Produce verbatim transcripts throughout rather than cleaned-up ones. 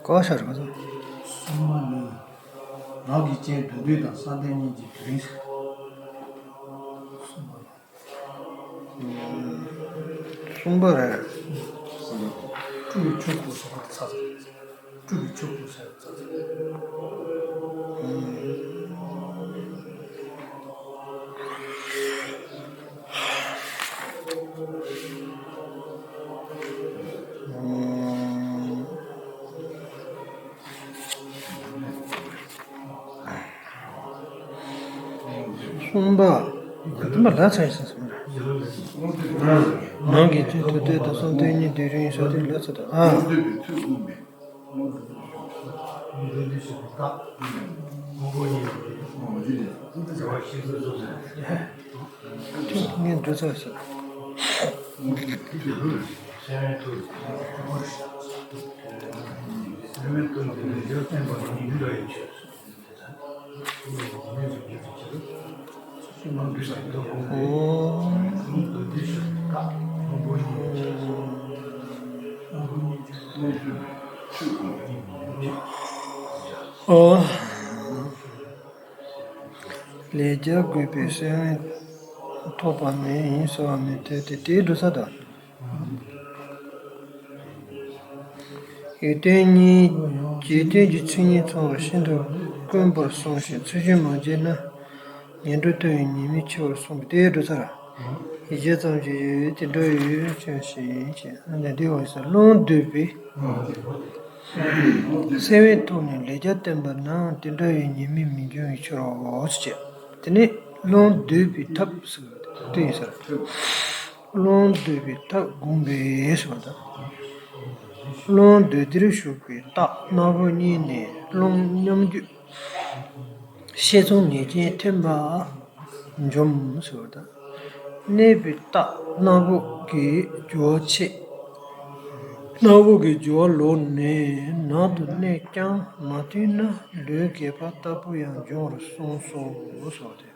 ག་ཤར་ག་ཚོད། སྲུང་མ་ནི། ངག་གི་རྐྱེན་བདུད་འདུལ་དང་བསམ་གཏན་གཉིས་ཀྱི་དེ་རིང་ཟེར། སྲུང་མ་ལ། གསུམ་པ་རེད། སྤྲུལ་པའི་ཆོས་སྐུ་ཟེར་བ་ཚ་ཚ་རེད། སྤྲུལ་པའི་ཆོས་སྐུ་ཟེར་བ་ཚ་ཚ་རེད། གསུམ་པ། ད་ལྟ་མ་ལ་ཚ་ཡི་ས་སོང་། ནང་གི་ཚུལ་དུ་ལྟོས་དང་བསམ་གཏན་གཉིས་དེ་རིང་ས་དེ་ལ་ཚ་དང་ཨ། ངས་འགྲོ་ཚར་ཟེར། ཨོ། ལས་རྒྱ་དགོས་པའི་སེམས་ཐོབ་པ་ནི་ཡིན་ཟེར་བ་མི་འཐད་དེ། དེའི་འགྲོ་ས་དང་། ཡོན་ཏན་གཉིས་རྗེས་མཐུན་གྱི་མཚན་ཉིད་ཚང་བ་ཤིན་ཏུ་དཀོན་པར་གསུངས་ཤིང་། ཚུལ་བཞིན་མ་བྱས་ན་ངན་འགྲོར་ལྟ་བའི་ཉེས་དམིགས་ཆེ་བར་གསུངས་པས། དེའི་འགྲོ་ས་ར། ཡིད་བྱེད་ཙམ་ཞིག་ཡོད་དེ་འགྲོ་ཡོད་ཅན་ཞིག་ཅེས་འདི་འོད་ཟེར་ལུང་བསྡུས་པའི། སེམས་དཔའི་ཐོག་ནས་ལས་རྒྱ་བསྟན་པ་ན་དེ་འདྲ་བའི་ཉེས་དམིགས་མི་འབྱུང་བའི་ཕྱིར་རོ་ཞེས། དེ་ནས་ལུང་བསྡུས་པའི་ཐབས་སུ་དེ་ཡིན་ཟེར། ལུང་བསྡུས་པའི་ཐབས་དགོངས་པས་ཟེར་བ་དང་། ལུང་བསྡུས་དེར་ཞུགས་པའི་རྟགས་སྣ་བོ་གཉིས་ནས་ལུང་མཉམ་རྒྱུ། ཤེས་མཚུངས་ངེས་ཅན་ཐོན་པ་འཇོམས་ཟེར་བ་དང་། གནས་པའི་རྟགས་སྣ་བོ་གི་རྒྱུ་བ་ཆད། སྣ་བོ་གི་རྒྱུ་བ་ལོག་ནས་ནང་དུ་གནས་ཀྱང་མ་ཐོན་ན་ལུས་རྒས་པ་ལྟ་བུ་ཡང་འབྱུང་བར་གསུངས་སོ་ཟེར་བ་དེ།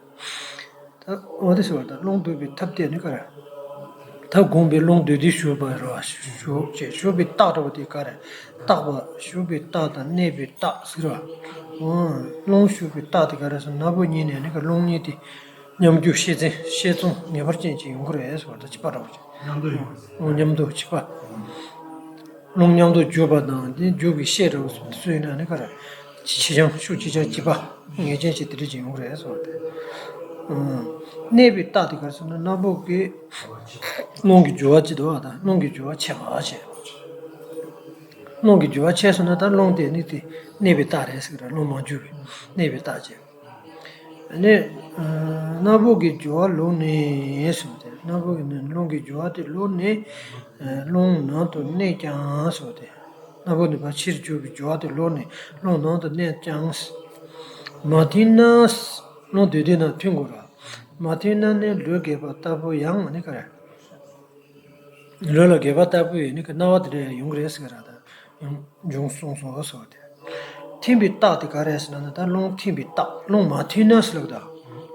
ད་འོ་དེ་ཟེར་བ་དང་ལུང་བསྡུས་པའི་ཐབས་དེ་ནི་ག་རེ། ད་དགོངས་པའི་ལུང་བསྡུས་ཏེ་ཞུགས་པ་རེད་བ། ཞུགས་ཅེས་ཞུགས་པའི་རྟགས་འདྲ་བ་དེ་ག་རེ། རྟགས་པ་ཞུགས་པའི་རྟགས་དང་གནས་པའི་རྟགས་ཟེར་བ། ཨོ། ལུང་ཞུགས་པའི་རྟགས་དེ་ག་རེ་ཟེར་ན་སྣ་བོ་གཉིས་ནས་ནི་ག་ལུང་གཉིས་དེ་མཉམ་རྒྱུ་ཤེས་མཚུངས་ཤེས་མཚུངས་ངེས་པར་ཅན་ཅིག་ཡོང་གི་རེད་ཟེར་བ་ད་ཅི་པ་འདྲ་བ་ཅིག་མཉམ་དུ་ཡོང་། ཨོ་མཉམ་དུ་ཅི་པ། ལུང་མཉམ་དུ་བརྗོད་པ་དང་དེ་བརྗོད་པའི་ཤེས་འདྲ་བ་སོགས་དེ་ཚོ་ཡིན་ན་ནི་ག་རེ། ཕྱི་རྐྱང་ཤུགས་ཕྱི་རྐྱང་གཅིག་པ་ངེས་ཅན་ཞིག་དེ་འདྲ་ཅིག་ཡོང་གི་རེད་ཟེར་བ་དེ། ཨང་། གནས་པའི་རྟགས་དེ་ག་རེ་ཟེར་ན་སྣ་བོ་གི་ལུང་གི་རྒྱུ་བ་ཅིག་འདུག་བ་དང་ལུང་གི་རྒྱུ་བ་ཆད་པ་བྱས། ལུང་གི་རྒྱུ་བ་ཆད་སོང་ན་ད་ལུང་དེ་ནི་དེ་གནས་པའི་རྟགས་རེད་ཟེར་གི་རེད། ལུང་མ་རྒྱུ་བའི་གནས་པའི་རྟགས་བྱས། ནི། སྣ་བོ་གི་རྒྱུ་བ་ལོག་ནས་ཟེར་བ་དེ་སྣ་བོ་གི་ནི་ལུང་གི་རྒྱུ་བ་དེ་ལོག་ནས། ལུང་ནང་དུ་གནས་ཀྱང་ཟེར་བ་དེ། སྣ་བོ་ནི་ཕར་ཕྱིར་རྒྱུ་བའི་རྒྱུ་བ་དེ་ལོག་ནས་ལུང་ནང་དུ་གནས་ཀྱང་། མ་ཐོན་ན། ལུང་བསྡུས་དེ་ན་ཐོན་དགོས་ར། མ་ཐོན་ན་ནི་ལུས་རྒས་པ་ལྟ་བུ་ཡང་ནི་ག་རེ། ལུས་ལ་རྒས་པ་ལྟ་བུ་ཡིན་ནི་གི་སྣང་བ་དེ་འདྲ་ཡང་ཡོང་གི་རེད་ཟེར་གི་ར་ད། ཡང་འབྱུང་གསུངས་སོ་ཟེར་བ་དེ། ཐིམ་པའི་རྟགས་དེ་ག་རེ་ཟེར་ན་ནི་ད་རླུང་ཐིམ་པའི་རྟགས་རླུང་མ་ཐིམ་ན་ཟེར་ལབ་ད།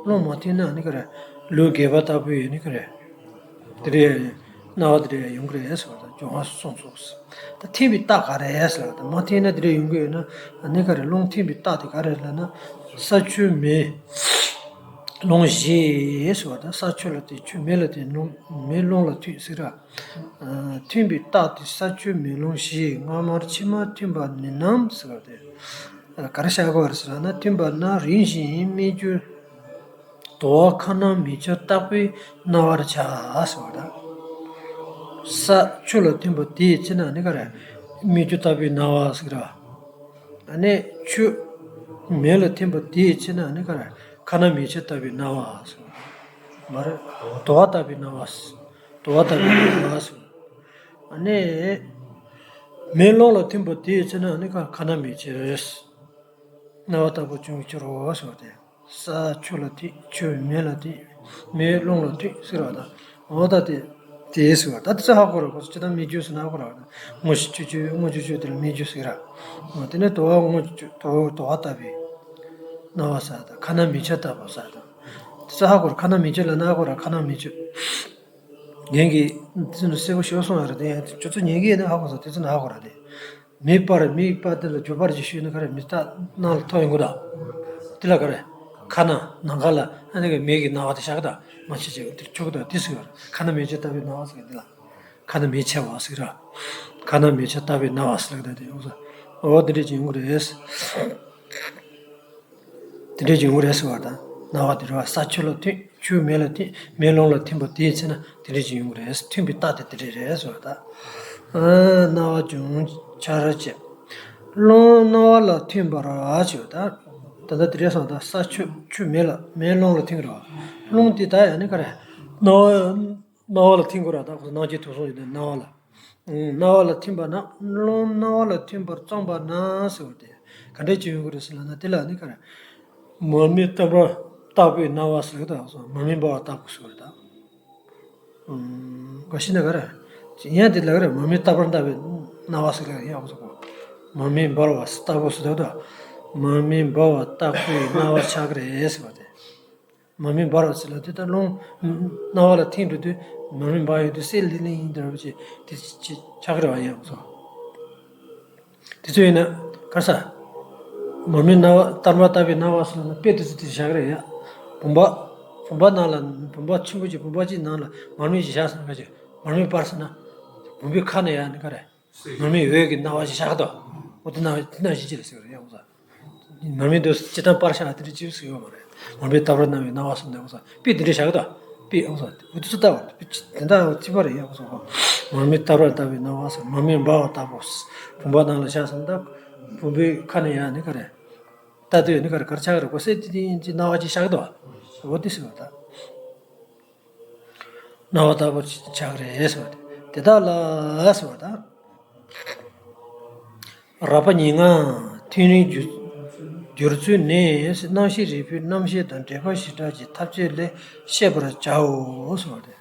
རླུང་མ་ཐིམ་ན་ནི་ག་རེ། ལུས་རྒས་པ་ལྟ་བུ་ཡིན་ནི་ག་རེ། དེ་འདྲ་ཡང་སྣང་བ་དེ་འདྲ་ཡང་ཡོང་གི་རེད་ཟེར་བ་ད་འབྱུང་བ་གསུངས་སོ་ཟེར། ད་ཐིམ་པའི་རྟགས་ག་རེ་ཟེར་ལབ་ད་མ་ཐིམ་ན་དེ་འདྲ་ཡོང་གི་ཡོད་ན་ནི་ག་རེ་རླུང་ཐིམ་པའི་རྟགས་དེ་ག་རེ་ལབ་ན། ས་ཆུ་མེ། རླུང་བཞི་ཟེར་བ་ད་ས་ཆུ་ལ་ཐིམ་ཆུ་མེ་ལ་ཐིམ་རླུང་མེ་རླུང་ལ་ཐིམ་ཟེར་ར། ཐིམ་པའི་རྟགས་དེ་ས་ཆུ་མེ་རླུང་བཞི་སྔ་མར་ཕྱི་མར་ཐིམ་པ་ནི་ནམ་ཟེར་བ་དེ། ག་རེ་བྱ་དགོས་རེད་ཟེར་ན་ཐིམ་པ་ན་རིམ་བཞིན་སྨིག་རྒྱུ། དུ་བ་ཁ་ན་མིག་ཆུ་ལྟ་བུའི་སྣང་བར་བྱ་ཟེར་བ་དང་། ས་ཆུ་ལ་ཐིམ་པ་དེའི་ཚེ་ན་ནི་ག་རེ། སྨིག་རྒྱུ་ལྟ་བུའི་སྣང་བ་ཟེར་ར། ཨ་ནི་ཆུ་མེ་ལ་ཐིམ་པ་དེའི་ཚེ་ན་ནི་ག་རེ། ཁ་ན་མིག་ཆུ་ལྟ་བུའི་སྣང་བ་ཟེར། མ་རེད། དུ་བ་ལྟ་བུའི་སྣང་བ་ཟེར། དུ་བ་ལྟ་བུའི་སྣང་བ་ཟེར། ཨ་ནི་མེ་རླུང་ལ་ཐིམ་པ་དེའི་ཚེ་ན་ནི་ག་ཁ་ན་མིག་ཆུ་རེད། སྣང་བ་ལྟ་བུ་བྱུང་གི་ཕྱིར་རོ་ཟེར་བ་དེ། ས་ཆུ་ལ་ཐིམ་ཆུ་མེ་ལ་ཐིམ་མེ་རླུང་ལ་ཐིམ་ཟེར་བ་དང་འོ་ད་དེ། དེ་ཟེར་བ་ད་དེ་ཚོ་ཧ་གོ་ར། ཁོ་ཚོ་སྤྱིར་བཏང་སྨིག་རྒྱུ་ཟེར་ན་ཧ་གོ་ར། སྔོ་ཤིང་ཆུ་ཆུ་སྔོ་ཆུ་ཆུ་དེ་ལ་སྨིག་རྒྱུ་ཟེར་ར། དེ་ནས་དུ་བ་སྔོ་ཆུ་དུ་དུ་བ་ལྟ་བུའི་སྣང་བ་ཟེར་ད། ཁ་ན་མིག་ཆུ་ལྟ་བུ་ཟེར་ད། དེ་ཚོ་ཧ་གོ་ར། ཁ་ན་མིག་ཆུ་ལ་ན་ཧ་གོ་ར། ཁ་ན་མིག་ཆུ། ངེད་ཀྱིས་དེ་ཚོ་གསལ་པོ་ཞེ་པོ་གསུངས་ཡོད་རེད་དེ། ཁྱོད་ཚོ་ཉན་གི་ཡིན་ན་ཧ་གོ་ས། དེ་ཚོ་ན་ཧ་གོ་ར་དེ། མེ་སྤར་མེ་སྤར་དེ་ལ་རྒྱུ་སྤར་ཅིག་ཞུས་ན་ག་རེ་མེ་སྟག་ནང་ལ་ཐོག་ཡོང་གི་དང་། དེ་ལ་ག་རེ་ཁ་ན་ནམ་མཁའ་ལ་ཨ་ནི་གི་མེ་གི་སྣང་བ་དེ་ཤར་གི་དང་། མ་ཤི་ཅིག་དེ་ཆོག་གི་དང་། དེ་ཟེར་གི་ར། ཁ་ན་མིག་ཆུ་ལྟ་བུའི་སྣང་བ་ཟེར་གི་འདི་ལ། ཁ་ན་མིག་ཆུ་བ་ཟེར་གི་ར། ཁ་ན་མིག་ཆུ་ལྟ་བུའི་སྣང་བ་ཟེར་གི་དང་། དེ་ཡོང་ས། འོ་དེ་འདྲས་ཅིག་ཡོང་གི་རེད། དེ་འདྲས་ཀྱི་ཡོང་རེད་ཟེར་བ་དང་། སྣང་བ་དེ་རེད་བ། ས་ཆུ་ལ་ཐིམ། ཆུ་མེ་ལ་ཐིམ། མེ་རླུང་ལ་ཐིམ་པ་དེའི་ཚེ་ན་དེ་འདྲས་ཀྱི་ཡོང་གི་རེད། ཐིམ་པའི་རྟགས་དེ་དེ་འདྲས་རེད་ཟེར་བ་དང་། སྣང་བ་བྱུང་འཆར་བྱེད། རླུང་སྣང་བ་ལ་ཐིམ་པར་བྱེད་པ་དང་། ད་ལྟ་དེ་འདྲས་སོང་དང་། ས་ཆུ་ཆུ་མེ་ལ་མེ་རླུང་ལ་ཐིམ་གི་རེད་བ། རླུང་དེ་ད་ཡང་ནི་ག་རེ། སྣང་བ་སྣང་བ་ལ་ཐིམ་དགོས་ར། ད་ཁོ་སྣང་མཆེད་དུག་གསུམ་ཡོད་དེ་སྣང་བ་ལ། སྣང་བ་ལ་ཐིམ་པ་ན། རླུང་སྣང་བ་ལ་ཐིམ་པར་བརྩམས་པ་ན་ཟེར་བ་དེ་ག་འདྲས་ཅིག་ཡོང་གི་རེད་ཟེར་ལབ་ན། དེ་ལ་ནི་ག་རེ། མར་མེ་བཏབ་པ་ལྟ་བུའི་སྣང་བ་ཟེར་གི་འདུག་མར་མེ་འབར་བ་ལྟ་བུ་ཟེར་བ་རེད་ད། འགའ་ཤས་ནི་ག་རེ། ཡང་དེ་ལ་ག་རེ། མར་མེ་བཏབ་པ་ལྟ་བུའི་སྣང་བ་ཟེར་གི་ཡང་ཟེར་གོ། མར་མེ་འབར་བ་ལྟ་བུ་ཟེར་བ་དང་། མར་མེ་འབར་བ་ལྟ་བུའི་སྣང་བ་ཆགས་ཀྱི་རེད་ཟེར་བ་དེ། མར་མེ་འབར་བ་ཟེར་ལ་དེ་ལྟར་རླུང་སྣང་བ་ལ་ཐིམ་འགྲོ་དུས་མར་མེ་འབར་ཡོང་དུས་གསལ་ལྷིང་ལྷིང་འདྲ་བོ་ཅིག་དེ་ཅིག་ཆགས་ཀྱི་རེད་བ། ཡང་སོ། དེ་ཚོ་ཡིན་ན་ག་རེ་ཟ། མར་མེ་སྣང་བ་བཏབ་པ་ལྟ་བུའི་སྣང་བ་ཟེར་ན་དཔེ་དེ་ཚོ་དེ་བཞག་གི་རེད་ཡ། བུམ་པ། བུམ་པ་ནང་ལ་བུམ་པ་ཆེན་པོ་ཅིག་བུམ་པ་གཅིག་ནང་ལ་མར་མེ་ཅིག་བཞག་ཟེར་ན་ག་ཅིག་མར་མེ་སྤར་ཟེར་ན། བུམ་པའི་ཁ་ནས་ཡ་ནི་ག་རེ། མར་མེའི་འོད་ཀྱི་སྣང་བ་ཞིག་ཤར་གི་འདུག་འོ་དེ་ནང་དེ་ནང་བཞིན་ཅིག་ལ་ཟེར་བ་རེད་ཡང་ས། མར་མེ་འདུག་ཅི་ལྟར་སྤར་ཤག་དེ་འདྲ་ཅིག་ཟེར་ཡོད་མ་རེད། མར་མེ་བཏབ་པ་ལྟ་བུའི་སྣང་བ་ཟེར་ནས་འོ་ས་དཔེ་དེ་འདྲ་བཞག་གི་འདུག་དཔེ་འོ་ས་འོ་དེ་ཚོ་ལྟ་བ་དེ་འདྲ་འོ་ཅི་པ་རེད་ཡང་ས། མར་མེ་བཏབ་པ་ལྟ་བུའི་སྣང་བ་ཟེར། མར་མེ་འབར་བ་ལྟ་བུ། བུམ་པ་ནང་ལ་ཤར་ཟེར་ན་ད། བུམ་པའི་ཁ་ནས་ཡང་ནི་ག་རེ། ལྟ་དུས་ནི་ག་རེ་ག་རེ་ཆགས་ཀྱི་རེད། གོ་སེ་དེ་དེ་ཡིན་ཅིག་སྣང་བ་ཅིག་ཤར་གི་འདུག་འོ་དེ་ཟེར་བ་ད། སྣང་བ་ལྟ་བུ་ཆགས་རེད་ཟེར་བ་དེ། དེ་དག་ལ་ཟེར་བ་དང་། རགས་པ་ཉེར་ལྔ་ཐིམ་རིམ་འགྱུར་འགྱུར་ཚུལ་ནི། རྣམ་ཤེས་རིག་པའི་རྣམ་ཤེས་དང་འབྲེལ་པ་བྱེ་བྲག་གི་ཐག་གཅོད་ལས་ཤེས་པར་བྱའོ་ཟེར་བ་དེ།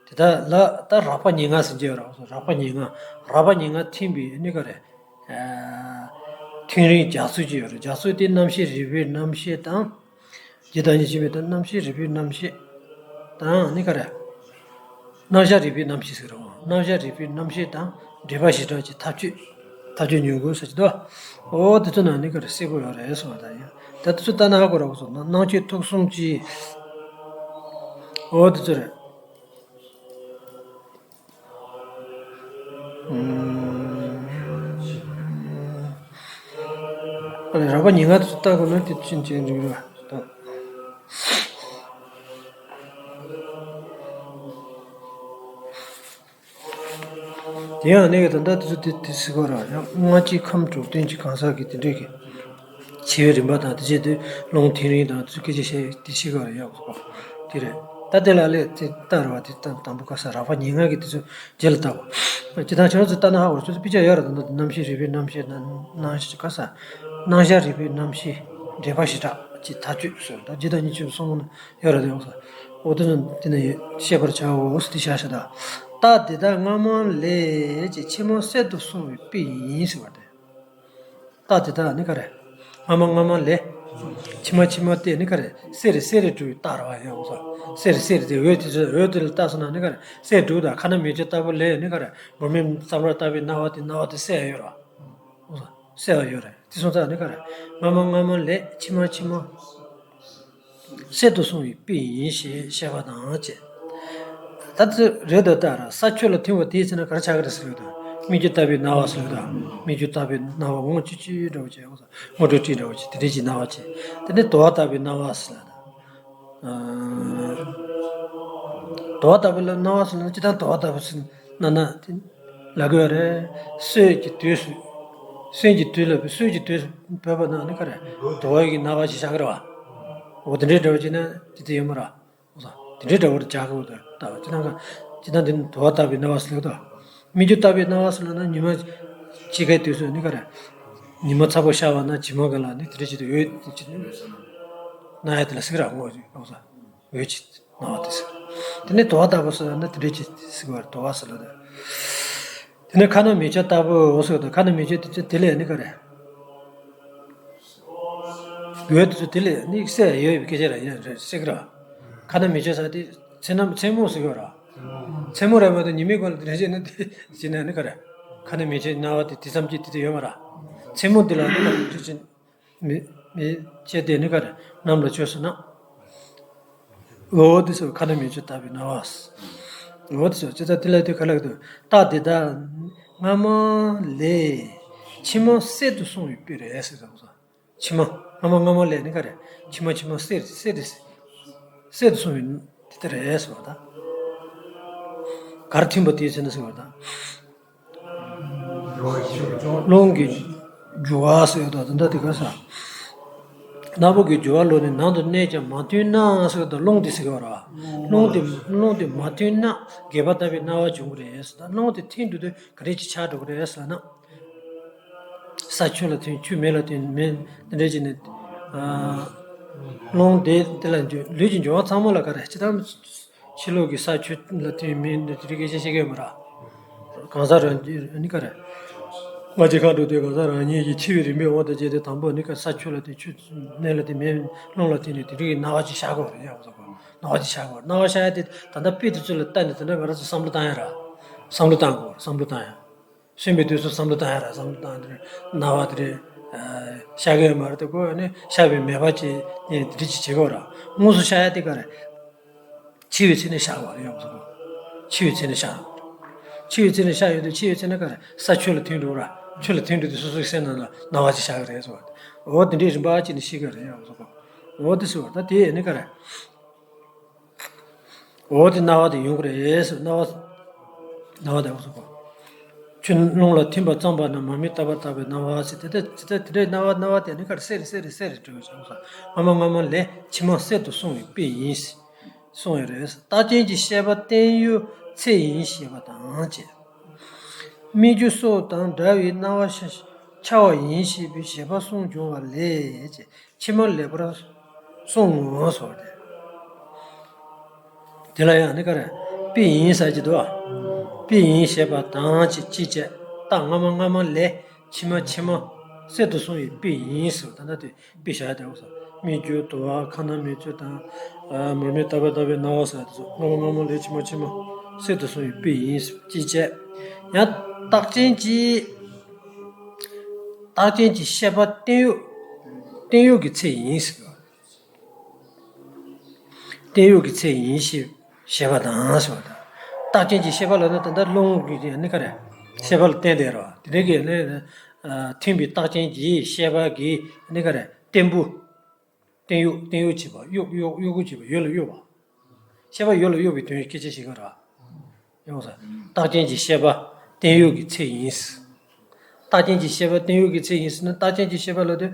དེ་དག་ལ་ད་རགས་པ་ཉེར་ལྔ་ཟེར་གྱི་ཡོད་རེད། རགས་པ་ཉེར་ལྔ། རགས་པ་ཉེར་ལྔ་ཐིམ་པའི་ནི་ག་རེ། ཐིམ་རིམ་རྒྱག་ཚུལ་གྱི་ཡོད་རེད། རྒྱག་ཚུལ་དེ་རྣམ་ཤེས་རིག་པའི་རྣམ་ཤེས་དང་། ཇི་ལྟར་ཉིད་ཤེས་པའི་དང་། རྣམ་ཤེས་རིག་པའི་རྣམ་ཤེས་དང་ནི་ག་རེ། རྣམ་གཞག་རིག་པའི་རྣམ་ཤེས་ཟེར་རོ། རྣམ་གཞག་རིག་པའི་རྣམ་ཤེས་དང་འབྲེལ་པ་བྱེ་བྲག་གི་ཐག་གཅོད། ཐག་གཅོད་ཉུང་དགོས་ཟེར་གྱི་འདུག་འོ་དེ་ཚོ་ནང་ནི་ག་རེ་གསལ་པོ་ཡོད་རེད་གསུངས་པ་དང་ཡང་། ད་དེ་ཚོ་ལྟ་ན་ཧ་གོ་ར་གོ་སོང་ན། སྣང་མཆེད་དུག་གསུམ་གྱིས། འོ་དེ་ཚོ་རེད། ཨ་ནི་རགས་པ་ཉེར་ལྔ་དེ་ཚོ་ལྟ་དགོས་ན་དེ་ཕྱིན་ཅི་འགྲིག་རེད་པ། དེ་ཡང་ནི་ད་ལྟ་དེ་ཚོ་དེ་དེ་སྲིད་པ་ར་ཡང་སྔ་ཕྱི་ཁམས་དྲུག་ལྡན་གྱི་གང་ཟག་གི་དེ་འདྲས་ཀྱི། བྱེད་པའི་རིམ་པ་དང་དེ་བྱས་ཏེ་རླུང་ཐིམ་རིམ་དང་དེ་ཚོ་སྐད་ཆ་བཤད་དེ་ཤེས་ག་རེ་ཡག་པོ་དེ་རེད། ད་དེ་ལ་ལས་དེ་ལྟ་ར་བ་དེ་ལྟ་དང་པོ་ཁ་ས་རགས་པ་ཉེར་ལྔ་གི་དེ་ཚོ་རྗེས་ལ་ལྟ་བ། ཇི་ལྟར་ཁྱེད་རང་ཚོ་ལྟ་ན་ཧ་གོ་ར། ཁྱོད་ཚོ་དཔེ་ཆ་ཡོད་ར། ད་ལྟ་རྣམ་ཤེས་རིག་པའི་རྣམ་ཤེས་ན་སྣང་ཤེས་ཁ་ས། རྣམ་གཞག་རིག་པའི་རྣམ་ཤེས་འབྲེལ་པ་བྱེ་བྲག་གི་ཐག་གཅོད་ཟེར། ད་ཇི་ལྟར་ཉིད་ཤེས་པའི་གསུང་ན་ཡོད་ར། དེ་ཡོད་ས། འོ་དེ་ཚོ་དེ་ནས་ཤེས་པར་བྱའོ་ཟེར་དེ་བཞག་ཤག་ད་རྟགས་དེ་དག་སྔ་མ་ལས་ཀྱི་ཕྱི་མ་གསལ་དུ་སོང་བའི་དཔེ་ཡིན་ཟེར་བ་དེ། རྟགས་དེ་དག་ནི་ག་རེ། སྔ་མ་སྔ་མ་ལས། ཕྱི་མ་ཕྱི་མ་སྟེ་ནི་ག་རེ། གསལ་རེ་གསལ་རེ་འགྲོ་བའི་རྟགས་རེད་བ། ཡང་འོ་ས། གསལ་རེ་གསལ་རེ་དེ་འོད་དེ་ཚོ་འོད་དེ་ལ་བལྟས་སོང་ན་ནི་ག་རེ། གསལ་འགྲོ་དང་། ཁ་ན་མིག་ཆུ་ལྟ་བུ་ལས་ནི་ག་རེ། མར་མེ་བསམ་ར་ལྟ་བུའི་སྣང་བ་དེ་སྣང་བ་དེ་གསལ་ཡོད་རེད་བ། འོ་ས། གསལ་བ་ཡོད་རེད། དེ་སོང་ཙང་ནི་ག་རེ། སྔ་མ་སྔ་མ་ལས་ཕྱི་མ་ཕྱི་མ། གསལ་དུ་སོང་བའི་དཔེ་ཡིན་ཞེས་བཤད་པ་དང་བཅས། ད་དེ་རེད་དོ། ད་ར་ས་ཆུ་ལ་ཐིམ་པ་དེའི་ཚེ་ན་ག་རེ་ཆགས་ཀྱི་རེད་ཟེར་ཡོད་དོ། སྨིག་རྒྱུ་ལྟ་བུའི་སྣང་བ་ཟེར་ཡོད་དོ། སྨིག་རྒྱུ་ལྟ་བུའི་སྣང་བ་སྔོ་ཆུ་ཆུ་འདྲ་བོ་བྱས། འོ་ས། སྔོ་དྲོ་དྲི་འདྲ་བོ་བྱས། དེ་འདྲ་ཅིག་སྣང་བ་བྱས། དེ་ནས་དུ་བ་ལྟ་བུའི་སྣང་བ་ཟེར་ལ། དུ་བ་ལྟ་བུ་ལ་སྣང་བ་ཟེར་ན་ཅི་ལྟར་དུ་བ་ལྟ་བུ་ཟེར་ན་ན་དེ་ལབ་དགོས་རེད། སྲོད་ཀྱི་དུས་སུ། སྲོད་ཀྱི་དུས་ལ་སྲོད་ཀྱི་དུས་སུ་བོས་པ་ན་ནི་ག་རེ། དུ་བ་ཡི་སྣང་བ་ཞིག་ཆགས་ཀྱི་རེད་བ། འོ་དེ་འདྲའི་འདྲ་བོ་བྱས་ན་དེ་དེ་ཡོད་མ་རེད། འོ་ད་དེ་འདྲའི་འདྲ་བོ་ཆགས་ཀྱི་འོ་ད་ལྟ་བ་ཅི་ལྟར་ག་ཅི་ལྟར་འདི་ནི་དུ་བ་ལྟ་བུའི་སྣང་བ་ཟེར་ལ་ད། སྨིག་རྒྱུ་ལྟ་བུའི་སྣང་བ་ཟེར་ལ་ན་ཉི་མ་དཔྱིད་ཀའི་དུས་སུ་ནི་ག་རེ། ཉི་མ་ཚ་པོ་ཤར་བ་ན་བྱེ་མ་ག་ལ་ནི་དེ་འདྲ་བྱེད་དུས་འོད་དེ་ཅི་ནི་སྣང་ཡ་དེ་ལ་ཟེར་གི་རེད། འོ་ད་འོད་ཅིག་སྣང་བ་དེ་ཟེར། དེ་ནས་དུ་བ་ལྟ་བུ་ཟེར་ན་དེ་འདྲས་ཅིག་ཟེར་བར་དུ་བ་ཟེར་ལ། དེ་ནས་ཁ་ན་མི་ཆོས་ལྟ་བུའོ་ཟེར་དུས་ཁ་ན་མི་ཆོས་དེ་དེ་ལས་ནི་ག་རེ། ཡོད་དེ་ཚོ་དེ་ལས་ནི་སེ་ཡོད་པའི་སྐད་ཆ་ར་ཡིན་རེད་ཟེར་གི་ར། ཁ་ན་མི་ཆོས་ཟེར་དེ་མཚན་ནམ་མཚན་མོ་ཟེར་གི་ར། མཚན་མོ་ར་མ་གཏོགས་ཉི་མའི་སྒང་ལ་དེ་འདྲ་བྱས་ན་དེ་བྱས་ན་ནི་ག་རེ། ཁ་ན་མི་ཆོས་སྣང་བ་དེ་དེ་ཙམ་གྱིས་དེ་དེ་ཡོད་མ་ར། མཚན་མོ་དེ་ལ་ནི་ག་རེ་དེ་བྱས། མི་མི་བྱེད་དེ་ནི་ག་རེ་རྣམས་ལ་ཆོས་སུ་སྣང་། འོ་དེ་ཚོ་ཁ་ན་མི་ཆོས་ལྟ་བུའི་སྣང་བ། འོ་དེ་ཚོ་ཅི་ལྟར་དེ་ལ་དེ་ག་ལ་དུ་རྟགས་འདི་དག་སྔ་མ་ལས་ཕྱི་མ་གསར་དུ་སོང་བའི་དཔེ་རེད་ཟེར་ཙང་། ཕྱི་མ་སྔ་མ་སྔ་མ་ལས་ནི་ག་རེ་ཕྱི་མ་ཕྱི་མ་གསར་གསར་དུ་གསར་དུ་སོང་བའི་དེ་ལྟར་རེད་ཟེར་བ་དང་། གར་ཐིམ་པ་དེའི་ཚེ་ན་ཟེར་བ་དང་། རླུང་གི་རྒྱུ་བ་ཟེར་ཡོད་དོ། དེ་འདྲ་དེ་ག་ས། སྣ་བུག་གི་རྒྱུ་བ་ལོ་ནི་ནང་དུ་གནས་ཀྱང་མ་ཐོན་ན་ཟེར་ཡོད་དོ། རླུང་དེ་ཟེར་གི་བ་ར། རླུང་དེ་རླུང་དེ་མ་ཐོན་ན་རྒས་པ་ལྟ་བུའི་སྣང་བ་འབྱུང་གི་རེད་ཟེར། ད་རླུང་དེ་ཐོན་འགྲོ་དུས་ག་རེ་ཅིག་ཆགས་འགྲོ་གི་རེད་ཟེར་ན། ས་ཆུ་ལ་ཐོན་ཆུ་མེ་ལ་ཐོན་མེ་དེ་འདྲ་ཅིག་ནི། རླུང་དེ་དེ་ལ་འཇུ་ལུས་ཀྱི་འབྱུང་བ་ཚང་མ་ལ་ག་རེ་ཅི་ལྟར། ཕྱི་ལོགས་ཀྱི་ས་ཆུ་ལ་ཐིམ་མིན་དེ་རིགས་སྐད་ཆ་བཤད་ཀྱི་ཡོད་མ་རེད། གང་ཟག་རང་ཉིད་ནི་ག་རེ། ང་ཅིག་ཁ་འགྲོ་དུས་གང་ཟག་རང་ཉིད་ཀྱི་འཆི་བའི་རིམ་པའི་དབང་དུ་བྱས་ཏེ་དང་པོ་ནི་ག་ས་ཆུ་ལ་ཐིམ་ཆུ་གནས་ལ་ཐིམ་མེ་རླུང་ལ་ཐིམ་ནས་དེ་རིགས་ཀྱི་སྣང་བ་ཅིག་ཤར་དགོས་རེད་ཡག་པོ་ཟེར་གོ། སྣང་བ་ཅིག་ཤར་དགོས། སྣང་བ་ཤར་ཡ་དེ་ད་ལྟ་དཔེ་དེ་ཚོ་ལ་ལྟ་ནས་དེ་འདྲ་ང་རང་ཚོ་བསམ་བློ་བཏང་ཡ་ར། བསམ་བློ་བཏང་དགོས། བསམ་བློ་བཏང་ཡ། གསོན་པའི་དུས་སུ་བསམ་བློ་བཏང་ཡ་ར། བསམ་བློ་བཏང་དེ་རེད། སྣང་བ་དེ་རེད། ཤར་གི་ཡོད་མ་རེད་དེ་གོ་ནི་ཤར་བའི་མེད་པ་ཅིག་ནི་དེ་རིགས་ཅིག་བྱེད་དགོས་ར། དངོས་སུ་ཤར་ཡ་དེ་ག་རེད། འཆི་བའི་ཚེ་ནས་ཤར་བ་རེད་ཡོང་ཟེར་གོ། འཆི་བའི་ཚེ་ནས་ཤར་ཡོང་། འཆི་བའི་ཚེ་ནས་ཤར་ཡོང་དུས་འཆི་བའི་ཚེ་ནས་ག་རེད། ས་ཆུ་ལ་ཐིམ་འགྲོ་ར། ཆུ་ལ་ཐིམ་འགྲོ་དུས་སོ་སོའི་སེམས་ནང་ལ་སྣང་བ་ཅིག་ཤར་གི་རེད་ཟེར་བ། འོ་དེ་འདྲའི་རིམ་པ་ཅིག་ནི་ཤེས་གི་རེད་ཡོང་ཟེར་གོ། འོ་དེ་ཟེར་བ་ད་དེ་ནི་ག་རེད། འོ་དེ་སྣང་བ་དེ་ཡོང་གི་རེད་ཟེར། སྣང་བ། སྣང་བ་དེ་འོ་ཟེར་གོ། ཆུ་རླུང་ལ་ཐིམ་པ་ཙམ་པ་ན་མར་མེ་བཏབ་པ་ལྟ་བུའི་སྣང་བ་ཟེར་དེ་ལྟ་དེ་ལྟ་དེ་འདྲའི་སྣང་བ་སྣང་བ་དེ་ནི་ག་རེ་གསལ་རེ་གསལ་རེ་གསལ་རེ་འགྲོ་བྱུང་ས། སྔ་མ་སྔ་མ་ལས་ཕྱི་མ་གསར་དུ་སོང་བའི་དཔེ་ཡིན་གསུངས་ཡོད་རེད། རྟགས་ཅན་གྱི་ཤེས་པ་བརྟན་གཡོའི་ཚེ་ཡིན་ཞེས་པ་དང་བཅས། སྨིག་རྒྱུ་སོགས་དང་འདྲ་བའི་སྣང་བ་ཤ་འཆར་བ་ཡིན་ཞེས་པའི་བཞེད་པ་གསུམ་འབྱུང་བ་ལས་ཀྱི། ཕྱི་མ་ལེགས་པར་གསུངས་ངོ་། སོགས་ཏེ། དེ་ལ་ཡང་ནི་ག་རེ། དཔེ་ཡིན་ཟེར་གྱི་འདུག་བ། དཔེ་ཡིན་ཞེས་པ་དང་ཅི་ཅི་བྱས་རྟགས་སྔ་མ་སྔ་མ་ལས་ཕྱི་མ་ཕྱི་མ་གསར་དུ་སོང་བའི་དཔེ་ཡིན་ཟེར་བ་ད་ལྟ་དེ་དཔེ་བཞག་དེ་འོ་ས། སྨིག་རྒྱུ་དུ་བ་ཁ་ན་མིག་ཆུ་དང་། མར་མེ་བཏབ་པ་ལྟ་བུའི་སྣང་བ་ཟེར་དེ་ཚོ་སྔ་མ་སྔ་མ་ལས་ཕྱི་མ་ཕྱི་མ་གསར་དུ་སོང་བའི་དཔེ་ཡིན་ཅི་བྱས། ཡང་རྟགས་ཅན་གྱི། རྟགས་ཅན་གྱི་ཤེས་པ་བརྟན་གཡོ། བརྟན་གཡོ་གི་ཚེ་ཡིན་ཟེར་བ། བརྟན་གཡོ་གི་ཚེ་ཡིན་ཞེས་བཤད་པ་དང་ཟེར་བ་དང་། རྟགས་ཅན་གྱི་ཤེས་པ་ལ་ནི་ད་ལྟ་རླུང་གི་ནི་ག་རེ། ཤེས་པ་ལ་བརྟེན་ཏེ་རེད་བ། དེ་འདྲའི་གི་ནི། ཐིམ་པའི་རྟགས་ཅན་གྱི་ཤེས་པ་གི་ནི་ག་རེ་བརྟན་པོ། བརྟན་གཡོ་བརྟན་གཡོ་བྱེད་པ་གཡོ་གཡོ་གཡོ་སྒོ་བྱེད་པ་ཡོད་ལ་གཡོ་བ། ཤེས་པ་ཡོད་ལ་གཡོ་བའི་དོན་སྐད་ཆ་ཞིག་ག་རེད་བ། ཡོང་ས། རྟགས་ཅན་གྱི་ཤེས་པ་བརྟན་གཡོ་གི་ཚེ་ཡིན། རྟགས་ཅན་གྱི་ཤེས་པ་བརྟན་གཡོ་གི་ཚེ་ཡིན་ཟེར་ན་རྟགས་ཅན་གྱི་ཤེས་པ་ལ་དེ།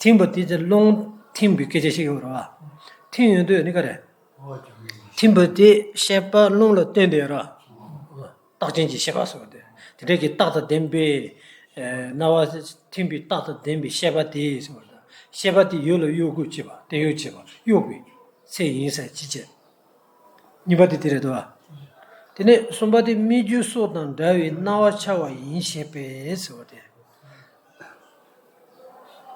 ཐིམ་པ་དེ་ཚེ་རླུང་ཐིམ་པའི་སྐད་ཆ་ཞིག་ཡོད་རེད་བ། ཐིམ་ཡོང་དུས་ནི་ག་རེ། ཐིམ་པ་དེ་ཤེས་པ་རླུང་ལ་བརྟེན་ཏེ་ར། རྟགས་ཅན་གྱི་ཤེས་པ་ཟེར་བ་དེ། དེ་འདྲའི་གི་རྟགས་དང་ལྡན་པའི། སྣང་བ་ཐིམ་པའི་རྟགས་དང་ལྡན་པའི་ཤེས་པ་དེ་ཟེར་བ་དང་། ཤེས་པ་དེ་ཡོད་ལ་གཡོ་སྒོ་བྱེད་པ་བརྟན་གཡོ་བྱེད་པ་གཡོ་བའི་ཚེ་ཡིན་ཟེར་ཅི་བྱེད། གཉིས་པ་དེ་དེ་རེད་དོ། དེ་ནས་གསུམ་པ་དེ་སྨིག་རྒྱུ་སོགས་དང་འདྲ་བའི་སྣང་བ་འཆར་བ་ཡིན་ཞེས་པས་ཟེར་བ་དེ།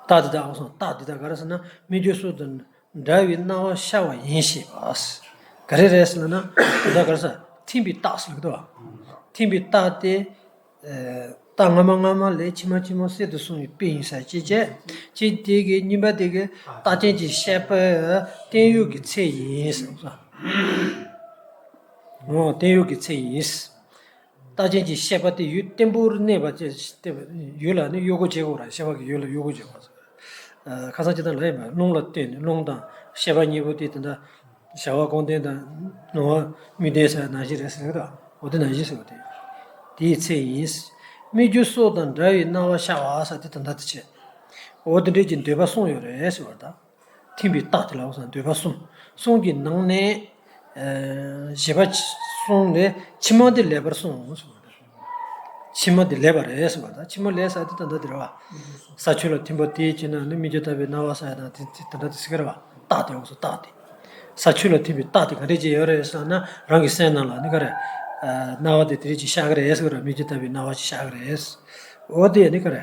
རྟགས་དེ་དག་འོ་སོང་རྟགས་དེ་དག་ག་རེ་ཟེར་ན་སྨིག་རྒྱུ་སོགས་དང་འདྲ་བའི་སྣང་བ་འཆར་བ་ཡིན་ཞེས་པ། ག་རེ་རེད་ཟེར་ན་དེ་དག་ག་རེ་ཟེར་ཐིམ་པའི་རྟགས་ཟེར་གི་འདུག་བ། ཐིམ་པའི་རྟགས་དེ། རྟགས་སྔ་མ་སྔ་མ་ལས་ཕྱི་མ་ཕྱི་མ་གསར་དུ་སོང་བའི་དཔེ་ཡིན་ས་ཅི་བྱས། ཅི་དེ་གི་གཉིས་པ་དེ་གི་རྟགས་ཅན་གྱི་ཤེས་པ་བརྟན་གཡོ་གི་ཚེ་ཡིན་ཟེར་བ། འོ་བརྟན་གཡོ་གི་ཚེ་ཡིན། རྟགས་ཅན་གྱི་ཤེས་པ་དེ་ཡུལ་བརྟན་པོར་གནས་པ་ཅི་ཡུལ་ལ་ནི་གཡོ་སྒོ་བྱེད་དགོས་ར་ཤེས་པ་གི་ཡུལ་ལ་གཡོ་སྒོ་བྱེད་དགོས། ཁ་སང་ཅི་ལྟར་ལ་ཡིན་པ་རླུང་ལ་བརྟེན་ནས་རླུང་དང་ཤེས་པ་གཉིས་པོ་དེ་དེ་འདྲ། བྱ་བ་ཀུན་ལྡན་དང་སྣང་བ་དམིགས་ལྡན་ཟེར་ནང་བཞིན་རེད་ཟེར་གི་འདུག་འོ་དེ་ནང་བཞིན་ཟེར་བ་དེ། དེའི་ཚེ་ཡིན། སྨིག་རྒྱུ་སོགས་དང་འདྲ་བའི་སྣང་བ་ཤར་བ་ཟེར་དེ་ད་ལྟ་དེ་བྱས། འོ་དེ་འདྲས་ཀྱི་འདོད་པ་གསུམ་ཡོད་རེད་ཟེར་བ་དང་། ཐིམ་པའི་རྟགས་དེ་ལ་འོ་ཟེར་འདོད་པ་གསུམ། གསུམ་གྱི་ནང་ནས། བཞེད་པ་གསུམ་ལས་ཕྱི་མ་དེ་ལེགས་པར་གསུངས་ཟེར་བ་དང་། ཕྱི་མ་དེ་ལེགས་པ་རེད་ཟེར་བ་དང་ཕྱི་མ་ལེགས་ཟེར་དེ་ད་ལྟ་དེ་རེད་བ། ས་ཆུ་ལ་ཐིམ་པ་དེའི་ཕྱི་ནང་ནི་སྨིག་རྒྱུ་ལྟ་བུའི་སྣང་བ་ཟེར་དང་དེ་དེ་ད་ལྟ་དེ་ཟེར་གི་རེད་བ། རྟགས་དེ་འོ་ཟེར་རྟགས་དེ། ས་ཆུ་ལ་ཐིམ་པའི་རྟགས་དེ་ག་འདྲས་ཅིག་ཡོད་རེད་ཟེར་ན། རང་གི་སེམས་ནང་ལ་ནི་ག་རེ། ཨ། སྣང་བ་དེ་དེ་རིགས་ཅིག་ཤར་གི་རེད་ཟེར་གི་རེད། མིག་ཆུ་ལྟ་བུའི་སྣང་བ་ཅིག་ཤར་གི་རེད། འོ་དེ་ནི་ག་རེ།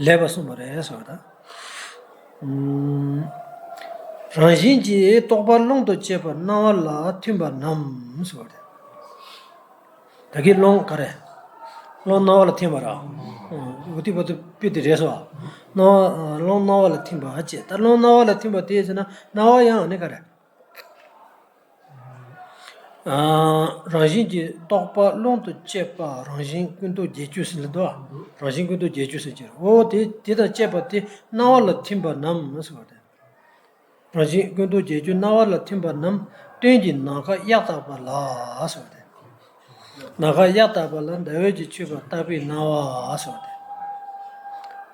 ལེགས་པར་གསུངས་པ་རེད་ཟེར་བ་དང་། ཨུམ། རང་བཞིན་གྱིས་རྟོག་པ་ཀློང་དུ་བཅས་པ་སྣང་བ་ལ་ཐིམ་པ་རྣམས་ཟེར་བ་རེད། ད་གིན་ཀློང་ག་རེ། ཀློང་སྣང་བ་ལ་ཐིམ་པ་ར། འོ་དེ་བར་དུ་དཔེ་དེ་རེད་སོ། སྣང་བ། ཀློང་སྣང་བ་ལ་ཐིམ་པ་བཅས། ད་ཀློང་སྣང་བ་ལ་ཐིམ་པ་དེ་ཟེར་ན་སྣང་བ་ཡང་ནི་ག་རེ། ཨ། རང་བཞིན་གྱིས་རྟོག་པ་ཀློང་དུ་བཅས་པ་རང་བཞིན་ཀུན་རྟོག་བརྒྱད་ཅུ་ཟེར་ལ་འདུག་རང་བཞིན་ཀུན་རྟོག་བརྒྱད་ཅུ་ཟེར་གྱི་རེད། འོ་དེ་དེ་དང་བཅས་པ་དེ་སྣང་བ་ལ་ཐིམ་པ་རྣམས་ཟེར་བ་དེ། རང་བཞིན་ཀུན་རྟོག་བརྒྱད་ཅུ་སྣང་བ་ལ་ཐིམ་པ་རྣམས་སྟོན་གྱི་ནམ་མཁའ་གཡའ་དག་པ་ལ་ཟེར་བ་དེ། ནམ་མཁའ་གཡའ་དག་པ་ལ་ཟླ་འོད་ཀྱིས་ཆུད་པ་ལྟ་བུའི་སྣང་བ་ཟེར་བ་དེ།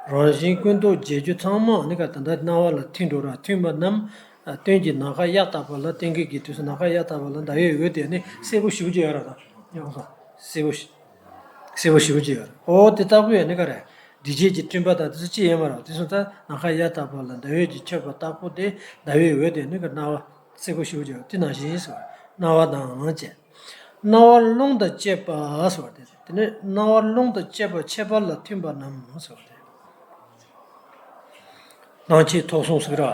རང་བཞིན་ཀུན་རྟོག་བརྒྱད་ཅུ་ཚང་མ་ནི་ག་ད་ལྟ་སྣང་བ་ལ་ཐིམ་འགྲོ་ར། ཐིམ་པ་རྣམས་སྟོན་གྱི་ནམ་མཁའ་གཡའ་དག་པ་ལ། སྟོན་གྱི་དུས་སུ་ནམ་མཁའ་གཡའ་དག་པ་ལ་ཟླ་འོད་འོད་དེ་ནི་སེར་པོ་ཞེ་པོ་ཅིག་ཡོད་ར། ད་ཡོང་སོང་སེར་པོ་ཞིག་སེར་པོ་ཞེ་པོ་ཅིག་ཡོད་རེད། འོ་དེ་ལྟ་བུ་ཡོད་ནི་ག་རེ། སྒྲིབ་བྱེད་ཀྱི་སྤྲིན་པ་དང་དེ་ཚོ་ཅི་ཡོད་མ་རེད། དེ་ཚོ་ད་ནམ་མཁའ་གཡའ་དག་པ་ལ་ཟླ་འོད་ཀྱིས་ཆུད་པ་ལྟ་བུ་དེ། ཟླ་འོད་འོད་དེ་ནི་ག་སྣང་བ་སེར་པོ་ཞེ་པོ་ཅིག་ཡོད་དེ་ནང་བཞིན་ཟེར་བ། སྣང་བ་དང་བཅས། སྣང་བ་ཀློང་དང་བཅས་པ་ཟེར་བ་དེ། དེ་ནས་སྣང་བ་ཀློང་དང་བཅས་པ་ཁྱད་པར་ལ་ཐིམ་པ་རྣམས་ཟེར་བ་དེ། སྣང་མཆེད་ཐོབ་གསུམ་ཟེར་གི་ར།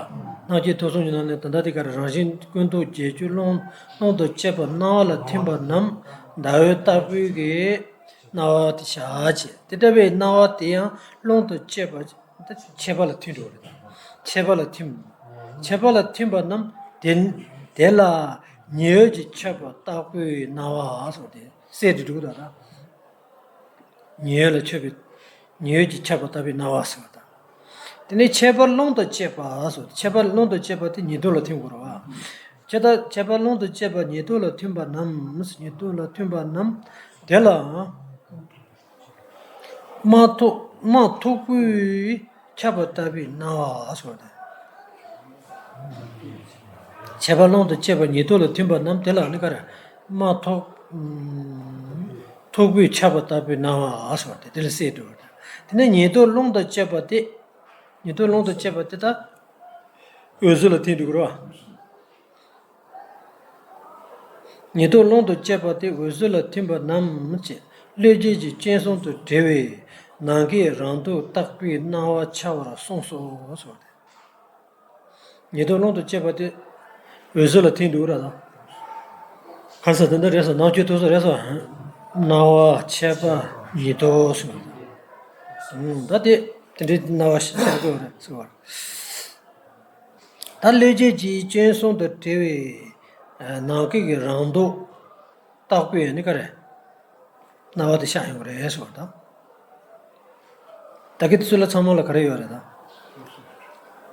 སྣང་མཆེད་ཐོབ་གསུམ་གྱི་ནང་ནས་ད་ལྟ་དེ་ག་རེ། རང་བཞིན་ཀུན་རྟོག་བརྒྱད་ཅུ་ཀློང་ཀློང་དུ་བཅས་པ་སྣང་བ་ལ་ཐིམ་པ་རྣམས་ཟླ་འོད་ལྟ་བུའི་གི་སྣང་བ་དེ་བྱ་བྱེད། དེ་ལྟ་བུའི་སྣང་བ་དེ་ཡང་ཀློང་དུ་བཅས་པ་ཁྱད་པར་ལ་ཐིམ་འགྲོ་རེད། ཁྱད་པར་ལ་ཐིམ། ཁྱད་པར་ལ་ཐིམ་པ་རྣམས་དེ་དེ་ལ་ཉི་འོད་ཀྱིས་ཁྱབ་པ་ལྟ་བུའི་སྣང་བ་སོགས་ཏེ་གསལ་དུ་འགྲོ་གི་འདུག་ད། ཉི་འོད་ལ་ཁྱབ་པའི། ཉི་འོད་ཀྱིས་ཁྱབ་པ་ལྟ་བུའི་སྣང་བ་ཟེར་བ་དང་། དེ་ནས་ཁྱད་པར་ཀློང་དང་བཅས་པ་སོགས། ཁྱད་པར་ཀློང་དང་བཅས་པ་དེ་ཉེར་བསྡོགས་ལ་ཐིམ་དགོས་རེད་བ། ཁྱད་པར་ཁྱད་པར་ཀློང་དང་བཅས་པ་ཉེར་བསྡོགས་ལ་ཐིམ་པ་རྣམས། ཉེར་བསྡོགས་ལ་ཐིམ་པ་རྣམས་དེ་ལ། དམག་འཐབ་དམག་འཐབ་པོས་ཁྱབ་པ་ལྟ་བུའི་སྣང་བ་སོགས་དང་། ཁྱད་པར་ཀློང་དང་བཅས་པ་ཉེར་བསྡོགས་ལ་ཐིམ་པ་རྣམས་དེ་ལ་ནི་ག་རེ། དམག་འཐབ་འཐབ་པོས་ཁྱབ་པ་ལྟ་བུའི་སྣང་བ་སོགས་ཏེ་དེ་ལ་གསལ་འགྲོ་བ་དང་། དེ་ནས་ཉེར་བསྡོགས་ཀློང་དང་བཅས་པ་དེ། ཉེར་བསྡོགས་ཀློང་དང་བཅས་པ་དེ་ད་འོད་གསལ་ལ་ཐིམ་འགྲོ་གི་རེད་བ། ཉེར་བསྡོགས་ཀློང་དུ་བཅས་པ་དེ་འོད་གསལ་ལ་ཐིམ་པ་རྣམས་ཀྱི་བློས་བྱས་ཀྱི་སྐྱོན་གསུམ་དང་བྲལ་བའི་ནམ་མཁའི་རང་མདོག་བཏགས་པའི་སྣང་བ་འཆར་བར་གསུངས་སོ་ཟེར་བ་དེ། ཉེར་བསྡོགས་ཀློང་དུ་བཅས་པ་དེ་འོད་གསལ་ལ་ཐིམ་འདུག་ར་དང་། ག་ས་དེ་འདྲ་རེད་སོ། ནང་ཆོས་ཐུགས་སོ་རེད་སོ། སྣང་བ་ཁྱད་པར་ཉེར་བསྡོགས་སོ། ད་དེ་དེ་འདྲའི་སྣང་བ་ཤར་དགོས་རེད་ཟེར་བ། ད་བློས་བྱས་ཀྱི་སྐྱོན་གསུམ་དང་བྲལ་བའི་ནམ་མཁའི་གི་རང་མདོག་བཏགས་པའི་ནི་ག་རེ། སྣང་བ་དེ་ཤར་ཡོང་གི་རེད་ཟེར་བ་དང་། ད་གི་དེ་ཚོ་ལ་ཚང་མ་ལ་ག་རེ་ཡོད་རེད་ད།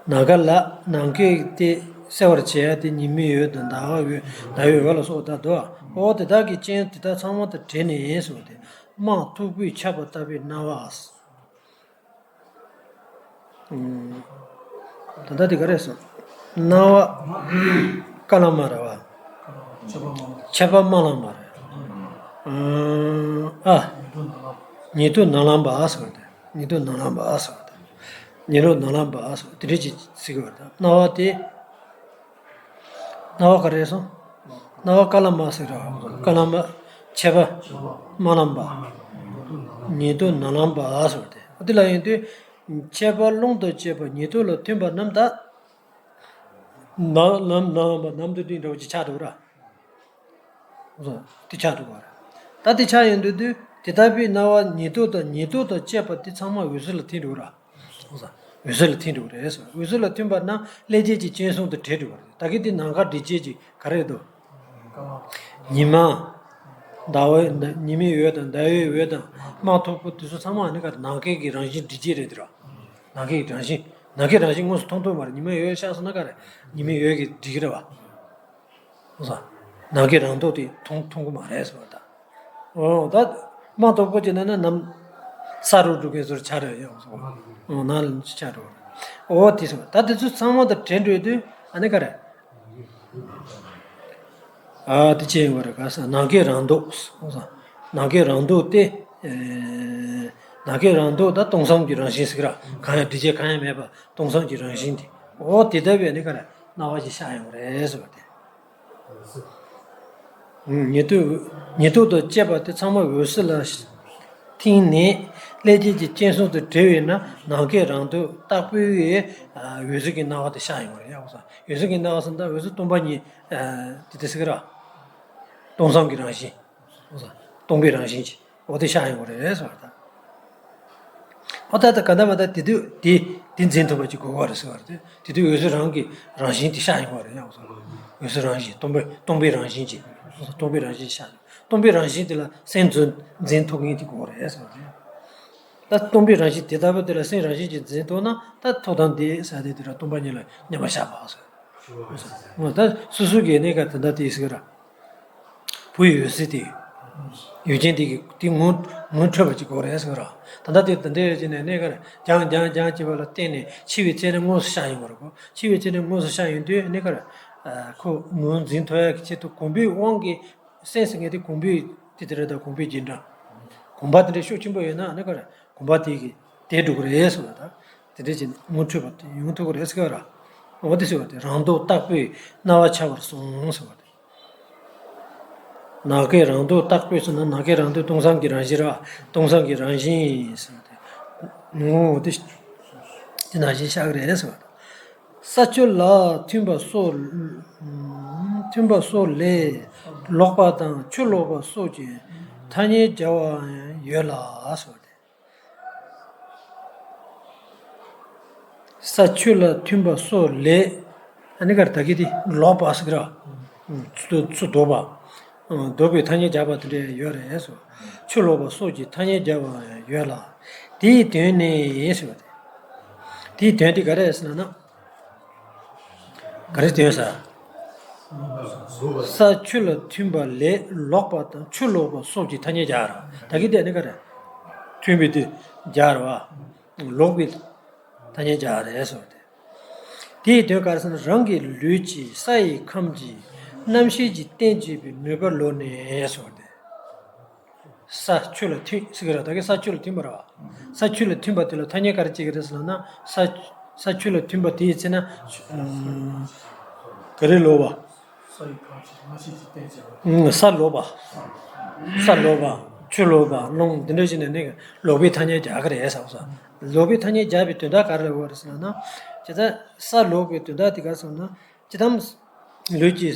ནམ་མཁའ་ལ་ནམ་མཁའི་དེ་གསལ་བར་བྱེད་ཡ་དེ་ཉི་མའི་འོད་དང་ཟླ་བའི་འོད་ཟླ་བའི་འོད་ལ་སོགས་ད་དོ། འོ་དེ་དག་གི་སྐྱོན་དེ་དག་ཚང་མ་དང་བྲལ་ནས་ཟེར་བ་དེ་དམག་འཐབ་པོས་ཁྱབ་པ་ལྟ་བུའི་སྣང་བ། ད་ལྟ་དེ་ག་རེ་ཟེར། སྣང་བ་རྐང་ལམ་མ་རེད་བ། ཁྱད་པར་དམར་ལམ་མ་རེད། ཨ། ཉེར་བསྡོགས་ནག་ལམ་པ་ཟེར་བ་དེ། ཉེར་བསྡོགས་ནག་ལམ་པ་ཟེར་བ་དེ། ཉེར་བསྡོགས་ནག་ལམ་པ་ཟེར་བ་དེ་འདྲ་ཅིག་ཟེར་གི་བ་དང་། སྣང་བ་དེ། སྣང་བ་ག་རེ་སོང་། སྣང་བ་རྐང་ལམ་མ་ཟེར་ར། རྐང་ལམ་མ། ཁྱད་པར་དམར་ལམ་པ། ཉེར་བསྡོགས་ནག་ལམ་པ་ཟེར་བ་དེ། འདི་ལ་ཡིན་དུས། ཁྱད་པར་ཀློང་དང་བཅས་པ་ཉེར་བསྡོགས་ལ་ཐིམ་པ་རྣམས་ད། ནག་ལམ་ནག་ལམ་པ་ནམ་དུ་སྟེང་འདྲ་བོ་ཅིག་ཆགས་འདུག་ར། སོང་། དེ་ཆགས་འདུག་བ་ར། ད་དེ་ཆགས་ཡོང་དུས་དུས་དེ་ལྟ་བུའི་སྣང་བ་ཉེར་བསྡོགས་དང་ཉེར་བསྡོགས་དང་བཅས་པ་དེ་ཚང་མ་འོད་གསལ་ལ་ཐིམ་འགྲོ་ར། འོད་གསལ་ལ་ཐིམ་འགྲོ་རེད་ཟེར། འོད་གསལ་ལ་ཐིམ་པ་ན་བློས་བྱས་ཀྱི་སྐྱོན་གསུམ་དང་བྲལ་འགྲོ་བ་རེད། ད་གིན་དེ་ནམ་མཁའ་སྒྲིབ་བྱེད་ཀྱི་ག་རེ་འདུག་ཉི་མ། ཟླ་བའི་ཉི་མའི་འོད་དང་ཟླ་བའི་འོད་དང་དམག་འཐབ་པོ་དེ་ཚོ་ཚང་མ་ནི་ག་རེ། ནམ་མཁའི་གི་རང་བཞིན་སྒྲིབ་བྱེད་རེད་དེ་ར། ནམ་མཁའི་རང་བཞིན། ནམ་མཁའི་རང་བཞིན་དངོས་སུ་མཐོང་ཐུབ་མ་རེད། ཉི་མའི་འོད་ཤར་སོང་ན་ག་རེ། ཉི་མའི་འོད་ཀྱིས་སྒྲིབ་ཀྱི་རེད་བ། ནམ་མཁའི་རང་མདོག་དེ་མཐོང་མཐོང་གི་མ་རེད་ཟེར་བ་དང་། འོ་ད། དམག་འཐབ་པོ་ཅིག་ན་ན་ནམ། ས་རུབ་འགྲོ་མཁན་ཚོར་ཆ་རེ་ཡོང་སོང་། འོ་ན་ལ་ཆ་རུ། འོ་དེ་སོང་། ད་དེ་ཚོ་ཚང་མ་དང་བྲལ་འགྲོ་དུས་ཨ་ནི་ག་རེ། ཨ་དེ་ཅི་ཡིན་པ་རེད་ག་ས། ནམ་མཁའི་རང་མདོག་སོང་། ནམ་མཁའི་རང་མདོག་དེ། ནམ་མཁའི་རང་མདོག་ད་སྟོང་སེམས་ཀྱི་རང་བཞིན་ཟེར་གི་ར། གང་ཡང་སྒྲིབ་བྱེད་གང་ཡང་མེད་པ་སྟོང་སེམས་ཀྱི་རང་བཞིན་དེ། འོ་དེ་ལྟ་བུའི་ཨ་ནི་ག་རེ་སྣང་བ་ཞིག་ཤར་ཡོང་གི་རེད་ཟེར་བ་དེ། ཉེ་དུ་ཉེ་དུ་དང་བཅས་པ་དེ་ཚང་མ་འོད་གསལ་ལ་ཐིམ་ནས་ཀླད་ཀྱི་གི་སྤྱན་ཟུང་དུ་བྲེལ་བས་ན་ནམ་མཁའི་རང་འདོད་རྟག་པའི་འོད་གསལ་གྱི་སྣང་བ་དེ་ཤར་ཡོང་བ་རེད། འོད་གསལ་གྱི་སྣང་བ་ཟེར་ན་ད་འོད་གསལ་སྟོང་པ་ཉིད་དེ་དེ་ཟེར་གི་ར། སྟོང་བསམ་གྱི་རང་བཞིན། སྟོང་པའི་རང་བཞིན་གྱི་འོ་དེ་ཤར་ཡོང་བ་རེད་ཟེར་བ་དང་། འོ་ད་ལྟ་ག་འདྲ་མ་ད་དེ་དུས་དེ་དེ་འཛིན་ཐུབ་པ་ཅིག་དགོས་པ་རེད་ཟེར་བ་རེད། དེ་དུས་འོད་གསལ་རང་གི་རང་བཞིན་དེ་ཤར་ཡོང་བ་རེད། འོད་གསལ་རང་བཞིན་སྟོང་པའི་སྟོང་པའི་རང་བཞིན་གྱི་སྟོང་པའི་རང་བཞིན་ཤར་ཡོང་། སྟོང་པའི་རང་བཞིན་དེ་ལ་སེམས་འཛིན་འཛིན་ཐུབ་མཁན་དེ་དགོས་པ་རེད་ཟེར་བ་རེད། ད་སྟོང་པའི་རང་བཞིན་དེ་ལྟ་བུ་དེ་ལ་སེམས་རང་བཞིན་གྱིས་འཛིན་ཐུབ་ན་ད་ཐུགས་དམ་དེ་ས་དེ་དེ་ལ་སྟོང་པ་ཉིད་ལ་མཉམ་པར་བཞག་པ་ཟེར། ད་སོ་སོ་གི་གནས་སྐབས་དེ་འདྲ་དེ་ཟེར་གི་ར། བུ་ཡི་འོད་ཟེར་དེ། ཡུལ་ཅན་དེ་གི་དེ་ངོ་ངོ་འཕྲོད་པ་ཅིག་དགོས་རེད་ཟེར་གི་ར། ད་ལྟ་དེ་དེ་འདྲ་ཡོད་ཅེ་ནས་གནས་སྐབས་རྒྱང་རྒྱང་རྒྱང་བྱེད་པ་ལ་བརྟེན་ནས་འཆི་བའི་ཚེ་ནི་དངོས་སུ་ཤར་ཡོང་བ་རེད་གོ། འཆི་བའི་ཚེ་ནི་དངོས་སུ་ཤར་ཡོང་དུས་གནས་སྐབས་ཁོ་ངོས་འཛིན་ཐུབ་ཡག་གི་ཆེད་དུ་གོམས་པའི་དབང་གིས་སེམས་ཟེར་མཁན་དེ་གོམས་པའི་དེ་དེ་རེད། ད་གོམས་པའི་རྗེས་འབྲང་། གོམས་པ་དེ་འདྲའི་ཤུགས་ཆེན་པོ་ཡོད་ན་གནས་སྐབས་གོམས་པ་དེ་གི་དེ་འགྲུབ་ཀྱི་རེད་ཟེར་བ་དང་། དེ་འདྲ་བྱས་ནས་དངོས་འཕྲོད་པ་དེ་ཡོང་ཐུབ་ཀྱི་རེད་ཟེར་གི་ར། འོ་དེ་ཟེར་བ་དེ་རང་འདོད་རྟག་པའི་སྣང་བ་འཆར་བར་གསུངས་ཟེར་བ་དེ། ནམ་མཁའི་རང་འདོད་རྟག་པའི་ཟེར་ན་ནམ་མཁའི་རང་འདོད་སྟོང་བསམ་གྱི་རང་བཞིན་ར། སྟོང་བསམ་གྱི་རང་བཞིན་ཟེར་བ་དེ། ངོ་བོ་དེ་དེ་ནང་བཞིན་ཤར་གི་རེད་ཟེར་བ་དང་། ས་ཆུ་ལ་ཐིམ་པ་སོགས། ཐིམ་པ་སོགས་ལས་ལོག་པ་དང་ཆུ་ལོག་པ་སོགས་ཀྱི་ཐ་སྙད་སྦྱར་བའང་ཡོད་ལ་ཟེར་བ་དེ། ས་ཆུ་ལ་ཐིམ་པ་སོགས་ལས། ཨ་ནི་གར་ད་གི་དེ་ལོག་པ་ཟེར་གི་ར། ཚུར་ཚུར་ལྡོག་པ། ལྡོག་པའི་ཐ་སྙད་སྦྱར་བ་དེ་འདྲ་ཡོད་རེད་ཟེར། ཆུ་ལོག་པ་སོགས་ཀྱི་ཐ་སྙད་སྦྱར་བ་ཡོད་ལ། དེའི་དོན་ནི་ཟེར་བ་དེ། དེའི་དོན་དེ་ག་རེ་ཟེར་ན་ན། ག་རེ་དོན་ཟེར། ས་ཆུ་ལ་ཐིམ་པ་ལས་ལོག་པ་དང་ཆུ་ལོག་པ་སོགས་ཀྱི་ཐ་སྙད་སྦྱར་ར། ད་གི་དེ་ནི་ག་རེ། ཐིམ་པའི་དེ་སྦྱར་བ། ལོག་པའི་ཐ་སྙད་སྦྱར་རེད་ཟེར་བ་དེ། དེའི་དོན་ག་རེ་ཟེར་ན་རང་གི་ལུས་ཀྱིས་ས་ཡི་ཁམས་ཀྱི་རྣམ་ཤེས་ཀྱིས་རྟེན་བྱེད་པའི་ནུས་པ་ལོག་ནས་ཟེར་བ་དེ། ས་ཆུ་ལ་ཐིམ་ཟེར་གི་ར། ད་གི་ས་ཆུ་ལ་ཐིམ་པ་ར་བ། ས་ཆུ་ལ་ཐིམ་པ་དེ་ལ་ཐ་སྙད་ག་རེ་བྱེད་ཀྱི་རེད་ཟེར་ན་ས་ས་ཆུ་ལ་ཐིམ་པ་དེའི་ཚེ་ན་ག་རེ་ལོག་པ། ས་ལོག་པ། ས་ལོག་པ། ཆུ་ལོག་པ། རླུང་འདི་འདྲ་བྱས་ནས་ནི་ལོག་པའི་ཐ་སྙད་རྒྱག་གི་རེད་ཟེར་བ། ལོག་པའི་ཐ་སྙད་རྒྱག་པའི་དོན་དག་ག་རེ་ལ་གོ་རེད་ཟེར་ན། ཇི་ལྟར་ས་ལོག་པའི་དོན་དག་དེ་ག་རེ་ཟེར་ན། ཇི་ལྟར་ལུས་ཀྱི་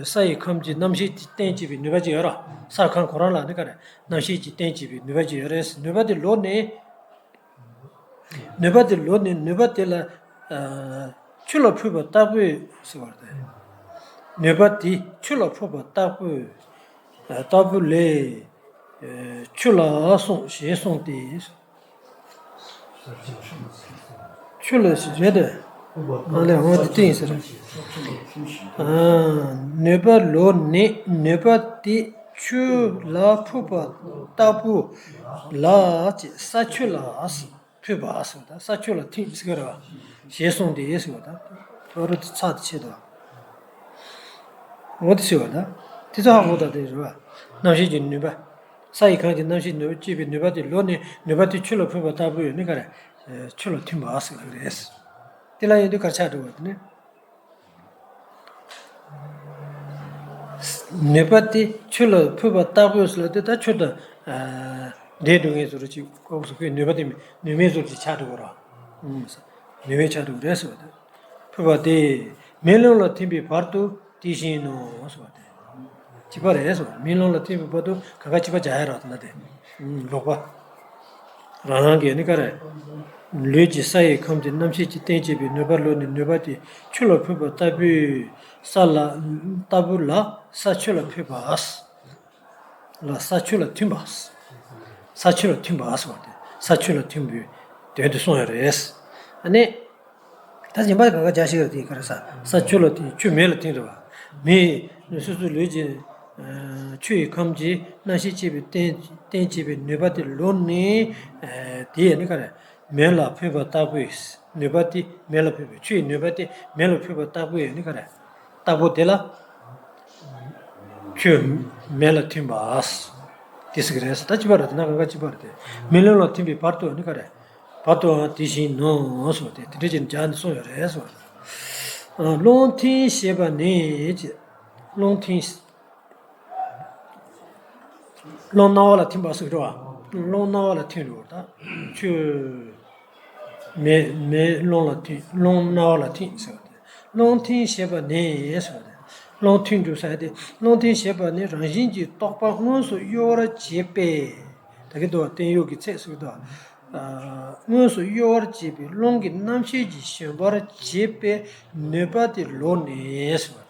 ས་ཡི་ཁམས་ཀྱི་རྣམ་ཤེས་ཀྱིས་རྟེན་བྱེད་པའི་ནུས་པ་ཅིག་ཡོད་ར། ས་ཁམས་ཁོ་རང་ལ་ནི་ག་རེ་རྣམ་ཤེས་ཀྱིས་རྟེན་བྱེད་པའི་ནུས་པ་ཅིག་ཡོད་རེད། ནུས་པ་དེ་ལོག་ནས། ནུས་པ་དེ་ལོག་ནས་ནུས་པ་དེ་ལ་ཆུ་ལ་ཕུལ་བ་ལྟ་བུའི་ཟེར་བ་རེད། ནུས་པ་དེ་ཆུ་ལ་ཕུལ་བ་ལྟ་བུའི་ལྟ་བུ་ལས་ཆུ་ལ་གསུངས་ཞེས་གསུངས་ཏེ། ཆུ་ལ་ཞེས་རེད་དེ། ང་ལས་འོང་དེ་བསྟན་ཟེར། ནུས་པ་ལོག་ནས་ནུས་པ་དེ་ཆུ་ལ་ཕུལ་བ་ལྟ་བུ་ལ་ཅེས་ས་ཆུ་ལ་ཕུལ་བ་ཟེར་བ་དང་ས་ཆུ་ལ་ཐིམ་ཟེར་གི་རེད་བ། ཞེས་གསུངས་ཏེ་ཟེར་བ་དང་། ཨོ་རོ་དེ་ཚ་དེ་ཆེ་དོ། འོ་དེ་ཟེར་བ་དང་། དེ་ཚོ་ཧ་གོ་ད་དེ་རེད་བ། རྣམ་ཤེས་ཀྱི་ནུས་པ། ས་ཡི་གང་གི་རྣམ་ཤེས་ནུས་པ་སྐྱེས་པའི་ནུས་པ་དེ་ལོག་ནས་ནུས་པ་དེ་ཆུ་ལ་ཕུལ་བ་ལྟ་བུ་ཡོད་ནི་ག་རེ། ཆུ་ལ་ཐིམ་པ་ཟེར་གི་རེད། དེ་ལ་ཡིན་དུས་གར་ཆགས་འགྲོ་བ་དེ་ནི། ནུས་པ་དེ་ཆུ་ལ་ཕུལ་བ་ལྟ་བུ་ཟེར་ལ་དེ་ད་ཆུ་དང་འདྲེས་འགྲོ་ངེས་ཟུར་གྱི་ལྐོག་སུ་ཁོའི་ནུས་པ་དེ་ནུས་མེད་ཟུར་གྱི་ཆགས་འགྲོ་གི་ར། ནུས་མེད་ཆགས་འགྲོ་གི་རེད་ཟེར་བ་དེ། ཕུལ་བ་དེ་མེ་རླུང་ལ་ཐིམ་པའི་བར་དུ་དེ་བཞིན་ནོ་ཟེར་བ་དེ། གཅིག་པ་རེད་ཟེར་བ། མེ་རླུང་ལ་ཐིམ་པའི་བར་དུ་གང་ག་གཅིག་པ་སྦྱར་ཡ་ར་དེ་ལ་དེ། ལོག་པ། རང་རང་གི་ནི་ག་རེ། ལུས་ཀྱི་ས་ཡི་ཁམས་ཀྱི་རྣམ་ཤེས་ཀྱིས་རྟེན་བྱེད་པའི་ནུས་པ་ལོག་ནས་ནུས་པ་དེ་ཆུ་ལ་ཕུལ་བ་ལྟ་བུའི་ས་ལ་ལྟ་བུ་ལ་ས་ཆུ་ལ་ཕུལ་བ། ལ་ས་ཆུ་ལ་ཐིམ་པ། ས་ཆུ་ལ་ཐིམ་པ་ཟེར་བ་དེ་ས་ཆུ་ལ་ཐིམ་པའི་དོན་དུ་གསུངས་ཡོད་རེད། ཨ་ནི། ད་གཞན་པ་གང་ག་བྱ་ཞིག་རེད་དེ་ག་རེ་ས་ས་ཆུ་ལ་ཐིམ་ཆུ་མེ་ལ་ཐིམ་རེད་བ། མེ་སོ་སོའི་ལུས་ཀྱི་ཆུ་ཡི་ཁམས་ཀྱི་རྣམ་ཤེས་སྐྱེས་པའི་རྟེན་རྟེན་བྱེད་པའི་ནུས་པ་དེ་ལོག་ནས་དེ་ཡང་ནི་ག་རེ། མེ་ལ་ཕུལ་བ་ལྟ་བུའི་ནུས་པ་དེ་མེ་ལ་ཕུལ་བའི་ཆུ་ཡི་ནུས་པ་དེ་མེ་ལ་ཕུལ་བ་ལྟ་བུ་ཡང་ནི་ག་རེ། ལྟ་བུ་དེ་ལ་ཆུ་མེ་ལ་ཐིམ་པ། དེ་ཟེར་གི་རེད་ཟེར། ད་གཅིག་པ་རེད་དེ་ན་གང་ག་གཅིག་པ་རེད་དེ། མེ་རླུང་ལ་ཐིམ་པའི་བར་དུ་ནི་ག་རེ། བར་དུའང་དེ་བཞིན་ནོ་ཟེར་བ་དེ་དེ་འདྲ་ཅིག་སྦྱར་ནས་གསུངས་ཡོད་རེད་ཟེར་བ། རླུང་ཐིམ་ཞེས་པ་ནི་ཅེས། རླུང་ཐིམ། རླུང་སྣང་བ་ལ་ཐིམ་པ་ཟེར་གྱི་འདུག་བ། རླུང་སྣང་བ་ལ་ཐིམ་འགྲོ་བ་དང་། ཆོས་མེད་རླུང་ལ་ཐིམ། རླུང་སྣང་བ་ལ་ཐིམ་ཟེར་བ་དེ། རླུང་ཐིམ་ཞེས་པ་ནི་ཟེར་བ་དེ། རླུང་ཐིམ་འགྲོ་ས་དེ། རླུང་ཐིམ་ཞེས་པ་ནི་རང་བཞིན་གྱིས་རྟོག་པ་དངོས་སུ་གཡོ་བར་བྱེད་པས། ད་གིན་འདུག་བ། བརྟན་གཡོ་གི་ཚད་ཟེར་གྱི་འདུག་བ། ཨ། དངོས་སུ་གཡོ་བར་བྱེད་པའི་རླུང་གི་རྣམ་ཤེས་ཀྱིས་ཞེན་པར་བྱེད་པའི་ནུས་པ་དེ་ལོག་ནས་ཟེར་བ་དེ།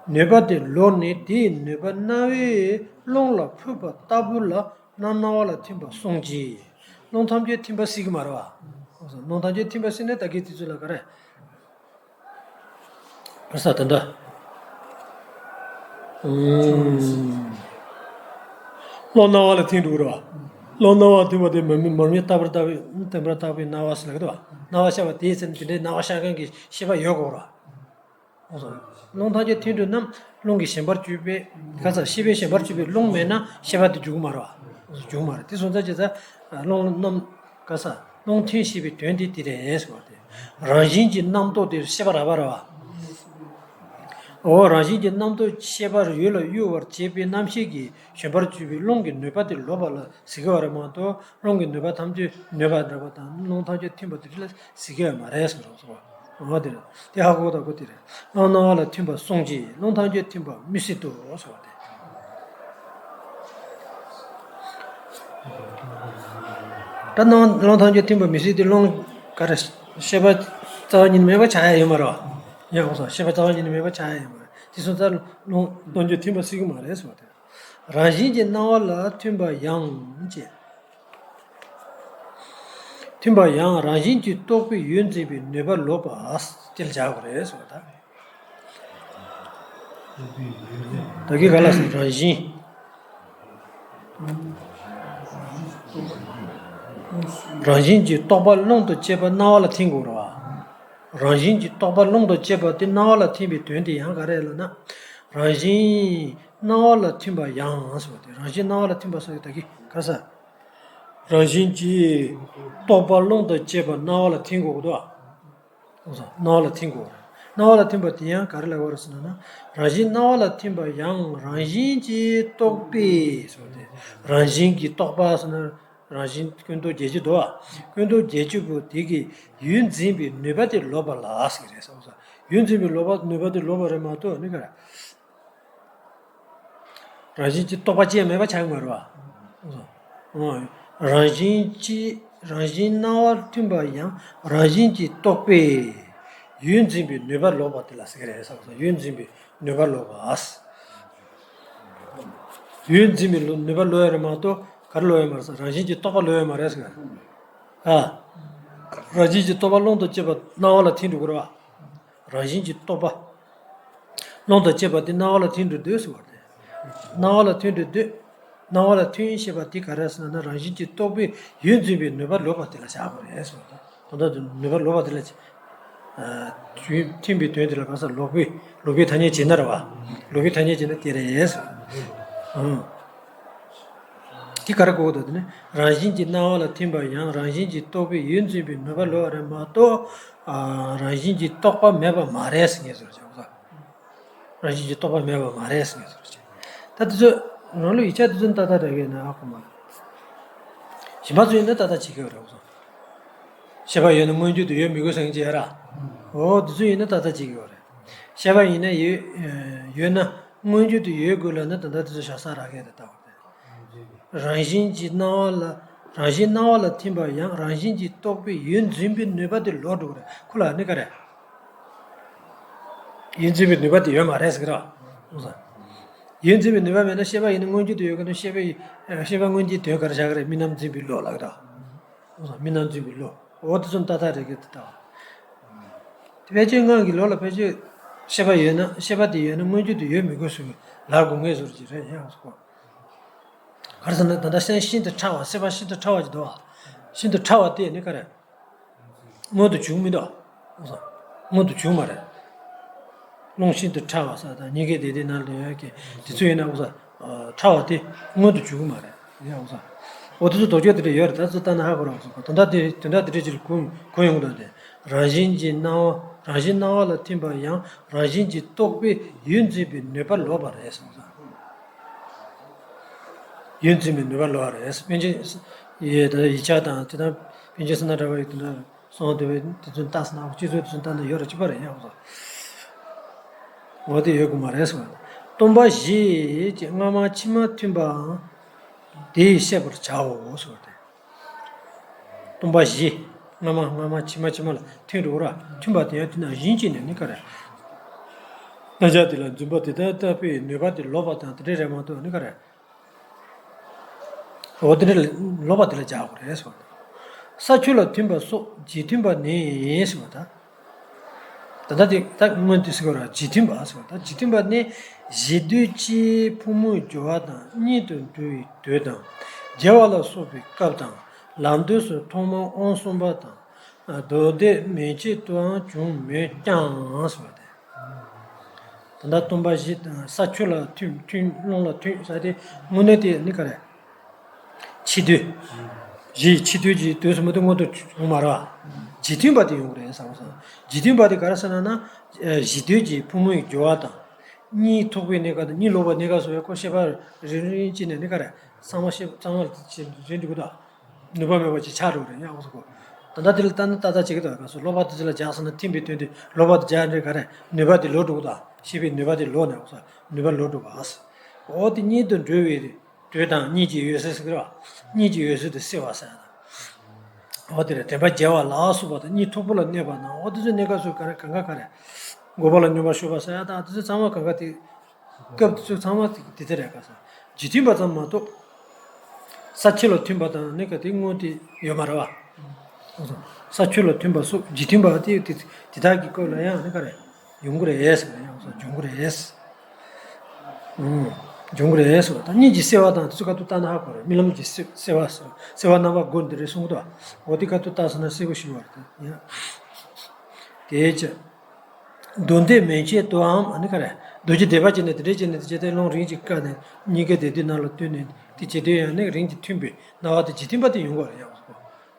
ནུས་པ་དེ་ལོག་ནས་དེའི་ནུས་པ་རྣ་བའི་རླུང་ལ་ཕུལ་བ་ལྟ་བུ་ལ་རླུང་སྣང་བ་ལ་ཐིམ་པ་གསུངས་ཀྱི། རླུང་ཐམས་ཅད་ཐིམ་པ་སྲིད་ཀྱི་མ་རེད་བ། རླུང་ཐམས་ཅད་ཐིམ་པ་སྲིད་ན་ད་གིན་དེ་ཚོ་ལ་ག་རེ། བར་ས་ད་འདྲ། ཨུམ། རླུང་སྣང་བ་ལ་ཐིམ་འགྲོ་གི་རེད་བ། རླུང་སྣང་བ་ཐིམ་པ་དེ་མར་མེ་མར་མེ་ལྟ་བུར་ལྟ་བུའི་བརྟན་པར་ལྟ་བུའི་སྣང་བ་ཟེར་ལ་གི་རེད་བ། སྣང་བ་ཤར་བ་དེའི་ཚེ་ན་དེ་འདྲའི་སྣང་བ་ཤར་མཁན་གྱི་ཤེས་པ་ཡོད་དགོས་རེད་བ། རླུང་ཐམས་ཅད་ཐིམ་འགྲོ་ན་རླུང་གིས་ཞེན་པར་གྱུར་པའི་ག་ས་ཤེས་པས་ཞེན་པར་གྱུར་པའི་རླུང་མེད་ན་ཤེས་པ་དེ་འཇུག་གི་མ་རེད་བ། འཇུག་གི་མ་རེད། དེ་སོང་ཙང་ཅི་ཙང་རླུང་རྣམ་ག་ས་རླུང་ཐིམ་ཞེས་པའི་དོན་དེ་དེ་རེད་ཟེར་བ་དེ། རང་བཞིན་གྱི་རྣམ་རྟོག་དེ་ཤེས་པ་རག་པ་རེད་བ། འོ། རང་བཞིན་གྱི་རྣམ་རྟོག་ཤེས་པར་ཡུལ་ལ་གཡོ་བར་བྱེད་པའི་རྣམ་ཤེས་ཀྱིས་ཞེན་པར་གྱུར་པའི་རླུང་གི་ནུས་པ་དེ་ལོག་པ་ལ་ཟེར་གྱི་ཡོད་རེད་མ་གཏོགས། རླུང་གི་ནུས་པ་ཐམས་ཅད་ནུས་པ་འདྲ་པོ་དང་རླུང་ཐམས་ཅད་ཐིམ་པ་དེ་ལ་ཟེར་གྱི་ཡོད་མ་རེད་ཟེར་གྱི་རེད། འོ་དེ་རེད། དེ་ཧ་གོ་དང་གོ་དེ་རེད། རླུང་སྣང་བ་ལ་ཐིམ་པ་གསུངས་ཀྱི། རླུང་ཐམས་ཅད་ཐིམ་པ་མི་སྲིད་དོ་ཟེར་བ་དེ། ད་རླུང་རླུང་ཐམས་ཅད་ཐིམ་པ་མི་སྲིད་དེ། རླུང་ག་རེ། ཤེས་པ་རྩ་བ་ཉིད་ནས་མེད་པ་ཆགས་ཡ་ཡོད་མ་རེད་བ། ཡང་འོ་ས་ཤེས་པ་རྩ་བ་ཉིད་ནས་མེད་པ་ཆགས་ཡ་ཡོད་མ་རེད། དེ་སོང་ཙང་རླུང་རླུང་ཐམས་ཅད་ཐིམ་པ་སྲིད་ཀྱི་མ་རེད་ཟེར་བ་དེ། རང་བཞིན་གྱིས་སྣང་བ་ལ་ཐིམ་པ་ཡང་ཅེས། ཐིམ་པ་ཡང་རང་བཞིན་གྱིས་རྟོག་པའི་ཡུལ་འཛིན་པའི་ནུས་པ་ལོག་པ་དེ་ལ་བྱ་དགོས་རེད་ཟེར་བ་དང་། ད་གིན་ག་ལ་ཟེར། རང་བཞིན། རང་བཞིན་གྱིས་རྟོག་པ་རླུང་དང་བཅས་པ་སྣང་བ་ལ་ཐིམ་དགོས་རེད་བ། རང་བཞིན་གྱིས་རྟོག་པ་རླུང་དང་བཅས་པ་དེ་སྣང་བ་ལ་ཐིམ་པའི་དོན་དེ་ཡང་ག་རེ་ལབ་ན། རང་བཞིན་སྣང་བ་ལ་ཐིམ་པ་ཡང་ཟེར་བ་དེ། རང་བཞིན་སྣང་བ་ལ་ཐིམ་པ་ཟེར་བ་ད་གིན་ག་ས། རང་བཞིན་གྱིས་རྟོག་པ་རླུང་དང་བཅས་པ་སྣང་བ་ལ་ཐིམ་དགོས་ཀྱི་འདུག་བ། སྣང་བ་ལ་ཐིམ་དགོས། སྣང་བ་ལ་ཐིམ་པ་དེ་ཡང་ག་རེ་ལབ་དགོས་རེད་ཟེར་ན། རང་བཞིན་སྣང་བ་ལ་ཐིམ་པ་ཡང་རང་བཞིན་གྱིས་རྟོག་པའི་ཟེར་བ་དེ། རང་བཞིན་གྱིས་རྟོག་པ་ཟེར་ན། རང་བཞིན་ཀུན་རྟོག་བརྒྱད་ཅུ་འདུག་བ། ཀུན་རྟོག་བརྒྱད་ཅུ་པོ་དེ་གི་ཡུལ་འཛིན་པའི་ནུས་པ་དེ་ལོག་པ་ལ་ཟེར་གྱི་རེད་ཟེར་བ། ཡུལ་འཛིན་པའི་ལོག་པ་ནུས་པ་དེ་ལོག་པ་རེད་མ་གཏོགས་ནི་ག་རེ། རང་བཞིན་གྱིས་རྟོག་པ་ཅན་མེད་པ་ཆགས་ཀྱི་མ་རེད་བ། རང་བཞིན་གྱིས་རང་བཞིན་སྣང་བ་ཐིམ་པ་ཡང་རང་བཞིན་གྱིས་རྟོག་པའི་ཡུལ་འཛིན་པའི་ནུས་པ་ལོག་པ་དེ་ལ་ཟེར་གྱི་རེད་ཟེར་བ། ཡུལ་འཛིན་པའི་ནུས་པ་ལོག་པ། ཡུལ་འཛིན་པའི་ལོ་ནུས་པ་ལོག་ཡ་རེད་མ་གཏོགས་ག་རེ་ལོག་ཡ་མ་རེད་ཟེར། རང་བཞིན་གྱིས་རྟོག་པ་ལོག་ཡ་མ་རེད་ཟེར། ཨ། རང་བཞིན་གྱིས་རྟོག་པ་རླུང་དང་བཅས་པ་སྣང་བ་ལ་ཐིམ་འགྲོ་གི་རེད་བ། རང་བཞིན་གྱིས་རྟོག་པ་རླུང་དང་བཅས་པ་དེ་སྣང་བ་ལ་ཐིམ་འགྲོ་འདོད་ཟེར་བ་རེད། སྣང་བ་ལ་ཐིམ་འགྲོ་འདོད། སྣང་བ་ལ་ཐིམ་ཞེས་པ་དེ་ག་རེ་ཟེར་ན། རང་བཞིན་གྱིས་རྟོག་པའི་ཡུལ་འཛིན་པའི་ནུས་པ་ལོག་པ་དེ་ལ་བྱ་དགོས་རེད་ཟེར་བ་དང་། ད་ལྟ་དུ་ནུས་པ་ལོག་པ་དེ་ལ། ཨ། ཐིམ་པའི་དོན་དེ་ལ་ག་ས་ལོག་པའི་ལོག་པའི་ཐ་སྙད་བྱེད་ན་རེད་བ། ལོག་པའི་ཐ་སྙད་བྱེད་ན་དེ་རེད། ཨང་། དེ་ག་རེ་གོ་དགོས་འདུག་དེ་ནི་རང་བཞིན་གྱིས་སྣང་བ་ལ་ཐིམ་པ་ཡང་རང་བཞིན་གྱིས་རྟོག་པའི་ཡུལ་འཛིན་པའི་ནུས་པ་ལོག་པ་རེད་མ་གཏོགས། ཨ། རང་བཞིན་གྱིས་རྟོག་པ་མེད་པ་མ་རེད་ཟེར་ངེས་སོ་ཅེས། རང་བཞིན་གྱིས་རྟོག་པ་མེད་པ་མ་རེད་ཟེར་ངེས་སོ་ཅེས། ད་དེ་ཚོ་རང་ལུགས་ཡིག་ཆ་དེ་ཚོ་ནི་ཏག་ཏག་རེད་གི་ན་ཨ་ཁོ་མ། གཞན་པ་ཚོ་ཡིན་ན་ཏག་ཏག་བྱེད་ཀྱི་ཡོད་རེད་གསུངས། ཤེས་པ་ཡོད་ན་མངོན་གྱུར་དུ་ཡོད་མི་དགོས་ཟེར་མཁན་ཅིག་ཡོད་ར། འོ་དེ་ཚོ་ཡིན་ན་ཏག་ཏག་བྱེད་ཀྱི་ཡོད་རེད། ཤེས་པ་ཡིན་ན་ཡོད་ཡོད་ན་མངོན་གྱུར་དུ་ཡོད་དགོས་ལབ་ན་ད་ལྟ་དེ་ཚོ་བཞག་ས་རག་གི་རེད་ད། རང་བཞིན་གྱིས་སྣང་བ་ལ་རང་བཞིན་སྣང་བ་ལ་ཐིམ་པ་ཡང་རང་བཞིན་གྱིས་རྟོག་པའི་ཡུལ་འཛིན་པའི་ནུས་པ་དེ་ལོག་འགྲོ་གི་རེད། ཁོ་ལ་ནི་ག་རེ། ཡུལ་འཛིན་པའི་ནུས་པ་དེ་ཡོད་མ་རེད་ཟེར་གི་རེད་བ། ཡུལ་འཛིན་པའི་ནུས་པ་མེད་ན་ཤེས་པ་ཡིན་ན་མངོན་གྱུར་དུ་ཡོད་གི་ན་ཤེས་པ་ཡི་ཤེས་པ་མངོན་གྱུར་དོན་ག་རེ་བཞག་གི་རེད། རྨི་ལམ་འཛིན་པའི་བློ་ལབ་གི་རེད་བ། རྨི་ལམ་འཛིན་པའི་བློ། འོ་དེ་ཚོ་ཏག་ཏག་རེད་གི་དེ་ལྟ་བ། དེ་ཕལ་ཆེར་སྔོན་གྱི་ལོ་ལ་ཕལ་ཆེར་ཤེས་པ་ཡོད་ན་ཤེས་པ་དེ་ཡོད་ན་མངོན་གྱུར་དུ་ཡོད་མི་དགོས་ཟེར་གི་ལབ་དགོས་ངེས་ཟེར་གྱི་རེད་ཡང་ཟེར་གོ། ག་རེ་ཟེར་ན་ད་ལྟ་སེམས་ཤིན་ཏུ་ཕྲ་བ་སེམས་པ་ཤིན་ཏུ་ཕྲ་བ་ཅིག་འདུག་བ། ཤིན་ཏུ་ཕྲ་བ་དེ་ནི་ག་རེ། མངོན་དུ་བྱུང་མི་འདུག་བ། མངོན་དུ་བྱུང་མ་རེད། རླུང་ཤིན་ཏུ་ཕྲ་བ་ས་དང་སྙིང་གའི་བདེ་ལྡན་ནང་ལ་ཡོད་ཀྱི་དེ་ཚོ་ཡིན་ན་འོ་ས། ཕྲ་བ་དེ་མངོན་དུ་བྱུང་གི་མ་རེད་ཡང་འོ་ས། འོ་དེ་ཚོ་དོགས་གཅོད་དེ་འདྲ་ཡོད་རེད། ད་ཚོ་ལྟ་ན་ཧ་གོ་རོགས་སོང་། དོན་དག་དེ་དོན་དག་དེ་འདྲ་ཅིག་གོ་གོ་ཡོང་གི་འདུག་སྟེ། རང་བཞིན་གྱིས་སྣང་བ་རང་བཞིན་སྣང་བ་ལ་ཐིམ་པ་ཡང་རང་བཞིན་གྱིས་རྟོག་པའི་ཡུལ་འཛིན་པའི་ནུས་པ་ལོག་པ་རེད་གསུངས་སོང་། ཡུལ་འཛིན་པའི་ནུས་པ་ལོག་པ་རེད། པཎ་ཆེན་ཡི་ད་ཡིག་ཆ་དང་དེ་དང་པཎ་ཆེན་བསོད་ནམས་གྲགས་པ་ཡི་དེ་འདྲ་གསུངས་བསྡད་པའི་དེ་ཚོ་ལྟ་ས་ན་སྤྱི་ཚོགས་དེ་ཚོ་ལྟ་ན་ཡོད་རེད། གཅིག་པ་རེད་ཡང་སོང་། འོ་དེ་ཡོད་དགོས་མ་རེད་གསུངས། སྟོང་པ་བཞི་ཅེས་སྔ་མ་ཕྱི་མ་མཐུན་པའང་དེ་ཡིས་བཤད་པར་བྱའོ་གསུངས་ཏེ། སྟོང་པ་བཞི། སྔ་མ་སྔ་མ་ཕྱི་མ་ཕྱི་མ་ལ་མཐུན་འགྲོ་ར། མཐུན་པ་དེ་ཡང་དེ་ན་གཞན་གཅིག་ནས་ནི་ག་རེ། རྣམ་གཞག་དེ་ལ་འཛིན་པ་དེ་ལྟར་ལྟ་བུའི་ནུས་པ་དེ་ལོག་པ་དང་དེ་འདྲའི་རེད་མ་གཏོགས་ནི་ག་རེ། འོ་དེ་འདྲ་ལོག་པ་དེ་ལ་སྦྱར་དགོས་རེད་ཟེར་བ་དང་། ས་ཆུ་ལ་མཐུན་པ་སོགས་རྗེས་མཐུན་པ་ནི་ཟེར་བ་དང་། ད་ལྟ་དེ་ད་སྔོན་དུ་ཟེར་བ་ར་རྗེས་མཐུན་པ་ཟེར་བ་དང་། རྗེས་མཐུན་པ་ནི་གཞི་དུས་སྤྱིའི་ཕུང་པོའི་སྦྱོར་བ་དང་གཉིད་དུ་འགྲོ་བའི་དུས་དང་བརྒྱལ་བ་ལ་སོགས་པའི་སྐབས་དང་ལམ་དུས་སུ་ཐོག་མར་དབང་གསུམ་པ་དང་། མདོ་སྡེ་མན་ཆད་དུའང་འབྱུང་མོད་ཀྱང་ཟེར་བ་དེ། ད་ལྟ་སྟོང་པ་བཞི་དང་ས་ཆུ་ལ་མཐུན་མཐུན་རླུང་ལ་མཐུན་ཟེར་དེ་དངོས་གནས་དེ་ནི་ག་རེ། འཆི་དུས། གཞི་འཆི་དུས་ཀྱི་དུས་སུ་མ་དུས་སྔོན་དུ་འོང་མ་རེད་བ། རྗེས་མཐུན་པ་དེ་ཡོང་གི་རེད་བསམ་སོང་། རྗེས་མཐུན་པ་དེ་ག་རེ་ཟེར་ན་ན། གཞི་དུས་ཀྱི་ཕུང་པོའི་སྦྱོར་བ་དང་། གཉིད་ཐོག་པའི་གནས་སྐབས་དང་གཉིད་ལོག་པའི་གནས་སྐབས་སུ་ཡང་ཁོ་ཤེས་པ་རེ་རེ་བྱས་ནས་ནི་ག་རེ་ཚང་མ་ཤེས་ཚང་མ་རེ་འགྲིག་གི་འདུག་ནུས་པ་མེད་པ་ཅིག་ཆགས་འགྲོ་རེད་ཡང་འོ་ཟེར་གོ། ད་ལྟ་དེ་ལ་ལྟ་ན་ཏག་ཏག་བྱེད་ཀྱི་འདུག་ག་སོ། ལོག་པ་དེ་ཚོ་ལ་སྦྱར་སོང་ན་ཐིམ་པའི་དོན་དེ་ལོག་པ་དེ་སྦྱར་འདྲེ་ག་རེ་ནུས་པ་དེ་ལོག་འགྲོ་གི་འདུག་ཤེས་པའི་ནུས་པ་དེ་ལོག་ནས་འོ་ཟེར་ནུས་པ་ལོག་འགྲོ་བ་ཟེར། འོ་དེ་གཉིད་དུ་འགྲོ་བའི་དུས་དང་གཉིད་ཀྱི་འོད་གསལ་ཟེར་གི་རེད་བ། གཉིད་ཀྱི་འོད་གསལ་དུ་གསལ་བ་ཟེར་ཡ་དང་། འོ་དེ་རེད། དྲན་པ་བརྒྱལ་བ་ལ་སོགས་པ་དང་གཉིད་འཐུག་པོ་ལ་གནས་པ་ན་འོ་དེ་ཚོའི་གནས་སྐབས་སུ་ག་རེ་གང་ག་ག་རེ། འགོག་པ་ལ་སྙོམས་པར་ཞུགས་པ་ཟེར་ཡ་དང་དེ་ཚོ་ཚང་མ་གང་ག་དེ། སྐབས་དེ་ཚོ་ཚང་མ་དེ་དེ་རེད་ག་ས། རྗེས་མཐུན་པ་ཙམ་མ་གཏོགས། ས་ཆུ་ལ་མཐུན་པ་དང་ནི་ག་དེ་དངོས་དེ་ཡོད་མ་རེད་བ། ས་ཆུ་ལ་མཐུན་པ་སོགས་རྗེས་མཐུན་པ་དེ་དེ་དེ་དག་གི་སྐོར་ལ་ཡང་ནི་ག་རེ་ཡོང་གི་རེད་ཟེར་ཡང་ས་འབྱུང་གི་རེད། ཨུམ། འབྱུང་གི་རེད་ཟེར་བ་དང་གཉིད་ཀྱི་སེལ་བ་དང་དེ་ཚོ་ཀ་ཏུ་ལྟ་ན་ཧ་གོ་རེད། རྨི་ལམ་གྱི་སེལ་སེལ་བ་ཟེར་སེལ་བ་རྣམ་པ་དགུ་འདི་རེད་གསུང་གི་འདུག་འོ་དེ་ཀ་ཏུ་ལྟ་སོང་ན་གསལ་པོ་ཞིག་བར་དུ་ཡང་། དེའི་ཕྱིར། མདོ་སྡེ་མན་ཆད་དུའང་ནི་ག་རེ། མདོ་རྒྱུད་སྡེ་པ་ཅན་ནི་དེ་འདྲའི་ཅན་ནི་དེ་ཇི་ལྟར་རླུང་རིམ་གྱིས་བསྐལ་ནས་གཉིས་ཀའི་སྡེ་སྡུད་རྣམས་ལ་ལྟོས་ནས་དེ་ཇི་ལྟར་ཡང་ནི་རིམ་གྱིས་མཐུན་པའི་སྣང་བ་དེ་རྗེས་མཐུན་པ་དེ་ཡོང་དགོས་རེད་ཡང་།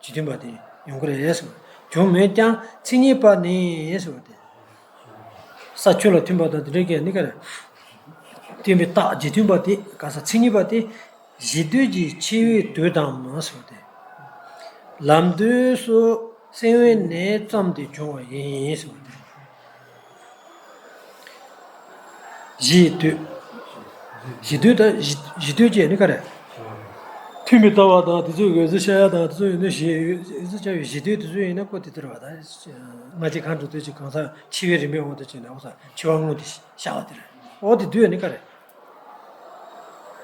རྗེས་མཐུན་པ་དེ་ཡོང་གི་རེད་ཟེར་བ། འབྱུང་མོད་ཀྱང་མཚན་ཉིད་པ་ནི་ཟེར་བ་དེ། ས་ཆུ་ལ་མཐུན་པ་དང་དེ་འདྲའི་གས་ནི་ག་རེ། མཐུན་པའི་རྟགས་རྗེས་མཐུན་པ་དེ་ག་ས་མཚན་ཉིད་པ་དེ། གཞི་དུས་ཀྱི་འཆི་བའི་དུས་དང་ཟེར་བ་དེ། ལམ་དུས་སུ་སེམས་དབེན་ནས་བརྩམས་ཏེ་འབྱུང་བ་ཡིན་ཟེར་བ་དེ། གཞི་དུས། གཞི་དུས་དང་གཞི་གཞི་དུས་ཀྱི་ནི་ག་རེ། མཐུན་པའི་ལྟ་བ་དང་དེ་ཚོའི་འོད་གསལ་ཤར་ཡ་དང་དེ་ཚོ་ཡིན་ན་གཞི་འོད་གསལ་ཤར་བའི་གཞི་དུས་དེ་ཚོ་ཡིན་ན་ཀོ་དེ་ལྟར་བ་དང་། སྔ་ཕྱི་གང་དུ་དུས་ཀྱི་གང་ཟག་འཆི་བའི་རིམ་པའི་དབང་དུ་བྱས་ནས་འོ་ས་འཆི་བ་སྔོན་དུ་ཤར་བ་དེ་རེད། འོ་དེ་དུས་ནི་ག་རེ།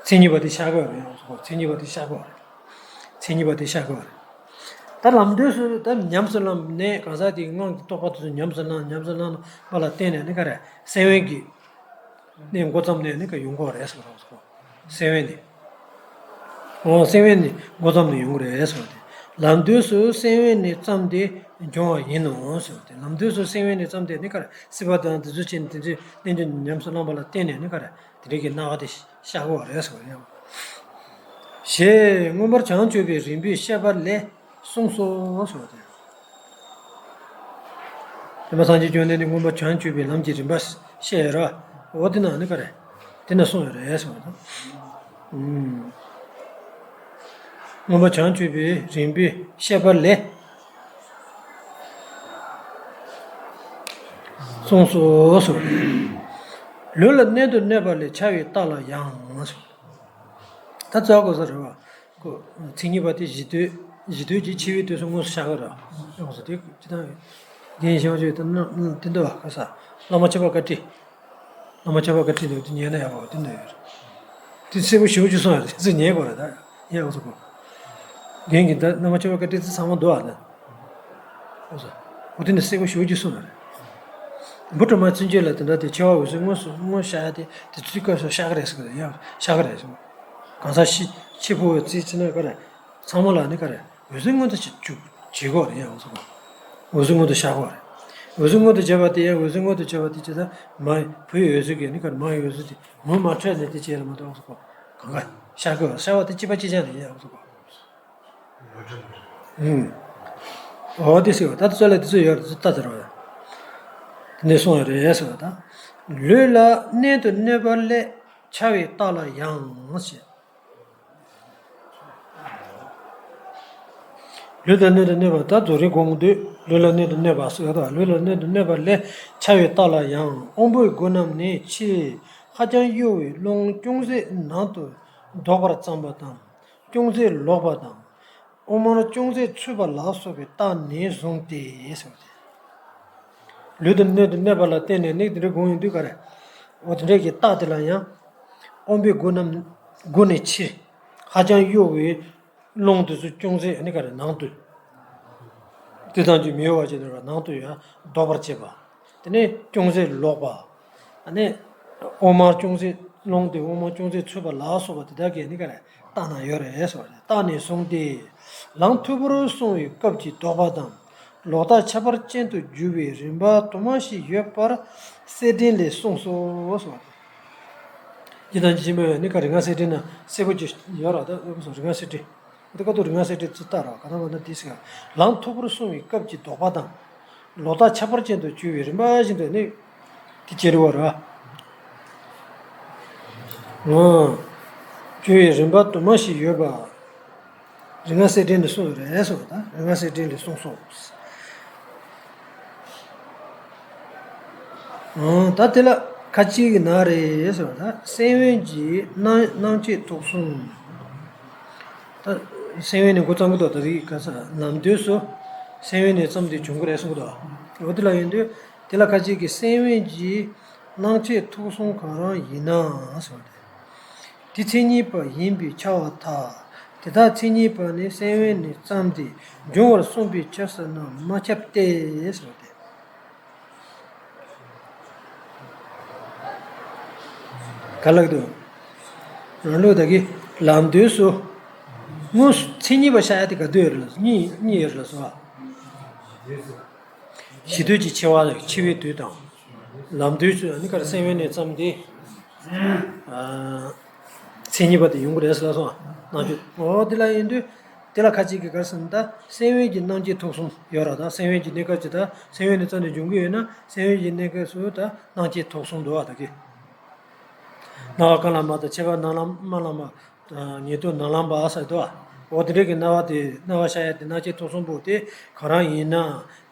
མཚན་ཉིད་པ་དེ་ཤར་གི་རེད། མཚན་ཉིད་པ་དེ་ཤར་གི་རེད། མཚན་ཉིད་པ་དེ་ཤར་གི་རེད། ད་ལམ་དུས་སུ་ད་ཉམས་སུ་བླངས་ནས་གང་ཟག་དེའི་སྔོན་གྱི་རྟོགས་པ་དེ་ཚོ་ཉམས་སུ་བླངས་ཉམས་སུ་བླངས་པ་ལ་བརྟེན་ནས་ནི་ག་རེ་སེམས་དབེན་གྱི་ནས་འགོ་བརྩམས་ནས་ནི་ག་ཡོང་གི་རེད་ཟེར་བ་རེད། སེམས་དབེན་ནས། འོ་སེམས་དབེན་ནས་འགོ་བརྩམས་ནས་ཡོང་གི་རེད་ཟེར་བ་དེ། ལམ་དུས་སུ་སེམས་དབེན་ནས་བརྩམས་ཏེ་འབྱུང་བ་ཡིན་ནོ་ཟེར་བ་དེ། ལམ་དུས་སུ་སེམས་དབེན་ནས་བརྩམས་ཏེ་ནི་ག་རེ་སྲིད་པ་དང་དེ་ཚོ་ཕྱིན་དེ་ཚོའི་རྣལ་འབྱོར་ཉམས་སུ་བླངས་པ་ལ་བརྟེན་ནས་ནི་ག་རེ། དེ་རིགས་ཀྱི་སྣང་བ་དེ་ཤར་གྱི་ཡོད་རེད་ཟེར་བ་རེད། ཞེས་མངོན་པར་བྱང་ཆུབ་པའི་རིམ་པས་བཤད་པ་ལས་གསུངས་སོ་ཟེར་བ་དེ། སྟོན་པ་སངས་རྒྱས་བཅོམ་ལྡན་འདས་མངོན་པར་བྱང་ཆུབ་པའི་ལམ་གྱི་རིམ་པ་བཤད་ཡོད་རེད་བ། འོ་དེ་ནང་ནི་ག་རེ། དེ་ནས་གསུངས་ཡོད་རེད་ཟེར་བ་དང་། ཨུམ། མངོན་པར་བྱང་ཆུབ་པའི་རིམ་པས་བཤད་པ་ལས། གསུངས་སོ་ཟེར། ལུས་ལ་གནད་དུ་གནས་པ་ལས་འཆར་བའི་རྟགས་ལ་ཡང་ཟེར། ད་རྩ་དགོས་ས་རེད་བ། ཁོ་མཚན་ཉིད་པ་དེ་གཞི་དུས་གཞི་དུས་ཀྱི་འཆི་བའི་དུས་སུ་དངོས་སུ་ཤར་གི་རེད་བ། ཡོངས་སུ་དེ་ཅི་ལྟར་རྒན་ཞང་ཅོས་དེ་ནི་དེ་འདུག་བ། ཁ་ས་བླ་མ་ཁྱད་པར་བཀའ་ཁྲིད། བླ་མ་ཁྱད་པར་བཀའ་ཁྲིད་འདུག་དེ་ཉན་ན་ཡག་པོ་དེ་འདུག་ཡོད། དེ་གསལ་པོ་ཞེ་པོ་ཅིག་གསུངས་ཡ་རེད། དེ་ཚོ་ཉན་དགོས་རེད་ད། ཡག་པོ་གསུངས་གོ། རྒན་གྱིས་ད་བླ་མ་ཁྱད་པར་བཀའ་ཁྲིད་ཚོ་ཚང་མ་འདུག་བ་ལ། འོ་ས། འོ་དེ་ནི་གསལ་པོ་ཞེ་པོ་ཅིག་གསུངས་ཡ་རེད། འབུ་གྲུབ་མ་ཚུན་ཆད་ལ་དེ་འདྲ་དེ་འཆི་བ་འོད་གསལ་དངོས་སུ་དངོས་ཤར་ཡ་དེ་དེ་ཚོའི་སྐབས་སུ་ཤར་གི་རེད་ཟེར་གི་རེད། ཡ་ཤར་གི་རེད་ཟེར། གང་ཟག་ཤི་འཆི་འཕོ་བའི་རྩིས་བྱས་ན་ག་རེ། ཚང་མ་ལ་ནི་ག་རེ། འོད་གསལ་མངོན་དུ་བྱེད་བྱེད་དགོས་རེད་ཡ། འོ་ས་གོ། འོད་གསལ་མངོན་དུ་ཤར་དགོས་རེད། འོད་གསལ་མངོན་དུ་བྱས་པ་དེ་ཡང་འོད་གསལ་མངོན་དུ་བྱས་པ་དེ་ཇི་ལྟར་མ་ཡི་བུ་ཡི་འོད་གསལ་གྱི་ནི་ག་རེ་མ་ཡི་འོད་གསལ་དེ་མུ་མ་འཕྲད་ནས་དེ་བྱས་ལ་མ་གཏོགས་འོ་ས་གོ། གང་ག་ཤར་དགོས་ཤར་བ་དེ་གཅིག་པ་གཅིག་རྐྱང་རེད་ཡ། འོ་ས་གོ། ཨུམ། འོ་དེ་ཟེར་བ་ད་ཚོད་ལ་དེ་ཚོད་ཡོད་རེད་ད་ཟེར་བ་ད། དེ་ནས་གསུངས་ཡོད་རེད་ཟེར་བ་ད། ལུས་ལ་གནད་དུ་གནས་པ་ལས་འཆར་བའི་རྟགས་ལ་ཡང་ཞེས། ལུས་ལ་གནད་དུ་གནས་པ་ད་རྫོགས་རིམ་གོང་དུ་ལུས་ལ་གནད་དུ་གནས་པ་ཟེར་བ་ད་ལུས་ལ་གནད་དུ་གནས་པ་ལས་འཆར་བའི་རྟགས་ལ་ཡང་དབང་པོའི་སྒོ་རྣམས་ནི་ཕྱིས་ཧ་ཅང་གཡོ་བའི་རླུང་ཅུང་ཟད་ནང་དུ་ལྡོག་པར་བརྩམས་པ་དང་། ཅུང་ཟད་ལོག་པ་དང་། དབུ་མར་ཅུང་ཟད་ཚུད་པ་ལ་སོགས་པའི་རྟགས་ནས་བཟུང་སྟེ་ཟེར་བ་སྟེ། ལུས་དང་སྣོད་དུ་གནས་པ་ལ་བརྟེན་ནས་ནི་དེ་འདྲའི་སྒོམ་ཡོང་དུས་ག་རེ། འོ་དེ་འདྲའི་གི་རྟགས་དེ་ལ་ཡང་། དབང་པོའི་སྒོ་རྣམས་སྒོ་ནས་ཕྱིར། ཧ་ཅང་གཡོ་བའི་རླུང་དེ་ཚོ་ཅུང་ཟད་ནི་ག་རེ་ནང་དུ། དེ་ཙམ་གྱིས་མི་གཡོ་བ་ཅིག་ནི་ནང་དུ་ཡང་ལྡོག་པར་བྱེད་པ། དེ་ནས་ཅུང་ཟད་ལོག་པ། ཨ་ནི། དབུ་མར་ཅུང་ཟད་རླུང་དེ་དབུ་མར་ཅུང་ཟད་ཚུད་པ་ལ་སོགས་པ་དེ་དག་གིས་ནི་ག་རེ་རྟགས་ན་ཡོད་རེད་ཟེར་བ་རེད། རྟགས་ནས་བཟུང་སྟེ། ལམ་མཐུག་པོར་སོང་བའི་སྐབས་ཀྱི་ལྡོག་པ་དང་། ལོག་ལྟ་ཁྱད་པར་ཅན་དུ་འགྱུར་བའི་རིམ་པ་དུ་མ་ཞིག་ཡོད་པར་གསེར་ཕྲེང་ལས་གསུངས་སོ་ཟེར་བ་རེད། ཇི་ལྟར་ཇི་བཞིན་པའི་ནི་ག་རེ་རིག་སྔགས་གསེར་ཕྲེང་ན་གསལ་པོ་ཅིག་ཡོད་རེད་ད་རིག་སྔགས་གསེར་ཕྲེང་། འདི་ཀ་ཏོ་རིག་སྔགས་གསེར་ཕྲེང་ཚུར་ལྟ་རོགས་ག་ན་མ་ན་འདི་ཟེར། ལམ་མཐུག་པོར་སོང་བའི་སྐབས་ཀྱི་ལྡོག་པ་དང་། ལོག་ལྟ་ཁྱད་པར་ཅན་དུ་གྱུར་པའི་རིམ་པ་བཞིན་དུ་ནི། དེ་ཅི་རེད་བ་ར། ཨང་། གྱུར་པའི་རིམ་པ་དུ་མ་ཞིག་ཡོད་པ། རིག་སྔགས་གསེར་ཕྲེང་ནས་གསུངས་ཡོད་རེད་ཟེར་བ་དང་རིག་སྔགས་གསེར་ཕྲེང་ལས་གསུངས་སོ། ཨང་། ད་དེ་ལ་ཁ་ཅིག་གི་ནང་རེད་ཟེར་བ་དང་སེམས་དབེན་གྱི་སྣང་སྣང་མཆེད་ཐུག་གསུམ། ད་སེམས་དབེན་ནས་འགོ་བརྩམས་ཀྱི་འདུག་ད་རིག་ག་ས་ལམ་དུས་སུ་སེམས་དབེན་ནས་བརྩམས་ཏེ་བྱུང་གི་རེད་གསུང་གི་འདུག་འོ་དེ་ལ་ཡིན་དུས་དེ་ལ་ཁ་ཅིག་གིས་སེམས་དབེན་གྱི་སྣང་མཆེད་ཐུག་གསུམ་གང་རུང་ཡིན་ན་ཟེར་བ་རེད། དེ་མཚན་ཉིད་པ་ཡིན་པས་ཁྱབ་པར་ཐལ། དེ་དག་མཚན་ཉིད་པ་ནི་སེམས་དབེན་ནས་བརྩམས་ཏེ་འབྱུང་བར་གསུངས་པའི་ཕྱིར་ཟེར་ན་མ་ཁྱབ་སྟེ་ཟེར་བ་སྟེ། ག་ལགས་འདུག་རང་ལུགས་ད་གི་ལམ་དུས་སུ་དངོས་སུ་མཚན་ཉིད་པ་ཤར་ཡ་དེ་ག་དུས་ཡོད་རེད་ལ་གཉིས་གཉིས་ཡོད་རེད་ལ་སོ། གཞི་དུས་ཀྱི་འཆི་བ་འཆི་བའི་དུས་དང་། ལམ་དུས་སུ་ནི་ག་རེ་སེམས་དབེན་ནས་བརྩམས་ཏེ། མཚན་ཉིད་པ་དེ་ཡོང་གི་རེད་ཟེར་ལ་སོང་ང་། ནང་ཆོས་འོ་དེ་ལ་ཡིན་དུས་དེ་ལ་ཁ་ཅིག་གིས་ག་རེ་ཟེར་ན་ད་སེམས་དབེན་གྱི་སྣང་མཆེད་ཐུག་གསུམ་ཡོད་ར། ད་སེམས་དབེན་གྱི་གནས་སྐབས་ཀྱི་ད་སེམས་དབེན་ནས་བརྩམས་ནས་འབྱུང་གི་ཡོད་ན་སེམས་དབེན་གྱི་གནས་སྐབས་སུ་ད་སྣང་མཆེད་ཐུག་གསུམ་འདུག་བ་ད་གི། སྣང་བ་རྐང་ལམ་པ་དང་མཆེད་པ་རྣ་ལམ་རྨི་ལམ་པ། ཉེ་དུ་ནང་ལམ་པ་ཟེར་དུས། འོ་དེ་འདྲ་གི་སྣང་བ་དེ་སྣང་བ་ཤར་ཡ་དེ་སྣང་མཆེད་ཐུག་གསུམ་པོ་དེ་ག་རང་ཡིན་ན།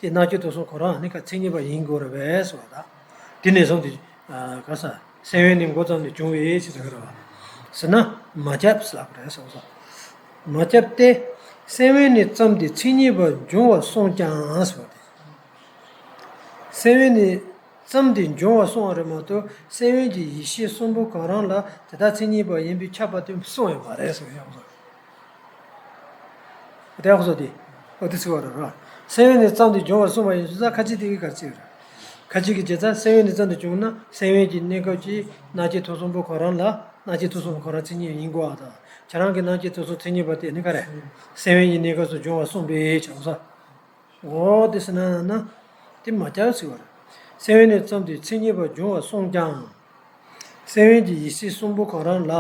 དེ་སྣང་མཆེད་ཐུག་གསུམ་ག་རང་ནི་ག་མཚན་ཉིད་པ་ཡིན་དགོས་རེད་པས་ཟེར་བ་དང་། དེ་ནས་བཟུང་སྟེ། ག་ས། སེམས་དབེན་ནས་འགོ་བརྩམས་ནས་བྱུང་བའི་ཕྱིར་ཟེར་གི་རེད་པ། ཟེར་ན་མ་ཁྱབ་ཟེར་ལབ་གི་རེད་ཟེར་བ་སོ། མ་ཁྱབ་སྟེ། སེམས་དབེན་ནས་བརྩམས་ཏེ་མཚན་ཉིད་པ་འབྱུང་བར་གསུངས་ཀྱང་ཟེར་བ་དེ། སེམས་དབེན་ནས། བརྩམས་ཏེ་འབྱུང་བར་གསུངས་པ་རེད་མ་གཏོགས་སེམས་དབེན་གྱི་ཡེ་ཤེས་གསུམ་པོ་གང་རུང་ལ་དེ་དག་མཚན་ཉིད་པ་ཡིན་པས་ཁྱབ་པ་དེ་གསུངས་ཡོད་པ་རེད་ཟེར་ཡོང་སོང་། དེ་ཡག་སོ་དེ། ཨོ་དེ་ཚིག་པ་རེད་ར། སེམས་དབེན་ནས་བརྩམས་ཏེ་འབྱུང་བར་གསུངས་པ་ཡིན་ཟེར་ས་ཁ་ཅིག་དེ་གི་གར་ཚིག་རེད། ཁ་ཅིག་གིས་བྱས་ཙང་སེམས་དབེན་ནས་བརྩམས་ཏེ་བྱུང་ན་སེམས་དབེན་གྱི་གནས་སྐབས་ཀྱི་སྣང་མཆེད་ཐུག་གསུམ་པོ་གང་རུང་ལ་སྣང་མཆེད་ཐུག་གསུམ་པོ་གང་རུང་མཚན་ཉིད་ཡིན་དགོས་པ་དང་ཁྱེད་རང་གི་སྣང་མཆེད་ཐུག་གསུམ་མཚན་ཉིད་པ་དེ་ནི་ག་རེ། སེམས་དབེན་གྱི་གནས་སྐབས་སུ་འབྱུང་བར་གསུངས་པའི་བྱ་བ་ས། འོ་དེ་ཟེར་ན་ན། དེ་མ་ཁྱབ་ཟེར་བ་རེད། སེམས་དབེན་ནས་བརྩམས་ཏེ་མཚན་ཉིད་པ་འབྱུང་བར་གསུངས་ཀྱང་། སེམས་དབེན་གྱི་ཡེ་ཤེས་གསུམ་པོ་གང་རུང་ལ་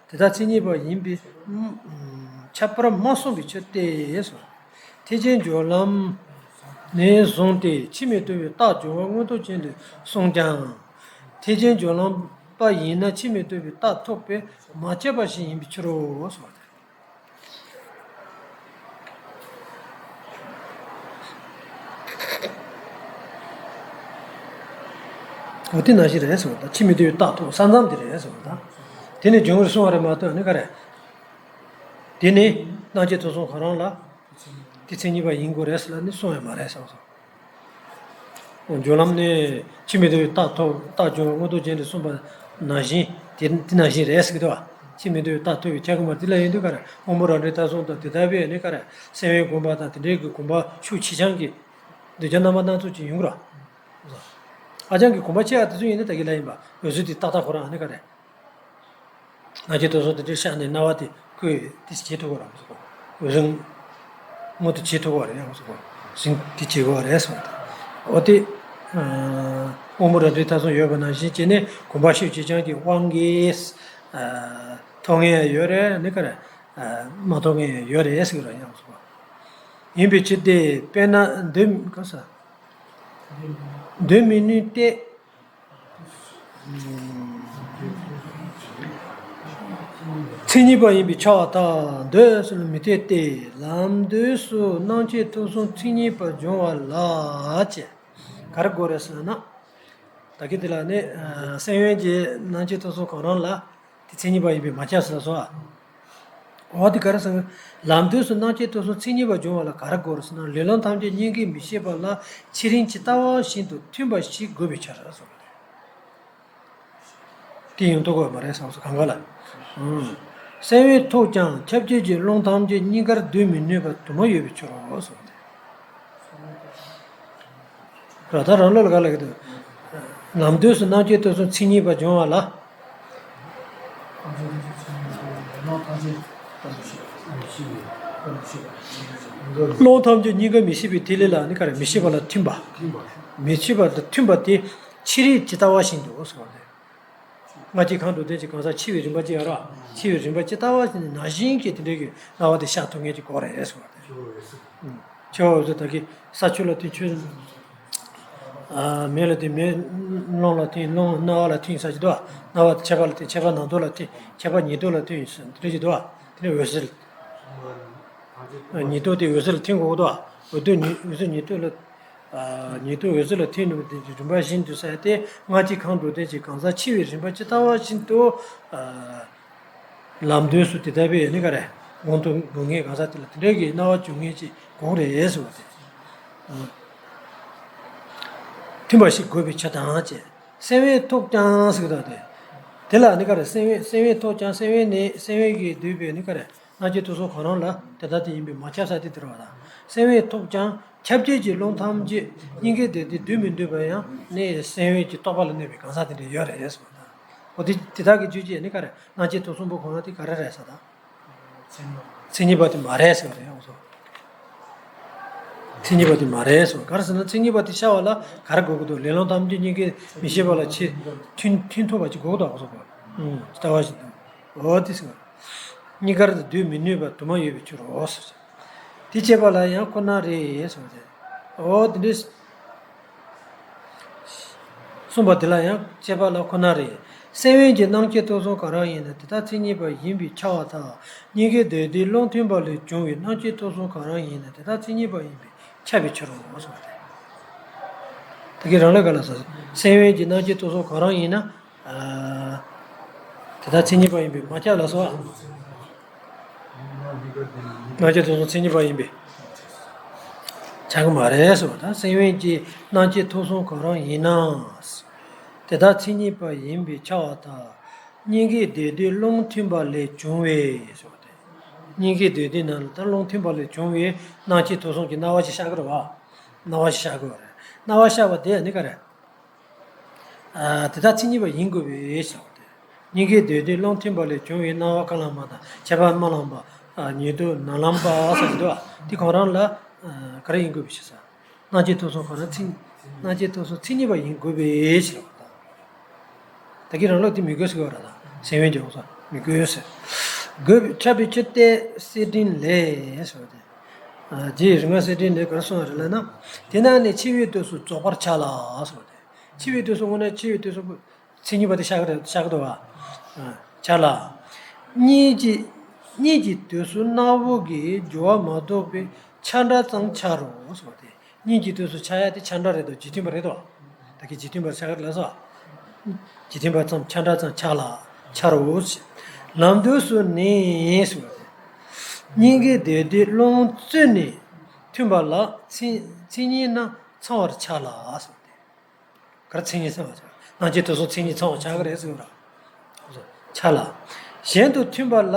དེ་དག་མཚན་ཉིད་པ་ཡིན་པས་ཁྱབ་པར་མ་གསུངས་པའི་ཕྱིར་ཏེ་ཟེར། ཐེག་ཆེན་སྦྱོར་ལམ་ནས་བཟུང་སྟེ་ཕྱིར་མི་ལྡོག་པའི་རྟགས་སྦྱོར་བ་མངོན་རྟོགས་ཅན་ལས་གསུངས་ཀྱང་། ཐེག་ཆེན་སྦྱོར་ལམ་པ་ཡིན་ན་ཕྱིར་མི་ལྡོག་པའི་རྟགས་ཐོབ་པས་མ་ཁྱབ་པ་ཞིག་ཡིན་པའི་ཕྱིར་རོ་ཟེར་བ་དེ། འོ་དེ་ནང་བཞིན་རེད་ཟེར་བ་དང་ཕྱིར་མི་ལྡོག་པའི་རྟགས་ཐོབ་ས་མཚམས་དེ་རེད་ཟེར་བ་དང་། དེ་ནི་འབྱུང་བར་གསུངས་པ་རེད་མ་གཏོགས་ནི་ག་རེ། དེ་ནི་སྣང་མཆེད་ཐུག་གསུམ་གང་རུང་ལ། དེ་མཚན་ཉིད་པ་ཡིན་དགོས་རེད་ཟེར་ལ་ནི་གསུངས་ཡོད་མ་རེད་ཟེར་བ་སོང་། སྦྱོར་ལམ་ནས་ཕྱིར་མི་ལྡོག་པའི་རྟགས་ཐོབ་རྟགས་སྦྱོར་བ་མངོན་རྟོགས་ཅན་དུ་གསུངས་པ་ནང་བཞིན་དེ་དེ་ནང་བཞིན་རེད་ཟེར་གི་འདུག་བ། ཕྱིར་མི་ལྡོག་པའི་རྟགས་ཐོབ་པའི་ཆ་གི་མ་དེ་ལ་ཡིན་དུས་ག་རེ་དབང་པོ་རབ་འབྲིང་ཐ་གསུམ་དང་དེ་ལྟ་བུའི་ནི་ག་རེ་སེམས་དབེན་སྒོམ་པ་དང་དེ་འདྲའི་གི་སྒོམ་པ་ཤུགས་ཆེ་ཆུང་གི་གདུལ་བྱ་རྣམ་པ་སྣ་ཚོགས་ཅིག་ཡོང་གི་རེད། ཨ་ཅང་གི་སྒོམ་པ་ཆེ་བ་དེ་ཚོ་ཡིན་ན་ད་གི་ལ་ཡིན་པ་འོད་གསལ་དེ་ཏག་ཏག་ཁོ་རང་ནི་ག་རེ། སྣང་མཆེད་ཐུག་གསུམ་དེ་འདྲའི་ཤར་ནས་སྣང་བ་དེ་ཀུན་དེ་བྱེད་ཐུབ་པ་རེད་ཟེར་གོ། འོད་རིང་མངོན་དུ་བྱེད་ཐུབ་པ་རེད་ཡང་ཟེར་གོ། ཟིན་དེ་བྱེད་དགོས་པ་རེད་ཟེར་བ་དང་། འོ་དེ། དབང་པོ་རབ་འབྲིང་ཐ་གསུམ་ཡོད་པ་ནང་བཞིན་བྱས་ནས་སྒོམ་པ་ཤུགས་ཆེ་ཆུང་གི་དབང་གིས། མཐོང་མཁན་ཡང་ཡོད་རེད་ནི་ག་རེ། མ་གཏོགས་ངས་ཡོད་རེད་ཟེར་གི་ར་ཡང་སོ། ཡིན་པའི་ཕྱིར་ཏེ། དཔེར་ན་འདོད་ག་ས། འདོད་མི་ནུས་ཏེ། མཚན་ཉིད་པ་ཡིན་པས་ཁྱབ་པར་ཐལ། འདོད་སོགས་ལ་མི་ལྟོས་ཏེ། ལམ་དུས་སུ་སྣང་མཆེད་ཐོབ་གསུམ་མཚན་ཉིད་པར་འབྱུང་བ་ལ་ཅེས། ག་རེ་དགོས་རེད་ཟེར་ན། ད་གིན་དེ་ལ་ནི་སེམས་དབེན་གྱི་སྣང་མཆེད་ཐོབ་གསུམ་གང་རུང་ལ་དེ་མཚན་ཉིད་པ་ཡིན་པས་མ་ཁྱབ་ཟེར་སོ། འོ་དེ་ག་རེ་ཟེར། ལམ་དུས་སུ་སྣང་མཆེད་ཐོབ་གསུམ་མཚན་ཉིད་པར་འབྱུང་བ་ལ་ག་རེ་དགོས་རེད་ཟེར་ན། ལེ་ལོ་ཐམས་ཅད་སྙིང་གའི་མི་ཤེས་པ་ལ་ཆོས་དབྱིངས་ཇི་ལྟ་བ་བཞིན་དུ་མཐུན་པ་ཞིག་དགོས་པའི་ཕྱིར་ཟེར་བ་རེད། དེ་ཡང་རྟོགས་དགོས་མ་རེད་བསམ་སོང་གང་ག་ལ། ཨང་། སེམས་དབེན་ཐོབ་ཀྱང་ཁྱབ་བྱེད་ཀྱི་རླུང་ཐམས་ཅད་གཉིས་ཀར་སྡུད་མི་ནུས་པ་དུ་མ་ཡོད་པའི་ཕྱིར་རོ་གསུངས་ཏེ། ར་ད་རང་ལུགས་ལ་ག་ལ་གི་འདུག་ལམ་དུས་སུ་སྣང་མཆེད་ཐོབ་གསུམ་མཚན་ཉིད་པར་འབྱུང་བ་ལ། རླུང་ཐམས་ཅད་གཉིས་ཀ་མི་ཤེས་པའི་ཐིག་ལེ་ལ་ནི་ག་རེ། མི་ཤེས་པ་ལ་མཐུན་པ། མི་ཤེས་པ་དང་མཐུན་པ་དེ་ཆོས་དབྱིངས་ཇི་ལྟ་བ་བཞིན་དུ་གསུངས་པ་རེད། ལྔ་བརྒྱའི་མཁའ་འགྲོ་དོན་གྱི་གང་ཟག་འཆི་བའི་རིམ་པ་ཅི་ཡང་ར། འཆི་བའི་རིམ་པ་ཇི་ལྟ་བ་བཞིན་ནང་བཞིན་གྱི་དེ་འདྲའི་གི་སྣང་བ་དེ་ཤར་ཐུབ་མཁན་གྱི་སྐོར་རེད་གསུངས་པ་རེད། འཆི་བ་འོད་གསལ་ད་གི་ས་ཆུ་ལ་ཐིམ། ཆུ། མེ་ལ་ཐིམ། མེ་རླུང་ལ་ཐིམ། རླུང་སྣང་བ་ལ་ཐིམ་ཟེར་གྱི་འདུག་སྣང་བ་མཆེད་པ་ལ་ཐིམ། མཆེད་པ་ནང་དུ་ལ་ཐིམ། མཆེད་པ་ཉེ་དུ་ལ་ཐིམ་ཟེར་དེ་འདྲ་ཞིག་འདུག་དེ་ནས་འོད་གསལ། ཉེ་དུ་དེ་འོད་གསལ་ལ་ཐིམ་དགོས་འདུག་འོད་དུ་ཉེ། འོད་གསལ་ཉེ་དུ་ལ། ཉེ་དུ་འོད་གསལ་ལ་ཐིམ་ནུས་པ་དེ་རིམ་པ་བཞིན་དུ་ཟེར་ཏེ། ལྔ་བརྒྱའི་མཁའ་འགྲོ་དོན་གྱི་གང་ཟག་འཆི་བའི་རིམ་པ་ཇི་ལྟ་བ་བཞིན་དུ། ལམ་དུས་སུ་དེ་ལྟ་བུའི་ནི་ག་རེ། དགོངས་དུ་དགོངས་མཁན་གང་ཟག་དེ་ལ་དེ་འདྲའི་གི་སྣང་བ་འབྱུང་མཁན་ཅིག་དགོས་རེད་ཟེར་བ་དེ། མཐུན་པ་ཞིག་དགོས་པའི་ཕྱིར་དང་ཅེས། སེམས་དབེན་ཐོབ་ཀྱང་ཟེར་གི་འདུག་སྟེ། དེ་ལ་ནི་ག་རེ། སེམས་དབེན། སེམས་དབེན་ཐོབ་ཀྱང་། སེམས་དབེན་ནི། སེམས་དབེན་གྱིས་བསྡུས་པའི་ནི་ག་རེ། སྣང་མཆེད་ཐོབ་གསུམ་གང་རུང་ལ་དེ་ལྟ་སྟེ་ཡིན་པས་མ་ཁྱབ་ས་དེ་དེ་རེད་བ་དང་། སེམས་དབེན་ཐོབ་ཀྱང་ཁྱབ་བྱེད་ཀྱི་རླུང་ཐམས་ཅད་སྙིང་གའི་སྡེ་སྟེ་སྡུད་མི་ནུས་པ་ཡང་ནི་སེམས་དབེན་གྱི་རྟོག་པ་ལ་གནས་པའི་གང་ཟག་དེ་འདྲ་ཡོད་རེད་ཟེར་བ་དང་། འོ་དེ་དེ་དག་གི་རྒྱུད་ཀྱིས་ནི་ག་རེ། སྣང་མཆེད་ཐོབ་གསུམ་པོ་གང་རུང་དེ་ག་རེ་རེད་ཟེར་དང་། མཚན་ཉིད་པ་དེ་མ་རེད་ཟེར་བ་རེད་ཡོངས་སུ། མཚན་ཉིད་པ་དེ་མ་རེད་ཟེར་བ། ག་རེ་ཟེར་ན་མཚན་ཉིད་པ་དེ་ཤར་བ་ལ་ག་རེ་དགོས་ཀྱི་འདུག་ལེ་ལོ་ཐམས་ཅད་སྙིང་གའི་མི་ཤེས་པ་ལ་ཆོས་མཐུན་མཐུན་ཐུབ་པ་ཅིག་དགོས་ཀྱི་འདུག་ཟེར་བ། ལྟ་བ་ཞིག་འདུག་འོ་དེ་ཟེར་བ། གཉིས་ཀར་དུ་སྡུད་མི་ནུས་པ་དུ་མ་ཡོད་པའི་ཕྱིར་རོ་ཟེར། དེ་བྱེད་པ་ལ་ཡང་ཁོ་ན་རེ་ཟེར་བ་དེ། འོ་དེ་འདྲའི་གསུངས་པ་དེ་ལ་ཡང་བྱེད་པ་ལ་ཁོ་ན་རེ། སེམས་དབེན་གྱི་སྣང་མཆེད་ཐོབ་གསུམ་གང་རུང་ཡིན་ན་དེ་དག་མཚན་ཉིད་པ་ཡིན་པས་ཁྱབ་པར་ཐལ། སྙིང་གའི་སྡེ་སྟེ་རླུང་མཐུན་པ་ལས་བྱུང་བའི་སྣང་མཆེད་ཐོབ་གསུམ་གང་རུང་ཡིན་ན་དེ་དག་མཚན་ཉིད་པ་ཡིན་པས་ཁྱབ་པའི་ཕྱིར་རོ་གསུངས་པ་སྟེ། དེ་གའི་རང་ལས་ག་ལ་ཟེར། སེམས་དབེན་གྱི་སྣང་མཆེད་ཐོབ་གསུམ་གང་རུང་ཡིན་ན། དེ་དག་མཚན་ཉིད་པ་ཡིན་པས་མ་ཁྱབ་ལ་སོགས། སྣང་མཆེད་ཐོབ་གསུམ་མཚན་ཉིད་པ་ཡིན་པས་ཁྱབ་ཀྱི་མ་རེད་ཟེར་བ་དང་། སེམས་དབེན་གྱི་སྣང་མཆེད་ཐོབ་གསུམ་གང་རུང་ཡིན་ན། དེ་དག་མཚན་ཉིད་པ་ཡིན་པས་ཁྱབ་པར་ཐལ། སྙིང་གའི་སྡེ་སྟེ་རླུང་མཐུན་པ་ལས་བྱུང་བའི་ཟེར་བ་དེ། སྙིང་གའི་སྡེ་སྟེ་ནང་ལ་ད་རླུང་མཐུན་པ་ལས་བྱུང་བའི་སྣང་མཆེད་ཐོབ་གསུམ་གྱི་སྣང་བ་ཞིག་ཤར་གི་རེད་བ། སྣང་བ་ཞིག་ཤར་གི་རེད། སྣང་བ་ཤར་བ་དེ་ནི་ག་རེ། དེ་དག་མཚན་ཉིད་པ་ཡིན་དགོས་པའི་ཕྱིར་རོ། སྙིང་གའི་སྡེ་སྟེ་རླུང་མཐུན་པ་ལས་བྱུང་བའི་སྣང་བ་ཀ་ལ་མ་དང་ཁྱད་པར་རྨི་ལམ་པ། ཉེ་དུ་ནམ་ལངས་པ་ཟེར་གྱི་འདུག་དེ་གང་རུང་ལ་ག་རེ་ཡིན་དགོས་པའི་ཕྱིར་ཟེར། སྣང་མཆེད་ཐོབ་གསུམ་གང་རུང་མཚན། སྣང་མཆེད་ཐོབ་གསུམ་མཚན་ཉིད་པ་ཡིན་དགོས་པའི་ཕྱིར་རོ། ད་གིན་རང་ལུགས་དེ་མི་དགོས་ཟེར་གྱི་ཡོད་རེད་ད། སེམས་དབེན་གྱི་འོག་ས་མི་དགོས་ཟེར། དགོས་པས་ཁྱབ་པའི་ཕྱིར་ཏེ་སེར་སྦྲེང་ལས་ཟེར་བ་དེ། རྗེ་རིག་སྔགས་གསལ་སྒྲོན་ལས་ག་རེ་གསུངས་པ་རེད་ལབ་ན། དེས་ན་ནི་འཆི་བའི་དུས་སུ་རྫོགས་པར་བྱ་ལ་ཟེར་བ་དེ། འཆི་བའི་དུས་སུ་དངོས་གནས་འཆི་བའི་དུས་སུ་མཚན་ཉིད་པ་དེ་ཤར་གི་རེད། ཤར་གི་འདུག་བ། བྱ་ལ། གཉིད་ཀྱི། གཉིད་ཀྱི་དུས་སུ་སྣ་བུག་གི་རྒྱུ་བ་མ་གཏོགས་པའི་ཆ་འདྲ་ཙམ་འཆར་རོ་ཟེར་བ་དེ། གཉིད་ཀྱི་དུས་སུ་འཆར་ཡ་དེ་ཆ་འདྲ་རེད་དོ། རྗེས་མཐུན་པ་རེད་དོ། ད་གིན་རྗེས་མཐུན་པར་ཤར་གི་རེད་ལབ་སོང་། རྗེས་མཐུན་པ་ཙམ་ཆ་འདྲ་ཙམ་འཆར་ལ་འཆར་རོ། ལམ་དུས་སུ་ནི་ཟེར་བ་དེ། སྙིང་གའི་སྡེ་སྟེ་རླུང་བཙུད་ནས་མཐུན་པ་ལ་མཚན་མཚན་ཉིད་རྣམས་ཚང་བར་འཆར་ལ་ཟེར་བ་དེ། ག་རེ་མཚན་ཉིད་ཚང་བ་ཆགས། སྣང་མཆེད་དུས་གསུམ་མཚན་ཉིད་ཚང་བ་ཆགས་ཀྱི་རེད་ཟེར་བ་ར། ཆགས་ལ། གཞན་དུ་མཐུན་པ་ལ་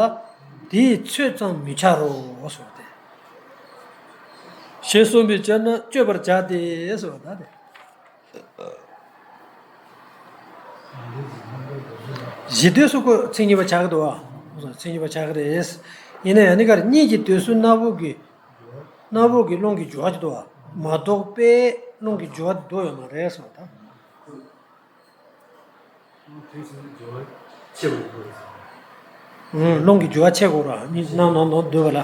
དེའི་ཚོད་ཙམ་མི་འཆར་རོ་ཟེར་བ་སྟེ། ཞེས་གསུངས་པའི་ཕྱིར་ན་གཅོད་པར་བྱ་སྟེ་ཟེར་བ་ད་དེ། གཞན་དུས་སུ་ཁོ་མཚན་ཉིད་པ་ཆགས་ཀྱི་འདུག་བ། མཚན་ཉིད་པ་ཆགས་ཀྱི་རེད། ཡིན་ན་ཡང་ནི་ག་རེ། གཉིད་ཀྱི་དུས་སུ་སྣ་བུག་གི། སྣ་བུག་གི་རླུང་གི་རྒྱུ་བ་ཅིག་འདུག་བ། མ་གཏོགས་པའི་རླུང་གི་རྒྱུ་བ་འདུག་ཡོད་མ་རེད་ཟེར་བ་དང་། རླུང་གི་རྒྱུ་བ་ཆད་དགོས་ར། གཉིས་ནང་ནང་ནང་སྡོད་པ་ལ།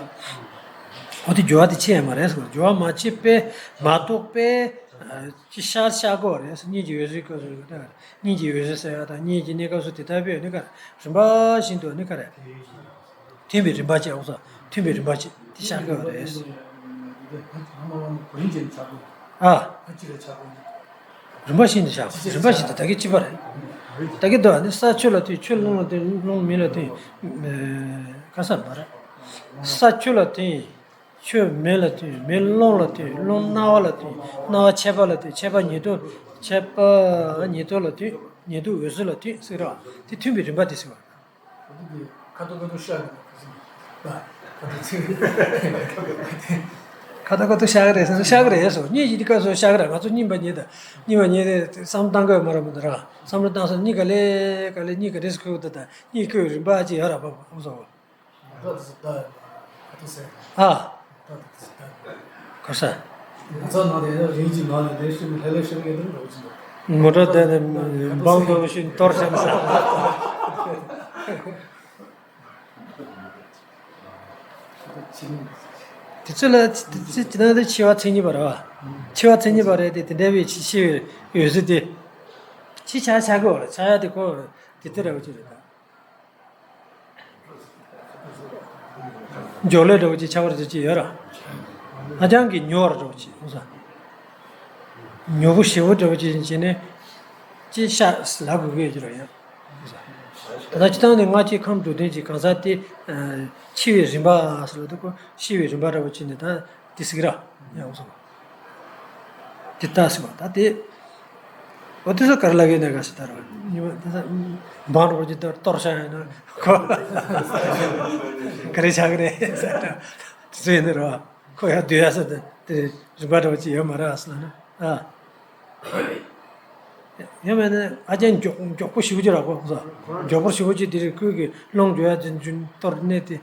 འོ་དེ་རྒྱུ་བ་དེ་ཆད་ཡ་མ་རེད་ཟེར། རྒྱུ་བ་མ་ཆད་པས་མ་གཏོགས་པས་ཅི་ཤར་ཤར་དགོས་རེད། གཉིས་ཀྱི་འོད་ཟེར་སྐབས་སུ་གཉིས་ཀྱི་འོད་ཟེར་ཟེར་ཡ་དང་གཉིས་ཀྱི་གནས་སྐབས་སུ་དེ་ལྟ་བུའི་ནི་ག་རེ་རིམ་པ་བཞིན་དུ་ནི་ག་རེ། མཐུན་པའི་རིམ་པ་བཅས། འོ་ས་མཐུན་པའི་རིམ་པ་བཅས་དེ་ཤར་དགོས་རེད། ཨ། རིམ་པ་བཞིན་དུ་བཞག་རིམ་པ་བཞིན་དུ་བཞག་རིམ་པ་བཞིན་དུ་ད་གི་གཅིག་པ་རེད། ད་གི་འདུག་ཨ་ནི་ས་ཆུ་ལ་མཐུན། ཆུ་རླུང་ལ་མཐུན། རླུང་མེ་ལ་མཐུན། ཨེ། ག་ས་མ་རེད། ས་ཆུ་ལ་མཐུན། ཆུ་མེ་ལ་མཐུན། མེ་རླུང་ལ་མཐུན། རླུང་སྣང་བ་ལ་མཐུན། སྣང་བ་མཆེད་པ་ལ་མཐུན། མཆེད་པ་ཉེར་དྲུག་མཆེད་པ་ཉེར་དྲུག་ལ་མཐུན། ཉེར་དྲུག་འོད་ཟེར་ལ་མཐུན་ཟེར་བ་དེ་མཐུན་པའི་རིམ་པ་དེ་ཟེར་བ། ཁ་ཏོ་ཁ་ཏོ་ཤ་གི་ཁ་ཏོ་ཚིག་ཁ་ཏོ་ཁ་ཏོ་ཤ་གི་རེད་ཟེར། ཤ་གི་རེད་ཟེར། གཉིས་ཀྱི་སྐབས་སུ་ཤ་གི་རེད། ང་ཚོ་གཉིས་པ་གཉིས་དང་གཉིས་པ་གཉིས་དེ་བསམ་བློ་བཏང་དགོས་མ་རེད་མི་འདུག་ར། བསམ་བློ་བཏང་སོང་གཉིས་ག་ལེ་ག་ལེ་གཉིས་ག་རེ་ཟེར་ཁུལ་དུ་དང་གཉིས་ཁུལ་རིམ་པ་ཅིག་ཡོད་ར་བ་བ་སོ། ཨ། ག་ས། ང་ཚོ་ནང་དེ་ཡང་རིང་གཅིག་ནང་ནས་ལས་ཤིང་ལྷ་ལས་ཤིང་ངེས་དུ་འགྲོ་གི་འདུག་མོ་ཊ་དེ་ནས་འབངས་འགྲོ་བཞིན་གཏོར་བྱས་ས། དེ་ཚོ་ལ་དེ་ཚོ་ཅི་ན་དེ་འཆི་བ་མཚན་ཉིད་པ་རེད་བ། འཆི་བ་མཚན་ཉིད་པ་རེད་དེ། དེ་འདྲ་བའི་འཆི་འཆི་བའི་འོད་ཟེར་དེ། ཅི་ཆ་ཆ་གི་བ་རེད། ཆ་ཡ་དེ་ཁོ་དེ་ལྟར་རེད་བ་ཅི་རེད་ད། མགྱོགས་ལས་འདྲ་བོ་ཅིག་ཆགས་པར་འདུག་ཅིག་ཡོད་ར། ཧ་ཅང་གི་མྱུར་བ་འདྲ་བོ་ཅིག་ཡོང་ས། མྱུར་པོ་ཞེ་པོ་འདྲ་བོ་ཅིག་བྱས་ནས་ཅིག་ཤ་ལབ་དགོས་ཀྱི་ཡོད་ཀྱི་ར་ཡང་། ད་ལྟ་སྤྱི་བཏང་ནས་སྔ་ཕྱི་ཁམས་འགྲོ་དོན་གྱི་གང་ཟག་དེ་འཆི་བའི་རིམ་པ་ཟེར་ལ་འདུག་གོ། ཤི་བའི་རིམ་པ་འདྲ་བོ་ཅིག་ནས་ད་དེ་ཟིག་ར་ཡང་སོང་། དེ་ལྟ་ཟེར་བ་ད་དེ། འོ་དེ་ཚོ་ག་རེ་ལབ་ཡོད་ན་ག་ཟེར་ད་ར་བ། ཉི་མ་དེ་ཚོ་འབངས་རོགས་ཀྱི་གཏོར་གཏོར་བྱ་ཡོད་ན་ཁོ་ག་རེ་བྱ་གི་རེད་ཟེར་ད། དེ་ཚོ་ཡིན་ན་ར་བ་ཁོ་ཡར་སྡོད་ཡ་ས་དེ་དེ་རིམ་པ་འདྲ་བ་ཅིག་ཡོད་མ་རེད་ཟེར་ན་ཨ། ཡང་མིན་ན་ཨ་ཅག་མགྱོགས་མགྱོགས་པོ་ཞེ་པོ་ཅིག་ར་ཁོ་ས། མགྱོགས་པོ་ཞེ་པོ་ཅིག་དེ་རེད། ཁོས་ཀྱི་རླུང་འགྲོ་ཡ་དེ་འཇུ་གཏོར་གནས་དེ་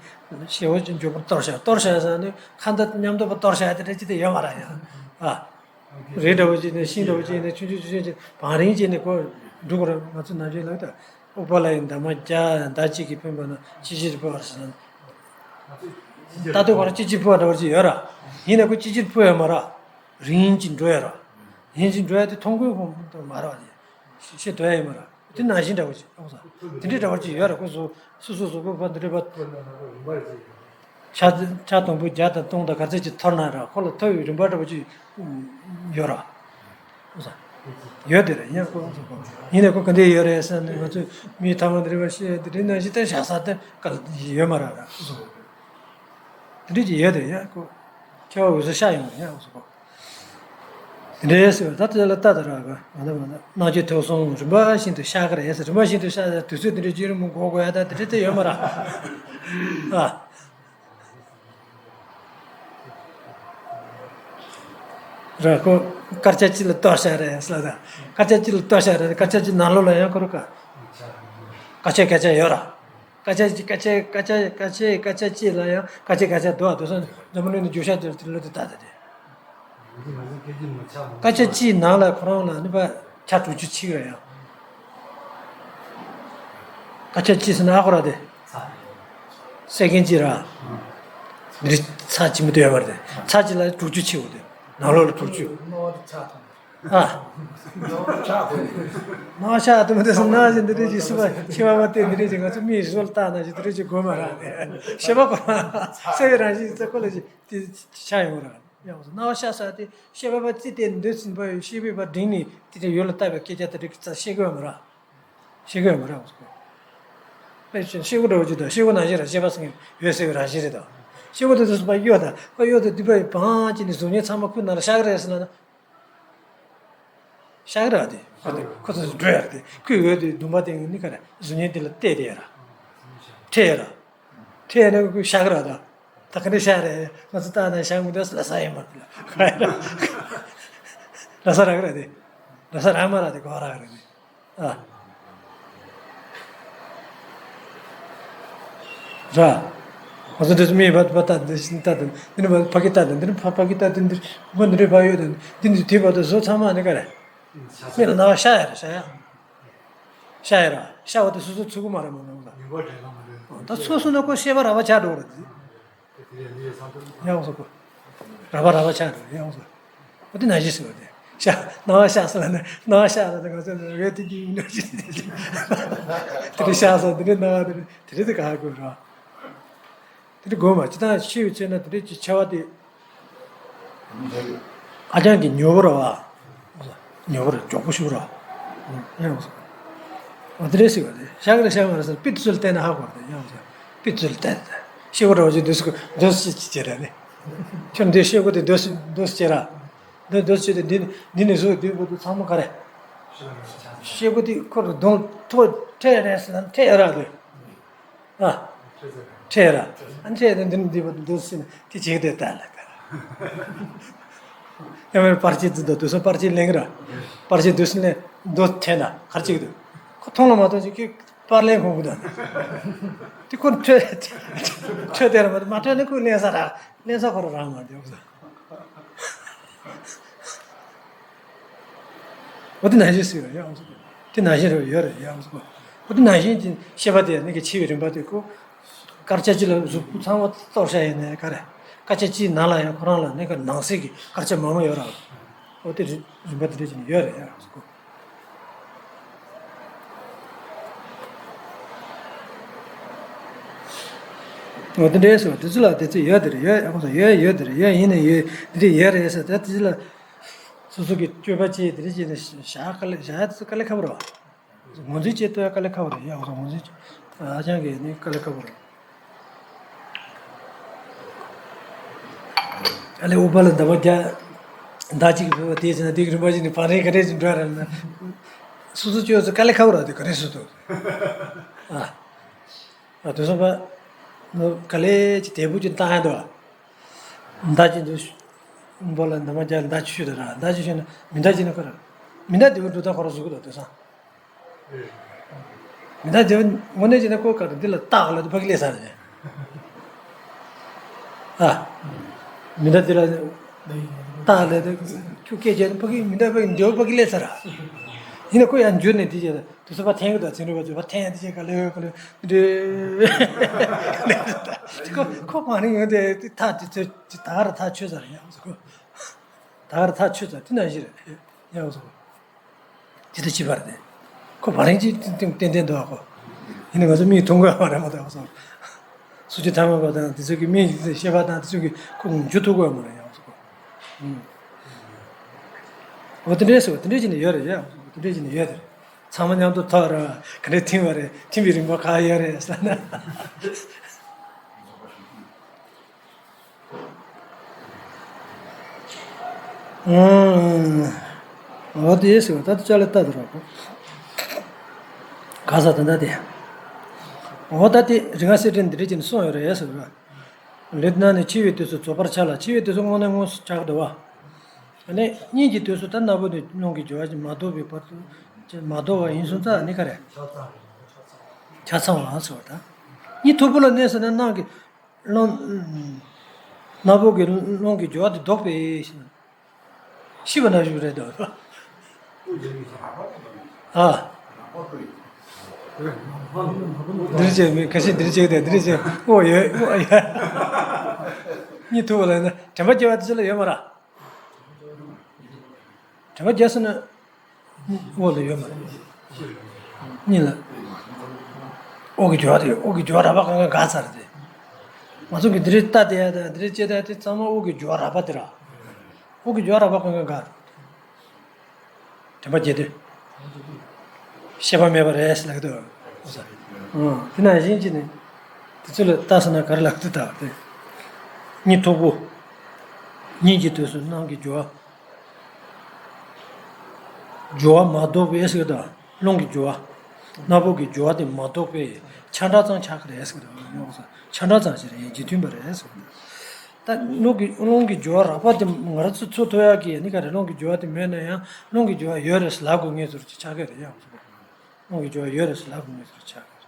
ཞེ་པོ་ཅིག་མགྱོགས་པོ་གཏོར་བྱ་གཏོར་བྱ་ཟེར་ན་ཁ་འདི་མཉམ་དུ་པ་གཏོར་བྱ་དེ་འདྲ་ཅིག་དེ་ཡོད་མ་རེད་ཡ། ཨ། རི་འདྲ་བོ་ཅིག་ནས་ཤིང་འདྲ་བོ་ཅིག་ནས་ཆུང་ཆུང་ཆུང་ཆུང་ཅིག་བང་རིམ་ཅིག་ནས་ཁོ་འགྲོ་གི་རེད། ང་ཚོ་ནམ་རྒྱུན་ལབ་ད། ཨོ་པ་ལ་ཡི་འདབ་མ་བརྒྱ་མདའ་གཅིག་གིས་ཕན་པ་ན་གཅིག་གཅིག་སྤོ་བར་ཟེར་ན། ལྟ་དུས་བར་གཅིག་གཅིག་སྤོ་བ་འདྲ་བོ་ཅིག་ཡོད་ར། ཡིན་ན་ཁོ་གཅིག་གཅིག་སྤོ་ཡ་མ་ར། རིམ་གྱིས་འགྲོ་ཡ་ར། རིམ་གྱིས་འགྲོ་ཡ་དེ་མཐོང་གོ་ཁོ་མ་ར་བ་དེ། ཤེས་ཐུབ་ཡ་ཡིན་མ་ར། དེ་ནང་བཞིན་འདྲ་བོ་ཅིག་ཨོ་ས། དེ་འདྲའི་འདྲ་བོ་ཅིག་ཡོད་ར། ཁོ་སོ་སོ་སོ་སོ་ཁོ་བ་འདི་འདྲ་བ། ཆ་ཆ་དང་པོ་བརྒྱ་དང་སྟོང་དང་ག་ཚད་ཅིག་ཐོར་ན་ར་ཁོ་ལ་ཐོ་ཡི་རིམ་པ་འདྲ་བོ་ཅིག་ཡོད་ར། ཨོ་ས། ཡོད་དེ་ར་ཡིན་ཁོ་ཨོ་ས་ཁོ། ཡིན་ནས་ཁོ་ག་འདྲ་ཡོད་རེད་ཟེར་ནས་ང་ཚོས་མིའི་ཐ་མ་འདི་འདྲ་བ་ཤེས་དེ་འདྲའི་ནང་བཞིན་དེ་བཞག་ས་དེ་ག་ལ་ཡོད་མ་ར་ར་ཨོ་ས་ཁོ། དེ་འདྲ་ཅིག་ཡོད་དེ་ཡིན་ཁོ། ཁྱེད་བ་འོད་ཟེར་ཤར་ཡོང་ཡ་འོ་ཟེར་གོ། དེ་འདྲའི་ཟེར་བ་ད་དེ་ལ་ལྟ་དང་ར་ག་ང་ད་མ་ད་སྣང་མཆེད་ཐོབ་སོང་རིམ་པ་བཞིན་དུ་ཤར་གི་རེད་ཟེར། རིམ་པ་བཞིན་དུ་ཤར་ཟེར་དུས་ཚོད་དེ་འདྲའི་བརྒྱུད་རིམ་འགོག་དགོས་ཡ་ད་དེ་འདྲའི་དེ་ཡོད་མ་ར། ཨ། ར་ཁོ་སྐར་ཆ་གཅིག་ལ་ལྟོ་ཤར་རེད་ཟེར་ལ་ད། སྐར་ཆ་གཅིག་ལ་ལྟོ་ཤར་རེད། སྐར་ཆ་གཅིག་ནང་ལོགས་ལ་ཡང་ཁོ་རུ་ཀ་སྐར་ཆ་སྐར་ཆ་ཡོད་ར། སྐར་ཆ་གཅིག་སྐར་ཆ་སྐར་ཆ་སྐར་ཆ་སྐར་ཆ་གཅིག་ལ་ཡང་སྐར་ཆ་སྐར་ཆ་འདུག་ཨ། འདུག་སོང་འཛམ་བུ་གླིང་ནས་རྒྱུ་ཤ་དེར་དེ་ལོ་དེ་ལྟ་ད་དེ། སྐར་ཆ་གཅིག་ནང་ལ་ཁོ་རང་ལ་ནི་པ་ཆ་དྲུག་ཅུ་ཆིག་རེད་ཡང་། སྐར་ཆ་གཅིག་ཟེར་ན་ཨ་ཁོ་ར་དེ། སེ་ཀན་གཅིག་ར། འདི་རིགས་ཚ་གཅིག་མི་འདུག་ཡོད་མ་རེད་དེ། ཚ་གཅིག་ལ་དྲུག་ཅུ་ཆིག་འོ་དེ། ནང་ལོགས་ལ་དྲུག་ཅུ། ཨ། སྣང་བ་ཤར་དུ་མི་འདུག་སྣང་བ་ཞིག་འདི་འདྲ་ཞིག་སྲིད་པ་ཤེས་པ་མ་སྟེར་འདི་འདྲ་ཞིག་ང་ཚོ་མིའི་བཟོ་ལ་བལྟས་ན་ཞིག་འདི་འདྲ་ཞིག་དགོས་མ་རེད། ཤེས་པ་ཁོ་རང་གསལ་བའི་རང་བཞིན་ཙམ་ཁོ་ལ་ཞིག་དེ་ཤར་ཡོང་ར། ཡང་སྣང་བ་ཤར་ས་དེ་ཤེས་པ་པ་ཙི་དེ་འདོད་ཟིན་པ་ཡོད། ཤེས་པའི་བ་འབྲིང་ནས་དེ་འདྲ་ཡོད་ལ་ལྟ་བའི་སྐད་ཆ་དེ་འདྲ་ཙམ་ཤེས་དགོས་མ་རེད། ཤེས་དགོས་མ་རེད། ཤེས་དགོས་ནང་བཞིན་ར་ཤེས་པ་སེང་གེ་ཡོད་ཟེར་བའི་རང་བཞིན་རེད་དོ། ཤེས་དགོས་དེ་ཚོ་སུ་པ་གཡོ་ད་པ་གཡོ་དེ་དུས་པ་ཡི་བང་ཅི་ནི་གཟུགས་བརྙན་ཚང་མ་ཁོའི་ནང་ལ་ཤར་གི་རེད་ཟེར་ན། ཤར་གི་ར་དེ། ཁོ་ཚོ་འགྲོ་ཡ་ར་དེ། ཁོའི་འོད་དེ་དུམ་པ་དེ་ནི་ག་རེ་གཟུགས་བརྙན་དེ་ལ་བལྟས་དེ་ཡ་ར། ཁྲེ་ཡ་ར། ཁྲེ་ཡ་ན་ཁོ་ཤར་གི་ར་ད། ད་ག་འདྲ་ཤར་རེད། ང་ཚོ་ལྟ་ན་ཤར་མི་འདུག་ལ་ས་ཡ་མ་རེད་ལ། ལ་ས་ར་གི་ར་དེ། ལ་ས་ར་མ་ར་དེ་གོ་ར་གི་ར་དེ། ཨ། ར། ང་ཚོ་འདི་ཚོ་མི་བ་བ་ལྟ་འདི་ཤིན་ལྟ་དང་འདི་ནི་བ་ཕ་གི་ལྟ་དང་འདི་ནི་ཕ་ཕ་གི་ལྟ་དང་འདི་བ་འདི་རེ་བ་ཡོད་དང་འདི་འདི་དེ་བ་དང་བཟོ་ཚང་མ་ནི་ག་རེ། མི་ལ་ན་བ་ཤ་ཡ་ར་ཤ་ཡ། ཤ་ཡ་ར་ཤ་བ་དེ་སོ་སོ་ཚུགས་གི་མ་རེད་མོ་ནང་ལ། ད་སོ་སོ་ན་ཁོ་ཤེས་པ་རགས་པ་ཆགས་འགྲོ་རེད། ཡང་སོ་ཁོ། རགས་པ་རགས་པ་ཆགས་འགྲོ་ཡང་སོ། ཨོ་དེ་ནང་བཞིན་ཟེར་བ་དེ། ཤ། སྣང་བ་ཤ་ཟེར་ལ་ནི་སྣང་བ་ཤ་ཟེར་ཏེ་ང་ཚོ་འོད་དེ་འདི་ཡིན་ནོ་ཞེས་དེ་རེད་ཤ་ཟེར་དེ་རེད་སྣང་བ་དེ་རེད་དེ་རེད་དེ་ག་དགོས་ར། དེ་འདྲ་དགོས་མ་ཅི་ལྟར་ཤི་བའི་ཚེ་ན་དེ་འདྲ་ཅིག་ཆེ་བ་དེ། ཨ་ཅང་གི་ཉོ་བོ་ར་བ། ཉོ་བོ་ར་མགྱོགས་པོ་ཤུགས་ར། ཡང་། འོ་དེ་འདྲ་ཟེར་བ་རེད་ཤག་རེད་ཤག་མ་རེད་ཟེར་པི་ཏི་ཚུལ་བལྟས་ན་ཧ་གོ་རེད་ཡང་ཟེར། པི་ཏི་ཚུལ་བལྟས་ཤེ་བོ་ར་བ་ཅིག་འདོད་སུ་འདོད་སུ་ཅི་ཅི་ར་ནི། ཁྱོད་འདི་ཤེ་བོ་དེ་འདོད་སུ་འདོད་སུ་ཅི་ར། འདི་འདོད་སུ་ཅི་དེ་འདི་འདི་ནི་བཟོ་འདི་བོ་དུ་ཚང་མ་ག་རེ། ཤེ་བོ་དེ་ཁོ་ར་གདོང་ཐོ་ཁྲེ་རེད་ཟེར་ན་ཁྲེ་ར་དེ། ཨ། ཁྲེ་ར། ཨ་ཁྲེ་ར་འདི་འདི་བ་འདི་སྲིད་ནས་དེ་བྱེད་དེ་ལྟ་ལ་ལྟ། ཡང་མིན་པར་ཆས་འདི་འདུག་དུས་སུ་པར་ཆས་ལེན་གི་ར། པར་ཆས་དུས་སུ་ནས་འདུག་ཁྲེ་ན་གར་ཅིག་འདུག་ཁོ་མཐོང་ལ་མ་མཐོང་ཅིག་གི་པར་ལེན་ཁོང་གི་འདུག་དེ་ཁོ་ཁྲེ་ཁྲེ་དེ་ར་མ་མ་ཁྲེ་ནས་ཁོས་ལེན་ས་ར་ལེན་ས་ཁོ་ར་རང་མ་འདུག་འོ་དེ་ནང་བཞིན་ཟེར་བ་ཡང་ཟེར། དེ་ནང་བཞིན་རེ་ཡོད་རེད་ཡང་ཟེར། འོ་དེ་ནང་བཞིན་གྱི་ཤེས་པ་དེ་ནི་གི་འཆི་བའི་རིམ་པ་དེ་ཁོ། སྐར་ཆ་གཅིག་ལ་གཟུགས་པོ་ཚང་མ་གཏོར་བྱ་ཡིན་ནའི་ག་རེ། སྐར་ཆ་གཅིག་ནང་ལ་ཡང་ཁོ་རང་ལ་ནི་གི་ནང་གསེས་ཀྱི་སྐར་ཆ་མང་པོ་ཡོད་རེད། འོ་དེ་རིམ་པ་དེ་འདྲ་ཅིག་ནི་ཡོད་རེད་ཡང་ཟེར། འོ་དེ་འདྲ་ཟེར་བ་དེ་ཚོ་ལ་དེ་ཚོ་ཡོད་དེ་རེད་ཡོད་ཡང་ཟེར་ཡོད་ཡོད་དེ་རེད་ཡོད་ཡིན་ནའི་ཡོད་དེ་འདྲ་ཡོད་རེད་ཟེར་ད་དེ་ཚོ་ལ། སོ་སོ་གི་སྤྱོད་པ་ཅིག་དེ་རིགས་ཅིག་ནི་བཞག་ག་ལེ་བཞག་ཡ་དེ་ཚོ་དཀའ་ལས་ཁག་པོ་རེད་བ། ངོས་འཛིན་བྱེད་ཐུབ་ཡ་དཀའ་ལས་ཁག་པོ་རེད་ཡ། ངོས་འཛིན་ཨ་ཅང་གི་ནི་དཀའ་ལས་ཁག་པོ་རེད། ཨ་ལེ་ཨུ་པ་ལ་འདབ་མ་རྒྱ་མདའ་གཅིག་གི་བུ་དེ་བྱས་ན་དེ་གི་རིམ་པ་ཅིག་ནི་བང་རིམ་ག་འདྲས་ཅིག་འགྲོ་ཡ་རེད་ན། སོ་སོ་སྤྱོད་ཚོ་དཀའ་ལས་ཁག་པོ་རེད་དེ་ག་རེ་སུ་ཐུབ། ཨ། ཨ་དུས་སོང་པ། ག་ལེ་ཅིག་དལ་བུ་ཅིག་བཏང་ཡ་འདུག་ཨ། མདའ་ཅིག་འདུག་འབོ་ལ་འདབ་མ་རྒྱ་མདའ་ཆུ་ཤོད་དང་ར་མདའ་ཆུ་ཤོད་ན་མི་མདའ་ཅིག་ནི་ཁོ་ར། མི་མདའ་དེ་བུ་འགྲོ་སྟངས་ཁོ་ར་གཟུགས་ཀྱི་འདུག་དེང་སང་། མི་མདའ་དེ་བུ་དངོས་གནས་ཅིག་ན་ཁོ་ག་རེ་འདི་ལ་བཏགས་ལ་དེ་ཕ་གི་ལས་ས་རེད། ཨ། མི་མདའ་དེ་ལ་བཏགས་ལ་དེ་ཁྱུ་སྐད་བྱས་ན་ཕ་གི་མི་མདའ་ཕ་གི་འདི་བུ་ཕ་གི་ལས་ས་ར། ཡིན་ན་ཁོ་ཡང་འཇུར་ནས་དེ་བྱས་ད། དུ་སུ་བ་འཐེན་གི་དང་ཚིག་འབྲུ་བ་ཚོ་བ་འཐེན་ཡ་དེ་བྱས་ག་ལེ་ག་ལེ་འདྲེ། ཁོ་ཁོ་བང་རིམ་ཡོང་དེ་ཐག་དེ་ཚོ་ད་ག་ར་ཐག་ཆོད་ཚར་ཡང་ཟེར་ཁོ། ད་ག་ར་ཐག་ཆོད་ཚར་དེ་ནང་བཞིན་རེད་ཡང་ཟེར་ཁོ། ཇི་ལྟར་ཅི་བར་དེ། ཁོ་བང་རིམ་གྱི་ཏན་ཏན་འདུག་ཨ་ཁོ། ཡིན་ན་ང་ཚོ་མིག་མཐོང་གི་མ་རེད་མ་གཏོགས་ཨ་སོང་། སུ་ཅི་ཐ་མ་པ་དང་དེ་ཚོ་གི་མིག་ཤེས་པ་དང་དེ་ཚོ་གི་ཁོ་འཇུ་ཐུབ་གི་མ་རེད་ཡང་ཟེར་ཁོ། ཨུམ། འོ་དེ་འདྲས་སོ་དེ་འདྲས་ཅི་ནས་ཡོད་རེད་ཡ། དེ་འདྲས་ཅི་ནས་ཡོད་རེད། ཚང་མ་མཉམ་དུ་ཐོག་ར་ག་འདྲས་ཐིམ་པ་རེད། ཐིམ་པའི་རིམ་པ་ག་ཡོད་རེད་ཟེར་ན། ཨང་། འོ་དེ་ཟེར་བ་ད་དུ་ཅག་ལ་ལྟ་དུ་རོགས། ག་ས་ད་ལྟ་དེ། འོ་ད་དེ་རིག་སྔགས་གསེར་ཕྲེང་འདི་འདྲས་ཅི་ནས་གསུངས་ཡོད་རེད་ཟེར་བ། ལུས་ནང་ནས་འཆི་བའི་དུས་སུ་རྫོགས་པར་བྱ་ལ། འཆི་བའི་དུས་སུ་དངོས་གནས་དངོས་སུ་བྱ་དགོས་བ། ཨ་ནི་གཉིད་ཀྱི་དུས་སུ་ད་སྣ་བུག་ནས་རླུང་གི་རྒྱུ་བ་ཅིག་མ་ལྡོག་པའི་བར་དུ་ཅིག་མ་ལྡོག་པ་ཡིན་སོང་ཙང་ཨ་ནི་ག་རེ། ཆ་ཚང་བ་ཟེར་བ་དང་། གཉིད་མཐུག་པོ་ལ་གནས་ཟེར་ན་རླུང་གི་རླུང་སྣ་བུག་གི་རླུང་གི་རྒྱུ་བ་དེ་ལྡོག་པའི་ཤི་བ་ན་བཞུགས་རེད་དོ། ཨ། འདིར་བྱས་མིན་ཁ་ཤས་འདིར་བྱས་ཏེ་འདིར་བྱས་ཨོ་ཡོད་ཨོ་ཡོད། གཉིད་མཐུག་པོ་ལ་ན་དྲན་པ་སྐྱེ་བ་དེ་ཚོ་ལ་ཡོད་མ་ར། དྲན་པ་སྐྱེ་སོང་ན་ཨོ་ལ་ཡོད་མ་ར། གཉིད་ལ། ཨོ་གི་རྒྱུ་བ་དེ་ཨོ་གི་རྒྱུ་བ་རགས་པ་གང་ག་ག་ཚར་ཏེ། ང་ཚོ་གི་འདིར་ལྟ་དེ་ཡ་དང་འདིར་བྱས་ཏེ་དེ་ཚང་མ་ཨོ་གི་རྒྱུ་བ་རགས་པ་དེ་ར། ཨོ་གི་རྒྱུ་བ་རགས་པ་གང་ག་ག་དྲན་པ་བརྒྱད་དེ། ཤེས་པ་མེད་པ་རེད་ཟེར་ལབ་ཀྱི་འདུག་ཨོ་ས། ཨང་། དེ་ནང་བཞིན་གྱི་ནི། དེ་ཚོ་ལ་ལྟ་ས་ན་ག་རེ་ལབ་ཀྱི་འདུག་ད་དེ། གཉིད་མཐུག་པོ། གཉིད་ཀྱི་དུས་སུ་རླུང་གི་རྒྱུ་བ། རྒྱུ་བ་མ་ལྡོག་པས་ཟེར་གྱི་འདུག་རླུང་གི་རྒྱུ་བ། སྣ་བུག་གི་རྒྱུ་བ་དེ་མ་ལྡོག་པས་ཆ་འདྲ་ཙམ་ཆགས་ཀྱི་རེད་ཟེར་གྱི་འདུག་ཆ་འདྲ་ཙམ་ཞིག་རེད་རྗེས་མཐུན་པ་རེད་ཟེར་གྱི་འདུག་ད་རླུང་གི་རླུང་གི་རྒྱུ་བ་རགས་པ་དེ་ང་རང་ཚོ་འཚོ་ཐུབ་ཡག་གི་ནི་ག་རེ་རླུང་གི་རྒྱུ་བ་དེ་མེད་ན་ཡང་རླུང་གི་རྒྱུ་བ་ཡོད་རེད་ལབ་དགོས་ངེས་ཚོར་ཅིག་ཆགས་ཀྱི་རེད་ཡང་། རླུང་གི་རྒྱུ་བ་ཡོད་རེད་ལབ་དགོས་ངེས་ཚོར་ཆགས་ཀྱི་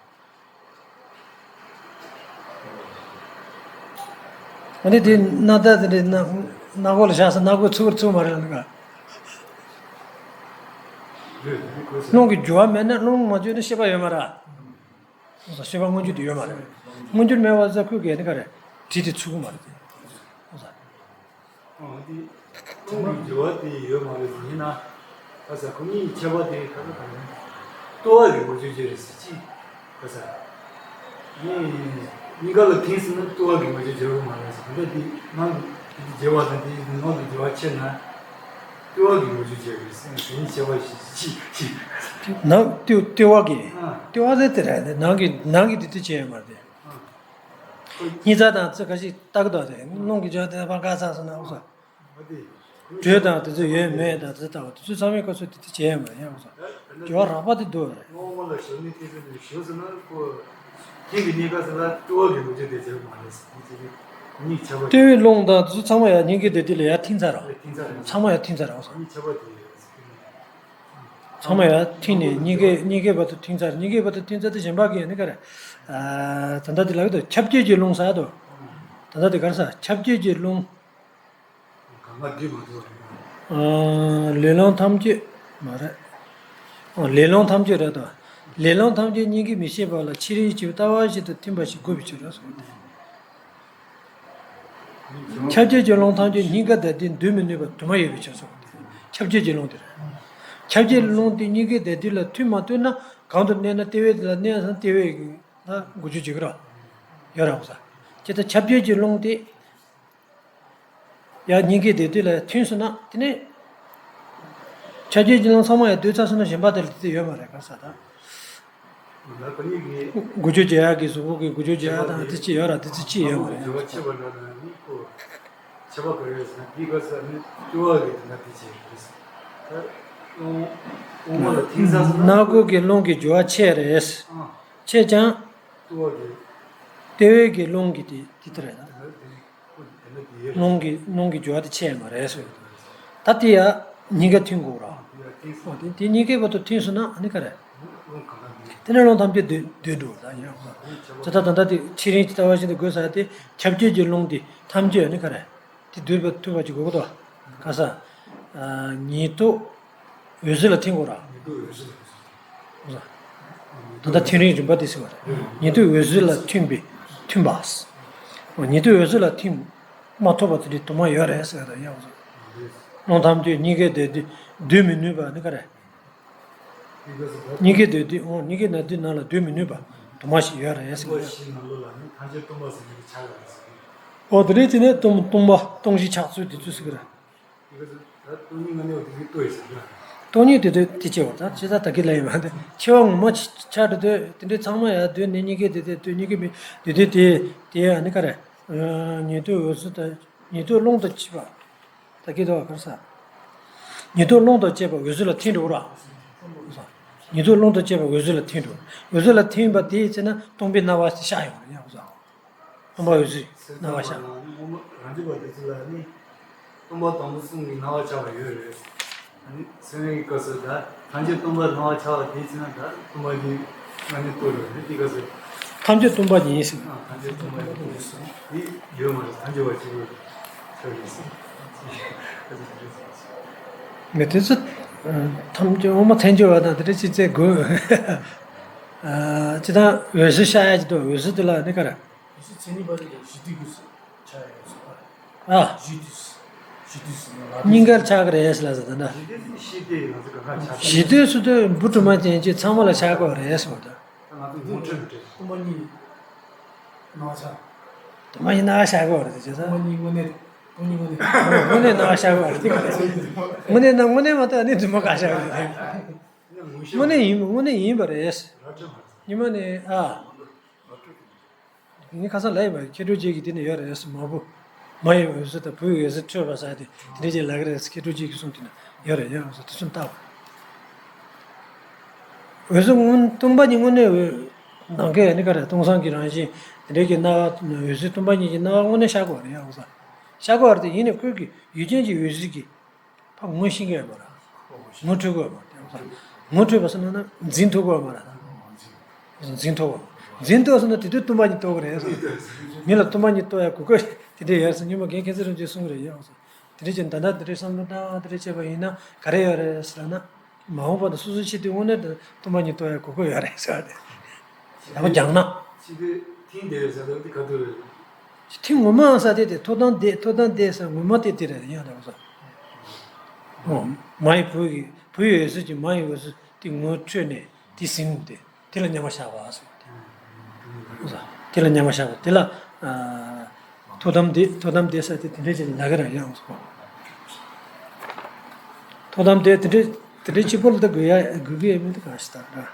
རེད། ཨ་ནི་དེ་སྣ་ཐག་དེ་འདྲའི་སྣ་སྣ་སྒོ་ལ་བཞག་ས་སྣ་སྒོ་ཚུགས་རེད་ཚུགས་མ་རེད་ལབ་ན་ག་རླུང་གི་རྒྱུ་བ་མེད་ན་རླུང་མ་བཅོས་ན་ཤེས་པ་ཡོད་མ་རེད། ཤེས་པ་མངོན་གྱུར་དེ་ཡོད་མ་རེད། མངོན་གྱུར་མེད་པ་ཟེར་ཁོས་གལ་ཏེ་ག་རེ་དྲིས་དེ་ཚུགས་ཀྱི་མ་རེད་དེ། ཨོ་ཙང་། ཨང་དེ། ཚང་མའི་འགྱུར་བ་དེ་ཡོད་མ་རེད་ཡིན་ན། ཁ་ས་ཁོ་གཉིས་ཁྱད་པར་དེ་ཁ་ས་ག་རེ། ལྟོ་བ་གི་ངོ་བཅོས་བྱེད་རེད་ཟེར་ཅི། ཁ་ས། ནི། གཉིས་ཀ་ལ་ཐིམ་སོང་ན་ལྟོ་བ་གི་ངོ་བཅོས་བྱེད་རོགས་མ་རེད་ཟེར་ག་འདྲ་དེ་ནང་གི་དེ་འགྱུར་བ་དང་དེ་ནང་གི་འགྱུར་བ་ཆེ་ན། ལྟོ་བ་གི་ངོ་བཅོས་བྱེད་རེད་ཟེར་ན་དེ་གཉིས་ཁྱད་པར་ཞིག་ཅི་ཅི། ནང་ལྟོ་ལྟོ་བ་གི། ཨ། ལྟོ་བ་ཟེར་དེ་རེད་དེ་ནང་གི་ནང་གི་དེ་དེ་བྱེད་ཡོད་མ་རེད་དེ། ཨ། སྙིང་རྩ་དང་ཚིགས་ཁ་ཤས་ལྟ་གི་འདུག་དེ་རླུང་གི་སྦྱོར་དེ་ཕར་འགག་ཚར་སོང་ན་ཨོ་ཙང་། དྲོད་དང་དེ་ཚོ་ཡོད་མེད་དང་དེ་ལྟ་བུ་དེ་ཚོ་ཚང་མའི་སྐབས་སུ་དེ་དེ་བྱས་ཡོད་མ་རེད་ཡང་ཨོ་ཙང་། སྦྱོར་བ་རགས་པ་དེ་འདུག་རེད། སྔོན་མ་ལ་ཞོག་ནི་དེ་ཚོ་ནི་ཞོག་ཟེར་ན་ཁོ། ཁྱེད་ཀྱི་གནས་སྐབས་སུ་ལ་ལྟོ་བ་གི་ངོ་བཅོས་དེ་བྱེད་མ་རེད་ཟེར་ནི་དེ་གཉིས་ཁྱད་པར། ལྟོ་བའི་རླུང་དང་དེ་ཚོ་ཚང་མ་ཡང་སྙིང་གའི་འདབ་དེ་ལ་ཡར་ཐིམ་ཚར་རོ། ཐིམ་ཚར་རེད། ཚང་མ་ཡར་ཐིམ་ཚར་རོ་ཨོ་ཙང་། གཉིས་ཁྱད་པར་དེ་ཡོད་ཟེར་གི་ནི། ཚང་མ་ཡར་ཐིམ་ནས་སྙིང་གའི་སྙིང་གའི་བར་དུ་ཐིམ་ཚར། སྙིང་གའི་བར་དུ་ཐིམ་ཚར་དེ་གཞན་པ་གིས་ནི་ག་རེ། ཨ། ད་ལྟ་དེ་ལ་གི་དོ་ཁྱབ་བྱེད་ཀྱི་རླུང་ཟེར་དོ། ད་ལྟ་དེ་ག་རེ་ཟེར་ཁྱབ་བྱེད་ཀྱི་རླུང་། གང་ག་འདུས་མ་ཐུབ་པ་རེད། ཨ། ལེ་ལོང་ཐམས་ཅད་མ་རེད། ཨ། ལེ་ལོང་ཐམས་ཅད་རེད་དོ། ལེ་ལོང་ཐམས་ཅད་སྙིང་གའི་མི་ཤེས་པ་ལ་ཕྱི་རོལ་གྱི་ལྟ་བ་བཞིན་དུ་ཐིམ་པ་ཞིག་དགོས་པའི་ཕྱིར་རོ་གསུངས་ཏེ། ཁྱབ་བྱེད་ཀྱི་རླུང་ཐམས་ཅད་སྙིང་གའི་འདབ་དེ་འདུས་མི་ནུས་པ་དུ་མ་ཡོད་པའི་ཕྱིར་གསུངས་ཏེ། ཁྱབ་བྱེད་ཀྱི་རླུང་དེ་རེད། ཁྱབ་བྱེད་རླུང་དེ་སྙིང་གའི་འདབ་དེ་ལ་ཐིམ་མ་ཐུབ་ན་གང་དུ་གནས་ན་ལྟེ་བའི་དེ་ལ་གནས་ན་ལྟེ་བའི་ལ་འགུལ་སྐྱོད་བྱེད་ཀྱི་རོ། ཡོད་ར་ཨོ་ཙང་། ཅི་ལྟར་ཁྱབ་བྱེད་ཀྱི་རླུང་དེ། ཡང་སྙིང་གའི་འདབ་དེ་ལ་ཐིམ་སོང་ན་དེ་ནས། ཁྱབ་བྱེད་ཀྱི་རླུང་ཚང་མ་ཡང་སྡུད་ཚར་སོང་ན་གཞན་པ་དེ་ལ་དེ་ཡོད་མ་རེད་ག་ས་ད། འགུལ་སྐྱོད་བྱེད་ཡག་གི་གཟུགས་པོ་གི་འགུལ་སྐྱོད་བྱེད་ཡག་དང་དེ་ཅི་ཡོད་ར་དེ་ཚོ་ཅི་ཡོད་མ་རེད། སྣ་ཁུག་གི་རླུང་གི་འགྱུར་བ་ཆེ་རེད། ཆེ་ཀྱང་། ལྟེ་བའི་གི་རླུང་གི་དེ་དེ་ལྟར་རེད། རླུང་གི་རླུང་གི་འགྱུར་བ་དེ་ཆེ་མ་རེད་ཟེར། ད་དེ་ཡང་སྙིང་ག་ཐིམ་དགོས་ར། ཨོ་དེ་དེ་སྙིང་གའི་བར་དུ་ཐིམ་སོང་ན་ཨ་ནི་ག་རེ། དེ་ནས་རླུང་ཐམས་ཅད་སྡུད་སྡུད་འགྲོ་ད་ཡིན་རོགས། ད་ད་ད་དེ་ཕྱི་རིམ་གྱི་ལྟ་བ་བཞིན་དུ་དགོས་ས་དེ་ཁྱབ་བྱེད་ཀྱི་རླུང་དེ་ཐམས་ཅད་ཨ་ནི་ག་རེ། དེ་སྡུད་པ་ཐུབ་པ་ཅིག་དགོས་ཀྱི་འདུག་ག་ས། ཉེ་དུ་འོད་ཟེར་ལ་ཐིམ་དགོས་ར། ད་ལྟ་ཐིམ་རིམ་རིམ་པ་དེ་ཟེར་བ་རེད། ཉེ་དུ་འོད་ཟེར་ལ་ཐིམ་པའི་ཐིམ་པ། ཉེ་དུ་འོད་ཟེར་ལ་ཐིམ་མ་ཐུབ་པ་དེ་འདྲའི་དུ་མ་ཡོད་རེད་ཟེར་བ་དང་ཡང་། རླུང་ཐམས་ཅད་སྙིང་གའི་འདབ་དེ་སྡུད་མི་ནུས་པ་ནི་ག་རེད། སྙིང་གའི་འདབ་དེ་འོ་སྙིང་གའི་འདབ་དེ་ནང་ལ་སྡུད་མི་ནུས་པ་དུ་མ་ཞིག་ཡོད་རེད་ཟེར་གི་ཡོད། འོ་དེ་རེད་དེ་ནས་སྟོང་སྟོང་པ་སྟོང་བཞི་ཆགས་ཚུལ་དེ་ཚོ་ཟེར་གི་རེད། སྟོང་ཉིད་དེ་དེ་དེ་ཆེ་བ་དང་ཆེ་ས་ད་གི་ལ་ཡིན་མ་དེ་ཆེ་བ་ངོ་མ་ཆ་འགྲོ་དུས་དེ་འདྲའི་ཚང་མ་ཡར་སྡུད་ནས་སྙིང་གའི་འདབ་དེ་སྡུད་སྙིང་གའི་མི་འདབ་དེ་དེ་དེ་ཡང་ནི་ག་རེ། ཉེ་དུ་འོད་ཟེར་དང་ཉེ་དུ་རླུང་དང་བཅས་པ། ད་གི་དོ་ག་རེ་ཟ། ཉེ་དུ་རླུང་དང་བཅས་པ་འོད་ཟེར་ལ་ཐིམ་འགྲོ་ར། ཉེ་དུ་རླུང་དང་བཅས་པ་འོད་ཟེར་ལ་ཐིམ་འགྲོ། འོད་ཟེར་ལ་ཐིམ་པ་དེའི་ཚེ་ན་སྟོང་པའི་སྣང་བ་ཤར་ཡོང་ར་ཡང་ཟ། སྟོང་པ་འོད་ཟེར་སྣང་བ་ཤར། སྟོང་པ་དང་པོ་གསུམ་གྱི་སྣང་བ་ཤར་བ་ཡོད་རེད། ཨ་ནི་སེམས་ཡིག་སྐབས་སུ་ད་ཐམས་ཅད་སྟོང་པར་སྣང་བ་འཆར་བ་དེའི་ཚེ་ན་ད་སྟོང་པ་གི་ང་ནི་ལྟོས་རེད་དེ་སྐབས་སུ། ཐམས་ཅད་སྟོང་པ་ཉིད་ཟེར། ཨ་ཐམས་ཅད་སྟོང་པ་ཉིད་ཟེར། དེ་ཡོད་མ་རེད་ཐམས་ཅད་བ་གཅིག་པུ་ཆགས་ཡོད་ཟེར། ངས་དེ་ཚོ་ཐམས་ཅད་དབུ་མ་ཐལ་འགྱུར་བ་དང་དེ་འདྲ་ཅིག་བཙལ་དགོས། ཨ་ཅི་ད་འོད་ཟེར་ཤར་ཡ་ཅིག་འདུག་འོད་ཟེར་དེ་ལ་ནི་ག་རེ། གཟུགས་མཚན་ཉིད་པ་དེ་ལ་ཞི་དུལ་གྱི་ཆ་ཡོད་ཟེར་བ་རེད། ཨ། ཞི་དུལ། ཞི་དུལ་ཟེར་ན་ལ་སྙིང་གར་ཆགས་ཀྱི་རེད་ཟེར་ལ་ཟེར་ད་ན། ཞི་དུལ་ཟེར་ན་འབུ་དྲི་མ་ཅན་གྱི་ཚང་མ་ལ་ཆགས་ཀྱི་རེད་ཟེར་བ་དང་། ང་ཚོ་ངོ་སྤྲོད་མི་སྤྲད། སྟོང་པ་ཉིད་སྣང་བ་ཆགས། སྟོང་པ་ཉིད་སྣང་བ་ཤར་གྱི་རེད་ཟེར་ད། སྟོང་པ་ཉིད་དངོས་གནས། སྟོང་ཉིད་དངོས་གནས། དངོས་གནས་སྣང་བ་ཤར་གྱི་རེད་དེ་ག་རེད། དངོས་གནས་ན་དངོས་གནས་མ་གཏོགས་ཨ་ནི་རྫུན་མ་ག་ཤར་གྱི་རེད། དངོས་གནས་ཡིན་དངོས་གནས་ཡིན་པ་རེད། ཉི་མ་ནས་ཨ། ངས་ཁ་སང་ལབ་ཡོད་པ་མཁས་གྲུབ་རྗེ་གིས་དེ་ནས་ཡོད་རེད་ཟེར་མ་བུ། མ་ཡི་འོད་ཟེར་དང་བུ་ཡི་འོད་ཟེར་འཕྲོད་པ་ཟེར་དེ་དེ་འདྲ་ཅིག་ལབ་ཀྱི་རེད་ཟེར་མཁས་གྲུབ་རྗེ་གིས་གསུངས་དེ་ན་ཡོད་རེད་ཡོད་རེད་ཟེར་དེ་ཚོ་ལྟ་བ། འོད་ཟེར་སྟོང་པ་ཉིད་དངོས་གནས་འོད་ནམ་མཁའི་ནི་ག་རེ་སྟོང་སང་གི་རང་བཞིན་དེ་འདྲ་གི་སྣང་བ་འོད་ཟེར་སྟོང་པ་ཉིད་ཀྱི་སྣང་བ་དངོས་གནས་ཤར་གྱི་རེད་ཡོད་རེད་ཤར་གྱི་རེད་དེ་ཡིན་ནའི་ཁོས་ཀྱི་ཡུལ་ཅན་གྱི་འོད་ཟེར་གྱི་ཕར་ངོ་ཤེས་ཀྱི་ཡོད་མ་རེད། ངོ་འཕྲོད་ཀྱི་ཡོད་མ་རེད། ངོ་འཕྲོད་པ་ཟེར་ན་ན་འཛིན་ཐུབ་ཀྱི་ཡོད་མ་རེད། འཛིན་ཐུབ་ཀྱི་ཡོད། འཛིན་ཐུབ་ཟེར་ན་དེ་དུས་སྟོང་པ་ཉིད་རྟོགས་ཀྱི་རེད། མི་ལ་སྟོང་པ་ཉིད་རྟོགས་ཡ་གོ་སྐབས་དེ་འདྲ་ཡོད་ཟེར་སྔོན་མ་རྒན་མཁྱེན་བརྩེ་རིན་པོ་ཆེས་གསུངས་ཀྱི་རེད་ཡོད་ཟེར། དེ་འདྲ་ཅིག་ད་ལྟ་དེ་འདྲའི་བསམ་བློ་བཏང་དེ་འདྲ་བྱས་པ་ཡིན་ན་ག་རེ་ཡོད་རེད་ཟེར་ན། མ་འོངས་པ་དུ་སོ་སོའི་ཆེད་དུ་དངོས་གནས་དུ་སྟོང་པ་ཉིད་རྟོགས་ཡ་གོ་སྐབས་ཡོད་རེད་ཟེར་བ་རེད། ཡག་པོ་སྦྱངས་ན། ཕྱི་དེ་ཐིང་དེ་ཟེར་དུས་དེ་ག་དུས་རེད། ཐིང་ངོ་མ་ས་དེ་དེ་ཐོག་དང་དེ་ཐོག་དང་དེ་ས་ངོ་མ་དེ་དེ་རེད་ཡང་དེ་བ་ས། ཨོ། མ་ཡི་བུ་ཡི་བུ་ཡི་འོད་ཟེར་གྱི་མ་ཡི་འོད་ཟེར་དེ་ངོ་འཕྲོད་ནས་དེ་ཟིན་དེ་དེ་ལ་མཉམ་པར་བཞག་པ་ཟེར་དེ། དེ་ལ་མཉམ་པར་བཞག་པ་དེ་ལ། ཐོག་དམ་དེ་ཐོག་དམ་དེ་ས་དེ་དེ་འདྲས་ཀྱི་ལ་ག་ར་ཡང་སོ། ཐོག་དམ་དེ་དེ་འདྲས་དེ་འདྲས་གཅིག་པོ་ལ་ད་དགོས་ཡ་དགོས་ཀྱི་ཡོད་མེད་དེ་གང་ཞིག་ད་ར།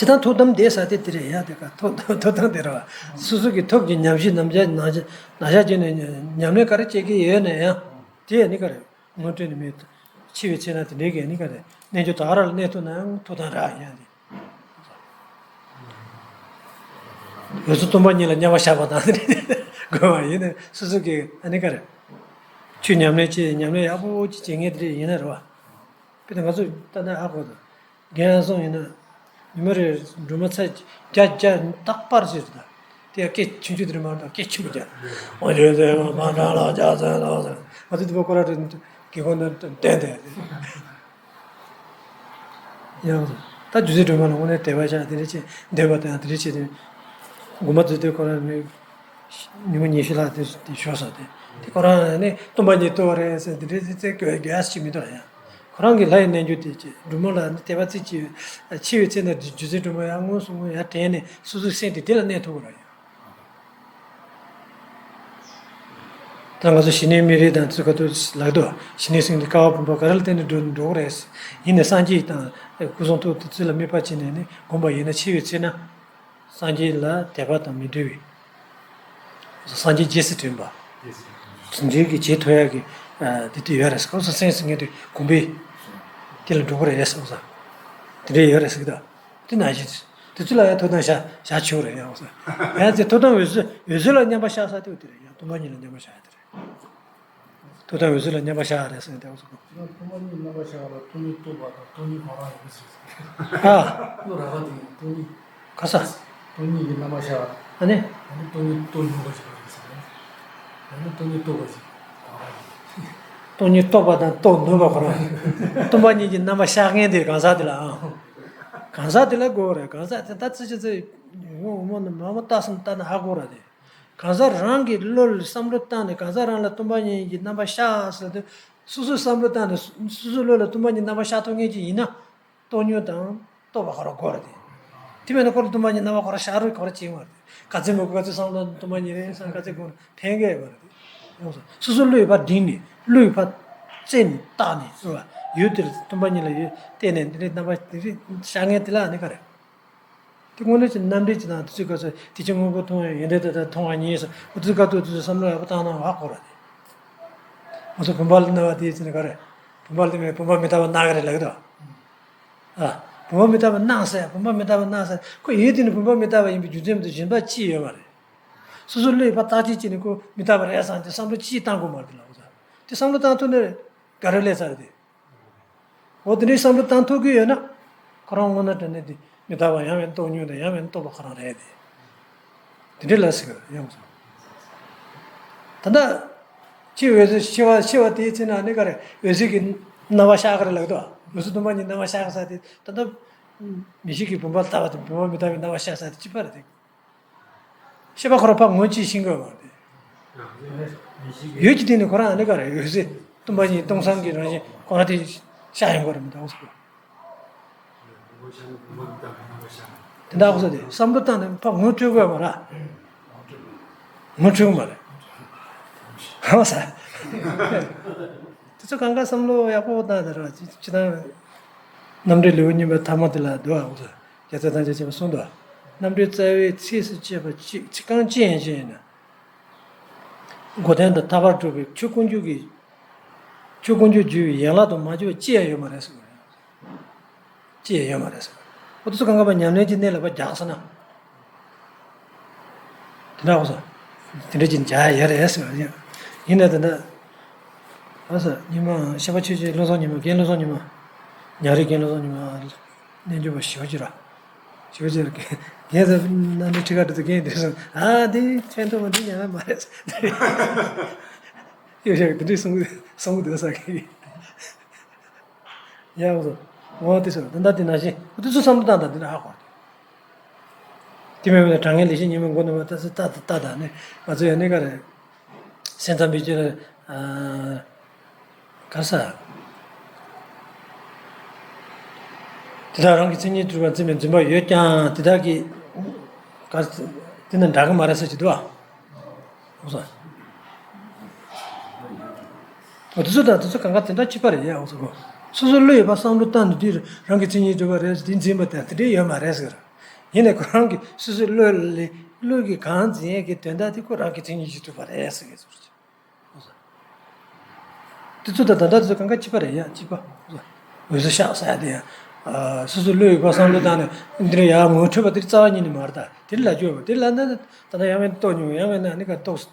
ཅི་ལྟར་ཐོག་དམ་དེ་ས་དེ་དེ་རེད་ཡ་དེ་ག་ཐོག་ཐོག་དམ་དེ་ར་བ། སོ་སོ་གི་ཐོག་གི་ཉམས་ཞིབ་ནམ་བྱ་ནང་བྱ་ནང་བྱ་བྱས་ནས་ཉམས་ལེན་ག་རེ་བྱེད་ཀྱི་ཡོད་ན་ཡང་དེ་ཡ་ནི་ག་རེ། ངོ་སྤྲོད་ནི་མེད། འཆི་བའི་ཚེ་ན་དེ་འདྲའི་གལ་ནི་ག་རེ་གནས་འགྱུར་དག་ར་ལ་གནས་ཐུབ་ན་ཡང་ཐུབ་དང་ར་ཡང་དེ། འོད་ཟེར་སྟོང་པ་ཉིད་ལ་མཉམ་པར་བཞག་པ་དང་དེ་འདྲའི་དགོས་པ་ཡིན་ན་སོ་སོ་གི་ཨ་ནི་ག་རེ། ཆོས་ཉམས་ལེན་བྱེད་ཉམས་ལེན་ཡག་པོ་ཅིག་བྱེད་མཁན་དེ་འདྲ་ཡིན་ན་རེད་བ། དཔེར་ན་ང་ཚོ་ལྟ་ན་ཧ་གོ་དང་། རྒན་ལགས་སོང་ཡིན་ན། ཉི་མ་རེ་སྒྲོལ་མ་ཚར་བརྒྱ་བརྒྱ་རྟག་པར་ཟེར་ད། དེ་ཡང་སྐད་ཆུང་ཆུང་དེ་རེད་མ་གཏོགས་སྐད་ཆེན་པོ་རྒྱག་ཨོ་ཇོ་ཟེར་མ་མ་འདྲ་ལ་རྒྱ་ཟེར་ལ་ཟེར། ང་ཚོ་དེ་པ་ཁོ་ར་རེ་དགེ་ཁོ་ན་བསྟན་དེ། ཡང་ད་རྒྱུ་ཟེར་སྒྲོལ་མ་ལ་དངོས་གནས་དད་པ་བྱ་དེ་རེ་ཆེ་འདོད་པ་དང་དེ་རེ་ཆེ་དེ། དགོན་པ་འཛུལ་དུས་ཁོ་ར་མི། ཉི་མ་ཉི་ཤུ་ལྷག་དེ་དེ་ཞོག་ས་དེ། དེ་ཁོ་རང་ནི་སྟོན་པ་ཉིད་ལྟོས་རེད་ཟེར་དེ་འདྲའི་ཚིག་ཚིག་དགོས་དགོས་ཡ་ཞིག་མི་འདུག་ཡ། ཁོ་རང་གི་ལྷ་ཡི་རྣལ་འབྱོར་དེ་ཅི་སྒྲུབ་མོ་ལ་ནི་དད་པ་ཚིག་ཅི་འཆི་བའི་ཚེ་ན་རྒྱུ་མཚན་སྒྲུབ་མོ་ཡ་མངོན་སུམ་མངོན་ཡ་དྲན་ནས་སོ་སོའི་སེམས་དེ་དེ་ལ་གནས་ཐུབ་ཀྱི་རེད་ཡ། ད་ང་ཚོ་ཞི་གནས་སྨན་རིའི་དང་ཚུལ་ཁ་ཐུག་ལགས་དུ་ཞི་གནས་སེང་གེ་ཀ་བ་བུམ་པ་ག་རེ་ལ་བརྟེན་ནས་འགྲོ་འགྲོ་གི་རེད། ཡིན་ནས་སངས་རྒྱས་དང་སྐུ་གསུང་ཐུགས་དེ་ཚུལ་ལ་དམིགས་པ་བྱས་ནས་ནི་སྒོམ་པ་ཡིན་ན་འཆི་བའི་ཚེ་ན། སངས་རྒྱས་ལ་དད་པ་དང་མི་འབྲལ་བའི། སངས་རྒྱས་རྗེས་སུ་དྲན་པ། དེ་འདྲའི་གི་བྱེད་ཐུབ་ཡག་གི་དེ་དུས་ཡོད་རེད་ཟེར་སྐབས་སུ་སེམས་སུ་ངེས་དུས་གོམས་པས་དེ་ལ་འགྲོ་གི་རེད་ཟེར་སོང་། དེ་འདྲའི་ཡོད་རེད་ཟེར་གི་ད། དེ་ནང་བཞིན་དེ་ཚོ་ལ་ཡང་ཐོབ་ཐང་བཞག་བཞག་ཆོག་རེད་ཡང་ཟེར། ཡང་དེ་ཐོབ་ཐང་འོད་གསལ་འོད་གསལ་ལ་མཉམ་པ་བཞག་ས་དེ་དེ་རེད་ཡང་སྟོང་པ་ཉིད་ལ་མཉམ་པ་བཞག་ཡ་དེ་རེད། ཐོབ་ཐང་འོད་གསལ་ལ་མཉམ་པ་བཞག་རེད་ཟེར་ནས་དེ་བ་སོང་། ཁྱེད་རང་སྟོང་པ་ཉིད་རྣམ་པར་ཤར་བ་ལ་སྟོང་ཉིད་རྟོགས་པ་དང་སྟོང་ཉིད་གོ་རང་ཡིན་ཟེར། ཨ། བློ་རག་པ་དེ་ཡིན་སྟོང་ཉིད། ག་ས། སྟོང་ཉིད་ཀྱི་རྣམ་པར་ཤར་བ། ཨ་ནི། ཨ་ནི་སྟོང་ཉིད་རྟོགས་ནུས་པ་ཞིག་རེད་ཟེར་ནས། ཨ་ནི་སྟོང་ཉིད་རྟོགས་པ་ཞིག་གོ་རང་ཡིན། སྟོང་ཉིད་རྟོགས་པ་དང་རྟོགས་ནུས་པ་གོ་རང་ཡིན། སྟོང་པ་ཉིད་ཀྱི་རྣམ་པར་ཤར་མཁན་དེ་གང་ཟག་དེ་ལ་ཨང་། གང་ཟག་དེ་ལ་གོ་རེད་གང་ཟག་དེ་ད་ཙི་ཙི་ཙི། ཡོང་འོ་མ་ནི་མ་མོ་ལྟ་སོང་ལྟ་ན་ཧ་གོ་ར་དེ། གང་ཟག་རང་གི་བློ་ལ་བསམ་བློ་བཏང་ནས་གང་ཟག་རང་ལ་སྟོང་པ་ཉིད་ཀྱི་རྣམ་པ་ཤར་ཟེར་དུས་སོ་སོའི་བསམ་བློ་བཏང་ནས་སོ་སོའི་བློ་ལ་སྟོང་པ་ཉིད་རྣམ་པ་ཤར་ཐུབ་མཁན་ཅིག་ཡིན་ན་རྟོགས་ནུས་དང་རྟོགས་པ་ཁོ་རང་དགོས་རེད་དེ། དེ་མེད་ན་ཁོ་རང་སྟོང་པ་ཉིད་རྣམ་པ་ཁོ་རང་ཤར་རུ་ཁོ་རང་བྱེད་མ་རེད། ག་ཚོད་མོ་ག་ཚོད་བསམ་བློ་སྟོང་པ་ཉིད་རེད་བསམ་ག་ཚོད་དགོས་ན་ཕན་གི་ཡོད་མ་རེད་དེ། ཡོངས་སུ་སོ་སོའི་བློ་ཡིས་ཕར་བསྒྲིམས་ནས་བློ་ཡིས་ཕར་བཙེམས་ནས་བཏགས་ནས་རེད་བ། ཡུལ་དེར་སྟོང་པ་ཉིད་ལ་ཡུལ་བལྟས་ནས་འདི་འདྲའི་རྣམ་པ་འདི་འདྲའི་ཤར་མཁན་དེ་ལ་ནི་ག་རེད། དེ་དངོས་གནས་ཀྱི་རྣམ་འགྲེལ་གྱི་ནང་དུ་ཚིག་སྐབས་སུ་དེ་ཕྱིར་དངོས་པོ་མཐོང་བས་ཡོན་ཏན་དེ་ལྟར་མཐོང་བ་ཉིད་སོགས་འུ་ཚོའི་སྐབས་དུ་དུ་བསམ་བློ་ཡག་པོ་བཏང་ན་ཧ་གོ་ར་དེ། ང་ཚོ་བུམ་པ་ལ་སྣང་བ་དེའི་ཚེ་ནི་ག་རེ། བུམ་པ་ལ་བུམ་པ་མི་རྟག་པ་སྣང་གི་རེད་ལབ་ཀྱི་འདུག་ཨ། བུམ་པ་མི་རྟག་པ་སྣང་ཟེར་བུམ་པ་མི་རྟག་པ་སྣང་ཟེར་ཁོ་ཡིད་དེ་ནི་བུམ་པ་མི་རྟག་པ་ཡིན་པའི་རྒྱུ་མཚན་མི་འདུག་སྦྱིན་པ་ཅི་ཡོད་མ་རེད། སོ་སོ་བློས་ཕར་བརྟག་དཔྱད་བྱས་ནས་ཁོ་མི་རྟག་པ་རེད་བསམ་སྟེ་བསམ་བློ་ཅི་བཏང་དགོས་མ་རེད་ལབ་ཀྱི་འདུག་དེ་བསམ་བློ་བཏང་ཐུབ་ན་ག་རེ་ལས་ཚར་དེ། འོ་དེ་འདྲའི་བསམ་བློ་བཏང་ཐུབ་ཀྱི་ཡོད་ན། ཁོ་རང་དངོས་གནས་དྲང་གནས་དེ་མི་རྟག་པ་ཡང་མིན་རྟོགས་ཉུང་དང་ཡང་མིན་རྟོགས་པ་ཁོ་རང་རེད་དེ། དེ་འདྲའི་ལ་ཟེར་གི་ཡོང་སོང་། ད་ལྟ། འཆི་བའི་འོད་ཟེར་འཆི་བ་འཆི་བ་དེའི་ཚེ་ན་ནི་ག་རེ་འོད་ཟེར་གྱི་རྣམ་པ་ཤར་གི་རེད་ལབ་འདུག་འོད་ཟེར་སྟོང་པ་ཉིད་རྣམ་པ་ཤར་གི་ས་དེ་ད་ལྟ། མིག་ཤེས་ཀྱི་བུམ་པ་ལྟ་བ་དང་བུམ་པ་མི་ལྟ་བའི་རྣམ་པ་ཤར་ས་དེ་གཅིག་པ་རེད་དེ། ཤེས་པ་ཁོ་རང་ཕར་ངོ་ཅིག་ཤེས་དགོས་མ་རེད། ཡུལ་གྱི་སྟེང་ནས་ཁོ་རང་ཨ་ནི་ག་རེ་འོད་ཟེར་སྟོང་པ་ཉིད་སྟོང་སང་གི་རང་བཞིན་ཁོ་རང་དེ་ཤར་ཡོང་གི་རེད་མི་འདུག་ཟེར། དེ་འདྲ་ཨོ་ཟེར་དེ་བསམ་བློ་བཏང་ནས་ཕར་ངོ་འཕྲོད་དགོས་མ་རེད། ངོ་འཕྲོད་མ་རེད། ཧང་ཟེར། དེ་ཚོ་གང་ག་བསམ་བློ་ཡག་པོ་བཏང་དེ་ར་ཅི་ཅི་དང་། རྣམ་འགྲེལ་ལེའུ་གཉིས་པའི་ཐ་མ་དེ་ལ་འདུག་ཨ་ཨོ་ཟེར། རྒྱལ་སྲས་ཐམས་ཅད་མཁྱེན་པས་གསུངས་འདུག་རྣམ་འགྲེལ་རྩ་བའི་ཚིགས་སུ་བཅད་པ་གཅིག་ཚིག་རྐང་གཅིག་ཡན་ཆད་ཡིན་ན། མགོ་ལྡན་དང་ཐར་པར་གྲུབ་པའི་ཆོས་དཀོན་མཆོག་གི། ཆོས་དཀོན་མཆོག་བརྗོད་པའི་ཡན་ལག་དང་མ་འཇུག་པ་ཅི་ཡང་ཡོད་མ་རེད་ཟེར་བ་རེད། ཅི་ཡང་ཡོད་མ་རེད་ཟེར་བ་རེད། ཨོ་དེ་ཚོ་གང་ག་པ་ཉམས་ལེན་གྱི་གནས་ལ་ཕར་རྒྱག་ཟེར་ན། དེ་འདྲ་ཨོ་ཟེར། དེ་འདྲ་ཅིག་རྒྱག་ཡ་ཡོད་རེད་ཟེར་བ་ཡིན། ཡིན་ན་དེ་འདྲ། ཨོ་ཟེར་ཉི་མ་ཤེས་པ་ཆོས་ཀྱི་བློ་བཟང་ཉི་མ་རྒན་བློ་བཟང་ཉི་མ། ཉ་རིགས་རྒན་བློ་བཟང་ཉི་མ། རྣལ་འབྱོར་པ་ཞེ་པོ་ཅིག་ར། ཞེ་པོ་ཅིག་ར། རྒན་ཟེར་ན་ནི་ཁྲི་ཁ་འདྲ་དུ་རྒན་དེ་སོང་ཨ་དེ་ཕན་ཐོགས་པ་འདི་ཉན་ན་མ་རེད། ཡོད་ཤག་དེ་འདྲའི་གསུང་གསུང་གི་འདུག་ས་གི། ཡ་འོ། འོ་དེ་ཚོ་ད་ལྟ་དེ་ནང་བཞིན་འོ་དེ་ཚོ་བསམ་བློ་བཏང་དང་དེ་ལ་ཧ་གོ། དེ་མིན་པའི་དྲང་ངེས་ལེགས་བཤད་སྙིང་པོའི་མགོ་ནས་མར་ལྟ་ས་ལྟ་ལྟ་ལྟ་དང་ནི་ང་ཚོ་ཡང་ནི་ག་རེ། སེམས་ཙམ་པའི་ཆོས་ལ་ག་ས། དེ་དག་རང་གི་མཚན་ཉིད་གྲུབ་པར་འཛིན་པའི་འཛིན་པ་ཡོད་ཀྱང་དེ་དག་གི་ག་དེ་ནི་འདྲ་གི་མ་རེད་ཟེར་གྱི་འདུག་ཨ། འོ་ས། འོ་དེ་ཚོ་དང་དེ་ཚོ་གང་ག་དེ་འདྲ་གཅིག་པ་རེད་ཡ། འོ་ས་གོ། སོ་སོའི་བློ་ཡོད་པ་བསམ་བློ་བཏང་ནས་དེ་རང་གི་མཚན་ཉིད་གྲུབ་པ་རེད་དེ་འཛིན་པ་དང་དེ་འདྲ་ཡོད་མ་རེད་ཟེར། ཡིན་ནའི་ཁོ་རང་གི་སོ་སོའི་བློ་ལས་བློ་གི་གང་འཛིན་ཡས་ཀྱི་དོན་དག་དེ་ཁོ་རང་གི་མཚན་ཉིད་ཀྱིས་གྲུབ་པ་རེད་ཟེར་གྱི་ཚོར་གྱི། དེ་ཚོ་དང་ད་ལྟ་དེ་ཚོ་གང་ག་གཅིག་པ་རེད་ཡ་གཅིག་པ། འོད་གསལ་ཤག་ཟེར་ཡ་དེ་ཡང་། སོ་སོའི་བློ་ཡོད་པ་བསམ་བློ་བཏང་ནས་འདིར་ཡར་ངོ་འཕྲོད་པ་དེ་རྩ་བ་ཉིད་ནས་མ་རེད་ད། དེ་ལ་འགྱུར་བ་དེ་ལ་ན་ད་ལྟ་ཡང་མིན་རྟོགས་མྱོང་ཡང་མིན་ན་ནི་ག་རྟོགས།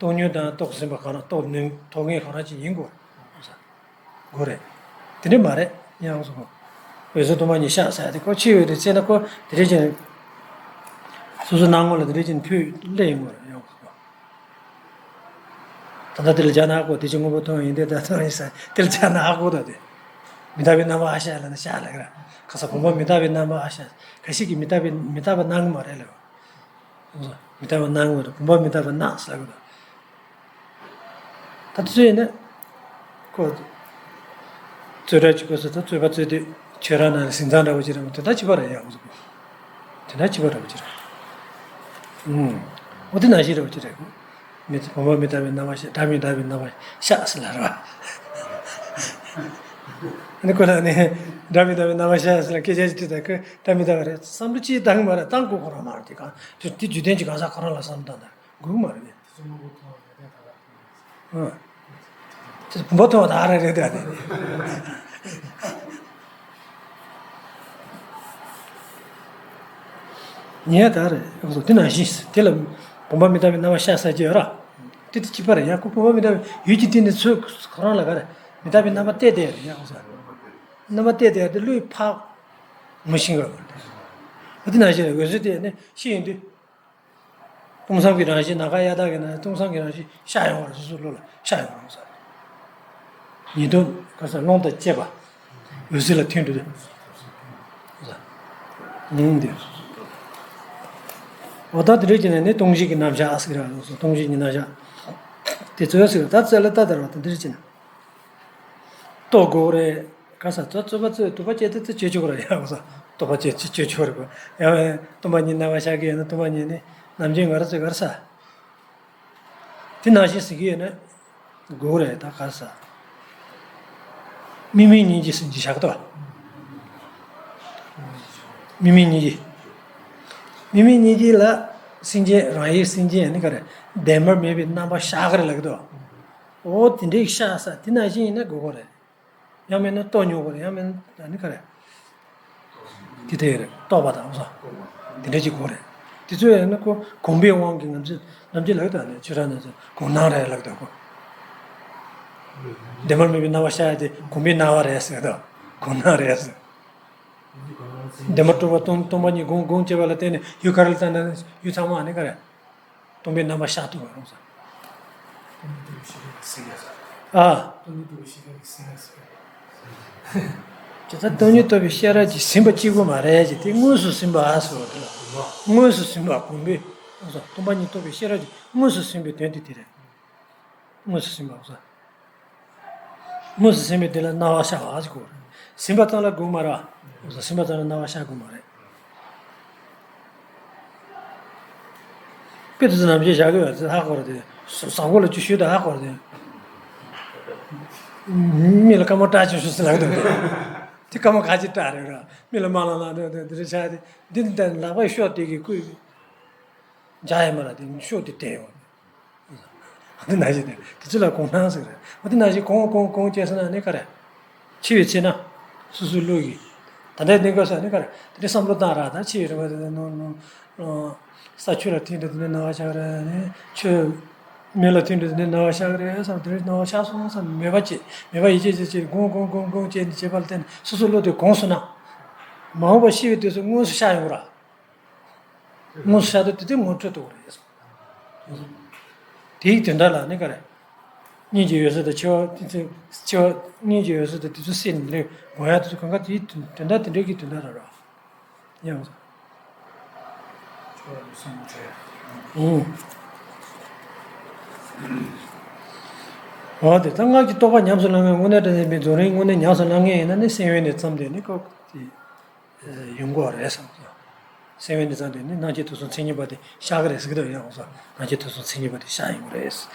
རྟོགས་མྱོང་དང་རྟོགས་ཟིན་པ་གང་རང་རྟོགས་ནུས་རྟོགས་ངེས་གང་རང་ཅིག་ཡིན་དགོས། དགོས་རེད། དེ་འདྲ་མ་རེད་ཡང་སོ། འོད་གསལ་སྟོང་པ་ཉིད་ཤག་ཟེར་ཡ་དེ་ཁོ་ཕྱི་ཡོད་རེད་ཟེར་ན་ཁོ་དེ་འདྲ་ཅན། སོ་སོ་སྣང་ངོ་ལ་དེ་འདྲ་ཅན་ཕུད་སླེབས་ཡོང་དགོས་རེད་ཡང་སོ། ད་ལྟ་དེ་ལ་སྦྱར་ན་ཧ་གོ། དེ་ཅི་སྔོན་པོ་མཐོང་ཡིན་དེ་ད་མཐོང་ཡིན་ས་དེ་ལ་སྦྱར་ན་ཧ་གོ་ད་དེ། མི་རྟག་པའི་རྣམ་པ་ཨ་ཤ་ལ་ན་ཤ་ལ་ག་ར་ཁ་ས་བུམ་པ་མི་རྟག་པའི་རྣམ་པ་ཨ་ཤ་ཁ་ཤས་ཀྱིས་མི་རྟག་པའི་མི་རྟག་པ་སྣང་གི་མ་རེད་ལ། མི་རྟག་པ་སྣང་གི་མ་རེད། བུམ་པ་མི་རྟག་པ་སྣང་ཟེར་གི་འདུག་ད་དེ་ཚོ་ཡིན་ན། ཁོ། རྩོད་གྲྭ་གཅིག་པ་ཟེར་ད་རྩོད་པ་རྩོད་དུས་ཁྱོད་རང་ནང་ལ་ཟིང་ཚང་འདྲ་བོ་ཅིག་རེད་མ་དེ་འདྲ་གཅིག་པ་རེད་ཡ། འོ་ཟེར་གི། དེ་འདྲ་གཅིག་པ་འདྲ་བོ་ཅིག་རེད། ཨུམ། འོ་དེ་ནང་བཞིན་འདྲ་བོ་ཅིག་རེད། མི་བུམ་པ་མི་རྟག་པའི་རྣམ་པ་ཤ་སྒྲ་མི་རྟག་པའི་རྣམ་པ་ཤ་ཟེར་ལ་རེད་བ། ཨ་ནི་ཁོ་ལ་ནི་སྒྲ་མི་རྟག་པའི་རྣམ་པ་ཤ་ཟེར་ལ་སྐད་ཆ་ཅིག་དྲིས་ད་ཁོས་སྒྲ་མི་རྟག་པ་རེད་བསམ་བློ་ཅིག་བཏང་གི་མ་རེད། བཏང་དགོས་ཁོ་རང་མ་རེད། དེ་གང་དེ་དེ་རྒྱུ་ལྡན་གྱི་གང་ཟག་ཁོ་རང་ལ་བསམ་བློ་བཏང་ད། དགོས་མ་རེད། ཨ། དེ་བུམ་པ་མཐོང་བ་ད་རེ་རེད་ད་དེ། ཉེ་ད་རེད། དེ་ནང་བཞིན་དེ་ལ་བུམ་པ་མི་རྟག་པའི་རྣམ་པ་ཤ་ཟེར་གྱི་ཡོད་ར། དེ་དེ་གཅིག་པ་རེད་ཡ། ཁོ་བུམ་པ་མི་རྟག་པའི་ཡུལ་གྱི་སྟེང་ནས་ཚོད་ཁོ་རང་ལ་ག་རེ་མི་རྟག་པའི་རྣམ་པ་གཏད་དེ་རེད་ཡ། རྣམ་པ་གཏད་དེ་དེ་བློས་ཕབ་མི་ཤེས་པ་རེད། དེ་ནང་བཞིན་འོད་གསལ་དེ་ནི་ཤེས་ཡོང་དུས། སྟོང་སང་གི་རང་བཞིན་ནམ་མཁའ་གཡའ་དག་གི་ནང་སྟོང་སང་གི་རང་བཞིན་ཤར་ཡོང་བ་རེད། སོ་སོའི་བློ་ལ་ཤར་ཡོང་བ་རེད་ཟེར། ཉིས་སྟོང་ག་ས་རླུང་དང་བཅས་པ་འོད་གསལ་ལ་ཐིམ་འགྲོ་དུས། ཨུང་དེ། འོ་ད་དེ་འདྲ་བྱས་ནས་ནི་སྟོང་གཞི་གི་རྣམ་གཞག་ཟེར་ར་ལོག་སོང་། སྟོང་གཞི་གི་རྣམ་གཞག་དེ་རྩོད་ཟེར་ད་རྩོད་ལ་ལྟ་དར་བ་དང་དེ་འདྲ་བྱས་ན། རྟོགས་དགོས་རེད། ག་ས་ཚོ་རྩོད་པ་རྩོད་དུ་པ་བྱེད་དུ་རྩོད་བྱེད་ཆོག་ར་ཡག་ས། རྟོགས་པ་བྱེད་ཆོག་ཆོག་རེད་གོ། ཡང་སྟོང་པ་ཉིད་རྣམ་པ་ཤར་གི་ཡོད་ན་སྟོང་པ་ཉིད་ནི་ནམ་རྒྱུན་ང་ར་ཚོས་ག་རེ་ས། དེ་ནང་བཞིན་ཟེར་གི་ཡོད་ན། དགོས་རེད་ད་ག་རེ་ས། དམིགས་མེད་སྙིང་རྗེ་ཟེར་གྱི་བཞག་ཏོ། དམིགས་མེད་སྙིང་རྗེ། དམིགས་མེད་སྙིང་རྗེ་ལ་སེམས་ཅན་རང་ཡུལ་སེམས་ཅན་ནི་ག་རེ་བདེན་པར་མེད་པའི་རྣམ་པ་ཤར་གི་རེད་ལབ་གི་འདུག་འོ་དེ་འདྲའི་ཤ་ས་དེ་ནང་བཞིན་ཡིན་ན་དགོས་མཁོ་རེད། ཡང་མིན་ན་རྟོགས་མྱོང་དགོས་རེད། ཡང་མིན་ན་ནི་ག་རེ། དེ་དེ་རེད། རྟོགས་པ་དང་སོ། དེ་འདྲ་ཅིག་དགོས་རེད། དེ་ཚོ་ཡང་ན་ཁོ་གོམས་པའི་དབང་གིས་ང་ཚོས་ནམ་རྒྱུན་ལབ་དང་ནི་ཆོས་ར་ན་ཚོས་གོམས་སྣང་རེད་ལབ་དང་ཁོ། བདེན་པར་མེད་པའི་སྣང་བ་ཤར་ཡ་དེ་གོམས་པའི་སྣང་བ་རེད་ཟེར་དང་གོམས་སྣང་རེད་ཟེར། བདེན་པར་གྲུབ་པ་སྟོང་སྟོང་པ་ཉིད་སྒོམ་སྒོམ་བྱེད་པ་ལ་བརྟེན་ནས་ཡུལ་ག་རེ་ལ་བལྟས་ན་ཡུལ་ཚང་མ་ནི་ག་རེ། སྟོང་པའི་རྣམ་པ་ཤར་ཐུབ་པ་རུང་ས། ཨ། ཇི་ལྟར་སྟོང་ཉིད་རྟོགས་པའི་ཤེས་རབ་ཀྱིས་ཟིན་པ་གཅིག་པུ་མ་རེད་ཅེས་དེ་དངོས་སུ་ཟིན་པ་ཨ་ཟེར་བ་དེ་ལ། དངོས་སུ་ཟིན་པ་གོམས་པའི་སྟོང་པ་ཉིད་རྟོགས་པའི་ཤེས་རབ་ཀྱིས་དངོས་སུ་ཟིན་པའི་དོན་དེ་དེ་རེད། དངོས་སུ་ཟིན་པ་ཟེར། དངོས་སུ་ཟིན་པའི་དོན་ལ་སྣང་བ་ཤར་བ་ཟེར་གོ། ཟིན་པ་ཙམ་ལ་དགོས་མ་རེད་བ། ཟིན་པ་ཙམ་ལ་སྣང་བ་ཤར་དགོས་མ་རེད། དཔེ་དེ་ཚོ་ནམ་རྒྱུན་བཞག་གི་ཡོད་ཚེ་ཧ་གོ་རེད་དེ། ཟ་གོ་ལ་ཅིག་ཞུས་ད་ཧ་གོ་རེད་དེ། མི་ལ་སྐར་མ་སྐྲག་ཅིག་ཞུ་ཟེར་ལབ་འདུག་དེ་སྐར་མ་ག་ཅིག་སྐྲག་རེད་ར། མི་ལ་མ་ལ་ལ་འདི་འདི་འདི་རེད་བྱ་དེ། འདི་འདི་ལག་པའི་ཤོག་དེ་གི་ཁོས་འཇག་ཡ་མ་ལ་དེ་ཤོག་དེ་བསྟན་ཡོང་། འདི་ནང་བཞིན་དེ་དེ་ཚོ་ལ་གོམས་སྣང་ཟེར་རེད། འོ་དེ་ནང་བཞིན་གོམས་གོམས་གོམས་བྱས་སོང་ན་ནི་ག་རེ། འཆི་བའི་ཚེ་ན། སོ་སོའི་བློ་ཡིས། ད་ལྟའི་གནས་སྐབས་སུ་ནི་ག་རེ། དེ་འདྲའི་བསམ་བློ་བཏང་ར་ད་འཆི་བའི་རིང་བ་དེ་ནོ་ནོ། ས་ཆུ་ལ་ཐིམ་འགྲོ་དེ་ནི་སྣང་བ་ཤར་གི་རེད་ནི་ཆུ། མེ་ལ་ཐིམ་འགྲོ་དེ་ནི་སྣང་བ་ཤར་གི་རེད་བསམ་དེ་འདྲའི་སྣང་བ་ཤར་སོང་བསམ་མོས་པ་བྱེད་མོས་པ་ཡིད་ཆེས་བྱེད་བྱེད་གོམས་གོམས་གོམས་གོམས་བྱས་ནས་བྱེད་པ་ལ་བརྟེན་ནས་སོ་སོའི་བློ་དེ་གོམས་སོང་ན། མ་འོངས་པ་ཤི་བའི་དུས་སུ་དངོས་སུ་ཤར་ཡོང་གི་ར། དངོས་སུ་ཤར་དུས་དེ་དེ་ངོ་འཕྲོད་ཐུབ་ཀྱི་རེད། དེའི་དོན་དག་ལ་ནི་ག་རེ། སྙིང་རྗེ་ཡོད་ས་དང་ཆེ་བ་དེ་ཚོ་ཆེ་བ་སྙིང་རྗེ་ཡོད་ས་དང་དེ་ཚོ་སེམས་ནས་ལས་འགོ་ཡག་དེ་ཚོ་གང་ག་དེའི་དོན་དོན་དག་དེ་འདྲའི་གི་དོན་དག་ར་ར་ཡང་། ཨུང་། འོ་དེ་ད་སྔགས་ཀྱི་རྟོགས་པ་ཉམས་སུ་བླང་མཁན་དངོས་གནས་དྲང་གནས་པའི་རྫོགས་རིམ་དངོས་གནས་ཉམས་སུ་བླང་མཁན་ཡིན་ན་ནི་སེམས་དབེན་ནས་བརྩམས་ཏེ་ནི་ཁོ་དེ། ཡོང་གི་རེད་བསམ་སོང་། སེམས་དབེན་དེ་ཙམ་དེ་ནི་སྣང་མཆེད་དུག་གསུམ་མཚན་ཉིད་པ་དེ་བཤགས་ཀྱི་རེད་ཟེར་གྱི་འདུག་ཡང་སོང་། སྣང་མཆེད་དུག་གསུམ་མཚན་ཉིད་པ་དེ་བཤགས་ཡོང་གི་རེད། དེ་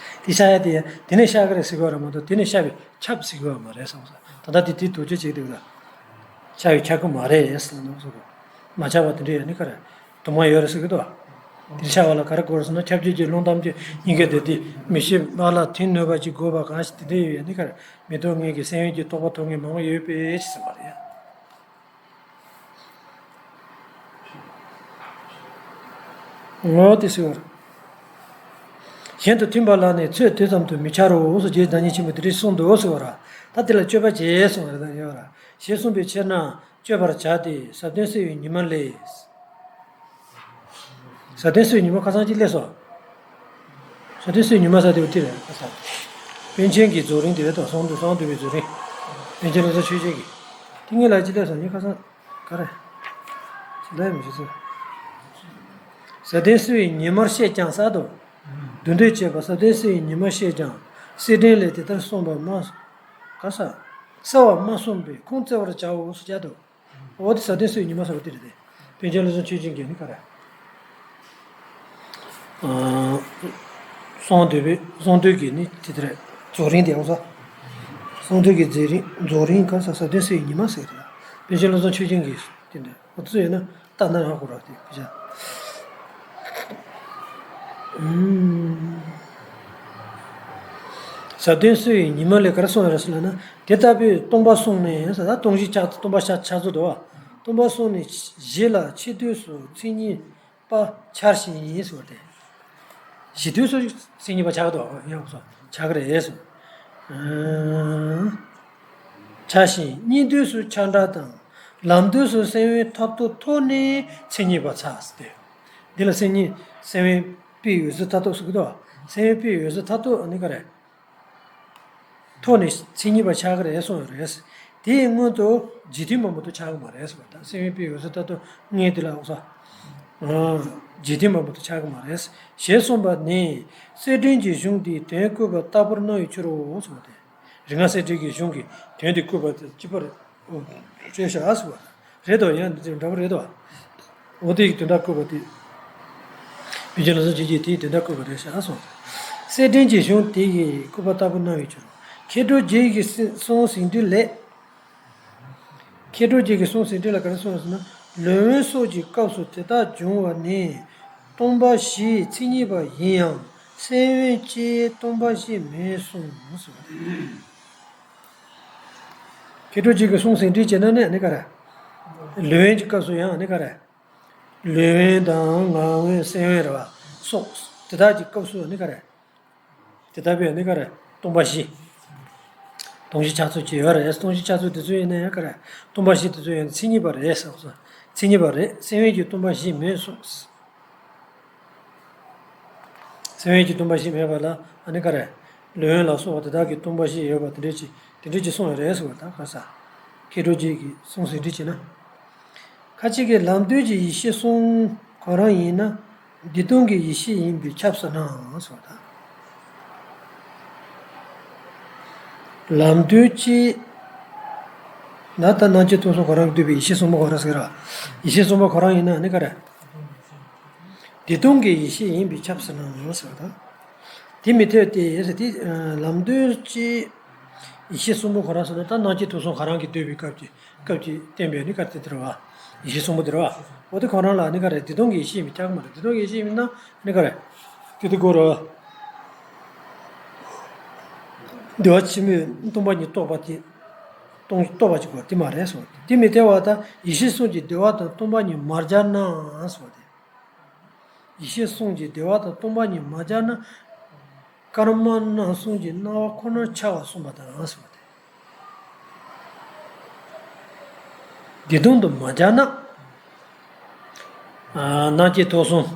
བཤགས་ཡ་དེ་ཡང་དེ་ནས་བཤགས་ཀྱི་རེད་ཟེར་གྱི་ཡོད་རེད་མ་གཏོགས་དེ་ནས་བཤགས་པས་ཁྱབ་ཟེར་གྱི་ཡོད་མ་རེད་བསམ་སོང་། ད་ལྟ་དེ་དེ་དུག་ཅོག་ཅིག་འདུག་ལ། བཤགས་པས་ཁྱབ་ཀྱི་མ་རེད་ཟེར་ནས་སོང་། མ་ཁྱབ་པ་དེ་འདྲ་ཡོད་ནི་ག་རེད། དུ་མ་ཡོད་རེད་ཟེར་གྱི་འདུག་དེ་བཤགས་པ་ལ་ག་རེ་དགོས་རེད་ཟེར་ན་ཁྱབ་བྱེད་ཀྱི་རླུང་ཐམས་ཅད་སྙིང་གའི་བདེ་སྟེ་མི་ཤེས་པ་ལ་དེ་གནོད་པ་ཅིག་དགོས་པ་གང་ཞིག་དེ་འདྲ་ཡོད་ནི་ག་རེད། མི་རྟོག་ངེས་ཀྱི་སེམས་དབེན་གྱི་རྟོགས་པ་ཐོབ་མཁན་མང་པོ་ཡོད་པས་ཟེར་བ་རེད། ངོ་བོ་དེ་ཟེར་བ། གཞན་དང་མཐུན་པ་ལ་ནི་ཚོད་དེ་ཙམ་དུ་མི་འཆར་རོ་ཟེར། རྗེ་བདག་ཉིད་ཆེན་པོས་དེ་འདྲ་གསུངས་འདུག་ཟེར་བ་ར། ད་དེ་ལ་དཔྱོད་པ་བྱེད་གསུངས་པ་རེད་ད་ཡོད་ར། ཞེས་གསུངས་པའི་ཕྱིར་ན་དཔྱོད་པར་བྱ་སྟེ་ཟབ་དོན་གསལ་བའི་ཉི་མ་ལས། ཟབ་དོན་གསལ་བའི་ཉི་མ་ཁ་སང་ཅིག་སླེབས་སོང་། ཟབ་དོན་གསལ་བའི་ཉི་མ་ཟེར་དེ་འོ་དེ་རེད་ཁ་སང་། པཎ་ཆེན་གྱི་རྫོགས་རིམ་དེ་རེད་དོ། གསང་འདུས་གསང་འདུས་པའི་རྫོགས་རིམ། པཎ་ཆེན་བློ་བཟང་ཆོས་རྒྱན་གྱི། དེ་ངས་ལ་ཅི་ལས་སོང་ཉི་ཁ་སང་། ག་རེ། ཅི་ལས་མི་ཤེས་སོང་། ཟབ་དོན་གསལ་བའི་ཉི་མར་བཤད་ཀྱང་ཟེར་དོ། མདོ་འདོད་བྱེད་པ་ཟབ་དོན་གསལ་བའི་ཉི་མར་བཤད་ཀྱང་། གསེར་ཕྲེང་ལས་དེ་ལྟར་གསུངས་པ་མ། ག་ས། གསལ་བར་མ་གསུངས་པས་ཁུངས་བཙན་པར་བྱའོ་ཟེར་བྱ་དོ། འོ་དེ་ཟབ་དོན་གསལ་བའི་ཉི་མ་ཟེར་བ་དེ་རེད་དེ། པཎ་ཆེན་བློ་བཟང་ཆོས་རྒྱན་གྱིས་ནི་ག་རེ། ཨ། གསང་འདུས་པའི་གསང་འདུས་ཀྱི་ནི་དེ་དེ་རེད། རྫོགས་རིམ་དེ་ཡོང་ས། གསང་འདུས་ཀྱི་རྫོགས་རིམ་རྫོགས་རིམ་ག་ས་ཟབ་དོན་གསལ་བའི་ཉི་མ་ཟེར་རེད། པཎ་ཆེན་བློ་བཟང་ཆོས་རྒྱན་གྱིས་དེ་འདྲ་འོ་དེ་ཚོ་ཡོད་ན། ལྟ་ན་རག་གོ་ར་དེ་བྱ། ཨུམ། ཟབ་དོན་གསལ་བའི་ཉི་མ་ལས་ག་རེ་གསུངས་ཡོད་རེད་ཟེར་ལབ་ན། དེ་ལྟ་བུའི་སྟོང་པ་གསུམ་ནི་ཟེར་ད་སྟོང་གཞི་ཆགས་སྟོང་པ་ཆགས་ཆགས་ཚུལ་དུ་བ། སྟོང་པ་གསུམ་ནི་གཞི་ལ་ཕྱེད་དུས་སུ་མཚན་ཉིད་པ་འཆར་ཞིང་ཟེར་བ་སྟེ། གཞི་དུས་སུ་མཚན་ཉིད་པ་ཆགས་འདུག་ཡང་སོ་ཆགས་ཀྱི་རེད་ཟེར། ཨུམ། འཆར་ཞིང་གཉིས་དུས་སུ་ཆགས་འདྲ་དང་། ལམ་དུས་སུ་སེམས་དབེན་མཐར་ཐུག་ཐོག་ནས་མཚན་ཉིད་པ་ཆགས་ཟེར་ཏེ། འདི་ལ་སེམས་ཉིད་སེམས་དབེན་པའི་འོད་གསལ་མཐར་ཐུག་ཟེར་གྱི་འདུག་སེམས་དབེན་པའི་འོད་གསལ་མཐར་ཐུག་ནི་ག་རེ། ཐོག་ནས་མཚན་ཉིད་པ་ཆགས་ཀྱི་རེད་གསུངས་ཡོད་རེད། དེའི་སྔོན་དུ་རྗེས་མཐུན་མ་མོ་དུ་ཆགས་ཀྱི་མ་རེད་ཟེར་བ་དང་སེམས་དབེན་པའི་འོད་གསལ་མཐར་ཐུག་ངས་འདི་ལ་འོ་ས། རྗེས་མཐུན་མ་མོ་དུ་ཆགས་ཀྱི་མ་རེད། ཞེས་གསུངས་པ་ནི་གསེར་ཕྲེང་གི་གཞུང་འདིས་དོན་བཀོད་པ་ལྟ་བུར་སྣང་བའི་ཕྱིར་རོ་གསུངས་ཏེ། རིག་སྔགས་གསེར་ཕྲེང་གི་གཞུང་གིས་དོན་འདི་བཀོད་པ་དེ་གཅིག་པར་བཀོད་བཞག་ཟེར་བ་རེད་དོ། ཡང་འདི་འདྲ་པོ་རེད་དོ། འོ་དེ་ཡི་དོན་དག་བཀོད་པ་དེ། བི་ཇི་ལ་སོགས་ཀྱི་དེའི་དོན་དག་བཀོད་པ་རེད་ཤག་གསུངས། གསེར་ཕྲེང་གི་གཞུང་དེ་ཡིས་བཀོད་པ་ལྟ་བུར་སྣང་བའི་ཕྱིར་རོ། མཁས་གྲུབ་རྗེ་ཡི་གསུང་ཟིན་བྲིས་ལས། མཁས་གྲུབ་རྗེ་གི་གསུང་ཟིན་བྲིས་ལ་ག་རེ་གསུངས་ཟེར་ན། ལུས་དབེན་སོགས་ཀྱི་སྐབས་སུ་དེ་དག་འབྱུང་བ་ནི། སྟོང་པ་བཞིའི་མཚན་ཉིད་པ་ཡིན་ཡང་སེམས་དབེན་གྱི་སྟོང་པ་བཞི་མིན་གསུངས་སོ། མཁས་གྲུབ་རྗེ་གི་གསུང་ཟིན་བྲིས་བྱས་ན་ནི་ནི་ག་རེ། ལུས་དབེན་གྱི་སྐབས་སུ་ཡང་ནི་ག་རེ། ལུས་དབེན་དང་ངག་དབེན་སེམས་དབེན་རེད་བ། སོགས་དེ་དག་གི་སྐབས་སུ་ནི་ག་རེ། དེ་ལྟ་བུའི་ནི་ག་རེ། སྟོང་པ་བཞི། སྟོང་བཞི་ཆགས་ཚུལ་གྱི་ཡོད་རེད། སྟོང་བཞི་ཆགས་ཚུལ་དེ་ཚོ་ཡིན་ན་ཡང་ག་རེ། སྟོང་པ་བཞི་དེ་ཚོ་ཡིན་ན་མཚན་ཉིད་པ་རེད་ཟེར་སོང་། མཚན་ཉིད་པ་རེད། སེམས་དབེན་གྱི་སྟོང་པ་བཞི་མིན་གསུངས། སེམས་དབེན་གྱི་སྟོང་པ་བཞི་མེད་པ་ལ་ཨ་ནི་ག་རེ། ལུས་དབེན་ལ་སོགས་པ་དེ་དག་གི་སྟོང་པ་བཞི་ཡོད་པ་དེ་འདྲ་ཅིག་དེ་འདྲ་ཅིག་གསུངས་ཡོད་རེད་ཟེར་བ་དང་ག་ས། མཁས་གྲུབ་རྗེ་གི་གསུང་ཟིན་བྲིས་བྱས་ན། ཁ་ཅིག་གིས་ལམ་དོན་གྱི་ཡེ་ཤེས་གསུམ་ཁོ་རང་ཡིན་ན། བདེ་སྟོང་གི་ཡེ་ཤེས་ཡིན་པས་ཁྱབ་སོ་ནའང་ཟེར་བ་དང་། ལམ་དོན་གྱི་ན་ད་སྣང་མཆེད་དུག་གསུམ་ཁོ་རང་གིས་བསྡུས་པའི་ཡེ་ཤེས་གསུམ་པོ་ཁོ་རང་ཟེར་ར། ཡེ་ཤེས་གསུམ་པོ་ཁོ་རང་ཡིན་ན་ནི་ག་རེ། བདེ་སྟོང་གི་ཡེ་ཤེས་ཡིན་པས་ཁྱབ་སོ་ནའང་ཟེར་བ་དང་། དེ་མི་འཐད་དེ་ཟེར་དེ་ལམ་དོན་གྱི་ཡེ་ཤེས་གསུམ་པོ་ཁོ་རང་ཟེར་ན་ད་སྣང་མཆེད་དུག་གསུམ་ཁོ་རང་གིས་བསྡུས་པའི་སྐབས་ཀྱི། སྐབས་ཀྱི་བསྟན་པའི་ནི་ག་རེ་དེ་རེད་བ། ཡེ་ཤེས་གསུམ་པོ་དེ་རེད་བ། འོ་དེ་ཁོ་རང་ལ་ནི་ག་རེ་བདེ་སྟོང་གི་ཡེ་ཤེས་མི་ཁྱབ་མ་རེད། བདེ་སྟོང་གི་ཡེ་ཤེས་མིན་ན་ནི་ག་རེ། དེ་དེ་གོ་རེད་བ། བདེ་བ་ཆེན་པོའི་སྟོང་པ་ཉིད་རྟོགས་པ་དེ། སྟོང་རྟོགས་པ་ཅིག་གོ་དེ་མ་རེད་སོ། དེ་མི་འཐད་པ་དང་ཡེ་ཤེས་གསུམ་གྱི་བདེ་བ་དང་སྟོང་པ་ཉིད་མ་སྦྱར་ནའང་སོ་དེ། ཡེ་ཤེས་གསུམ་གྱི་བདེ་བ་དང་སྟོང་པ་ཉིད་མ་སྦྱར་ན། སྐར་མ་སྣ་གསུམ་གྱི་སྣང་བ་ཁོ་ནར་འཆར་བ་གསུངས་པ་དང་གསུངས་ཏེ། བདེ་སྟོང་དུ་མ་སྦྱར་ན། ཨ། སྣང་མཆེད་དུག་གསུམ།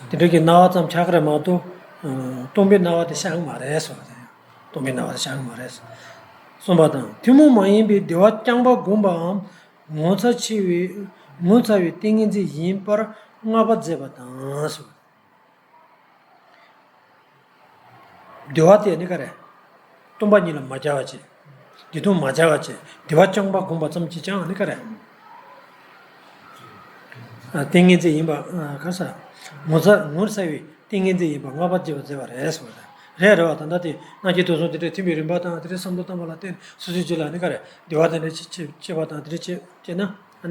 དེ་འདྲ་གི་སྣང་བ་ཙམ་འཆར་གི་རེད་མ་གཏོགས། སྟོང་པའི་སྣང་བ་དེ་ཤར་གི་མ་རེད་ཟེར་བ་དེ། སྟོང་པའི་སྣང་བ་དེ་ཤར་གི་མ་རེད་ཟེར། གསུམ་པ་དང་ཐུན་མོང་མ་ཡིན་པའི་བདེ་བ་རྐྱང་པ་བསྒོམ་པའམ། ངོ་མཚར་ཆེ་བའི་ངོ་མཚར་བའི་ཏིང་ངེ་འཛིན་ཡིན་པར་བསྔགས་པ་མཛད་པ་དང་ཟེར། བདེ་བ་དེ་ནི་ག་རེ། སྟོང་པ་ཉིད་ལ་མ་སྦྱར་བ་བྱས། བདེ་སྟོང་མ་སྦྱར་བ་བྱས། བདེ་བ་རྐྱང་པ་བསྒོམ་པ་ཙམ་གྱིས་ཀྱང་ནི་ག་རེ། ཨ། ཏིང་ངེ་འཛིན་ཡིན་པ། ཨ། ག་ས། ངོ་མཚར་ངོ་མཚར་བའི་ཏིང་ངེ་འཛིན་ཡིན་པ་བསྔགས་པ་བརྗོད་པར་མཛད་པ་རེད་ཟེར་བ་རེད། རེད་རེད་བ། ད་ལྟ་དེ་སྣང་མཆེད་དུག་གསུམ་དེ་འདྲའི་ཐིམ་པའི་རིམ་པ་དང་དེ་འདྲའི་བསམ་བློ་བཏང་བ་ལ་བརྟེན་སོ་སོའི་རྒྱུད་ལ་ནི་ག་རེ། བདེ་བ་དེ་འདྲ་སྐྱེ་སྐྱེ་བ་དང་དེ་འདྲ་སྐྱེ་སྐྱེ་ན་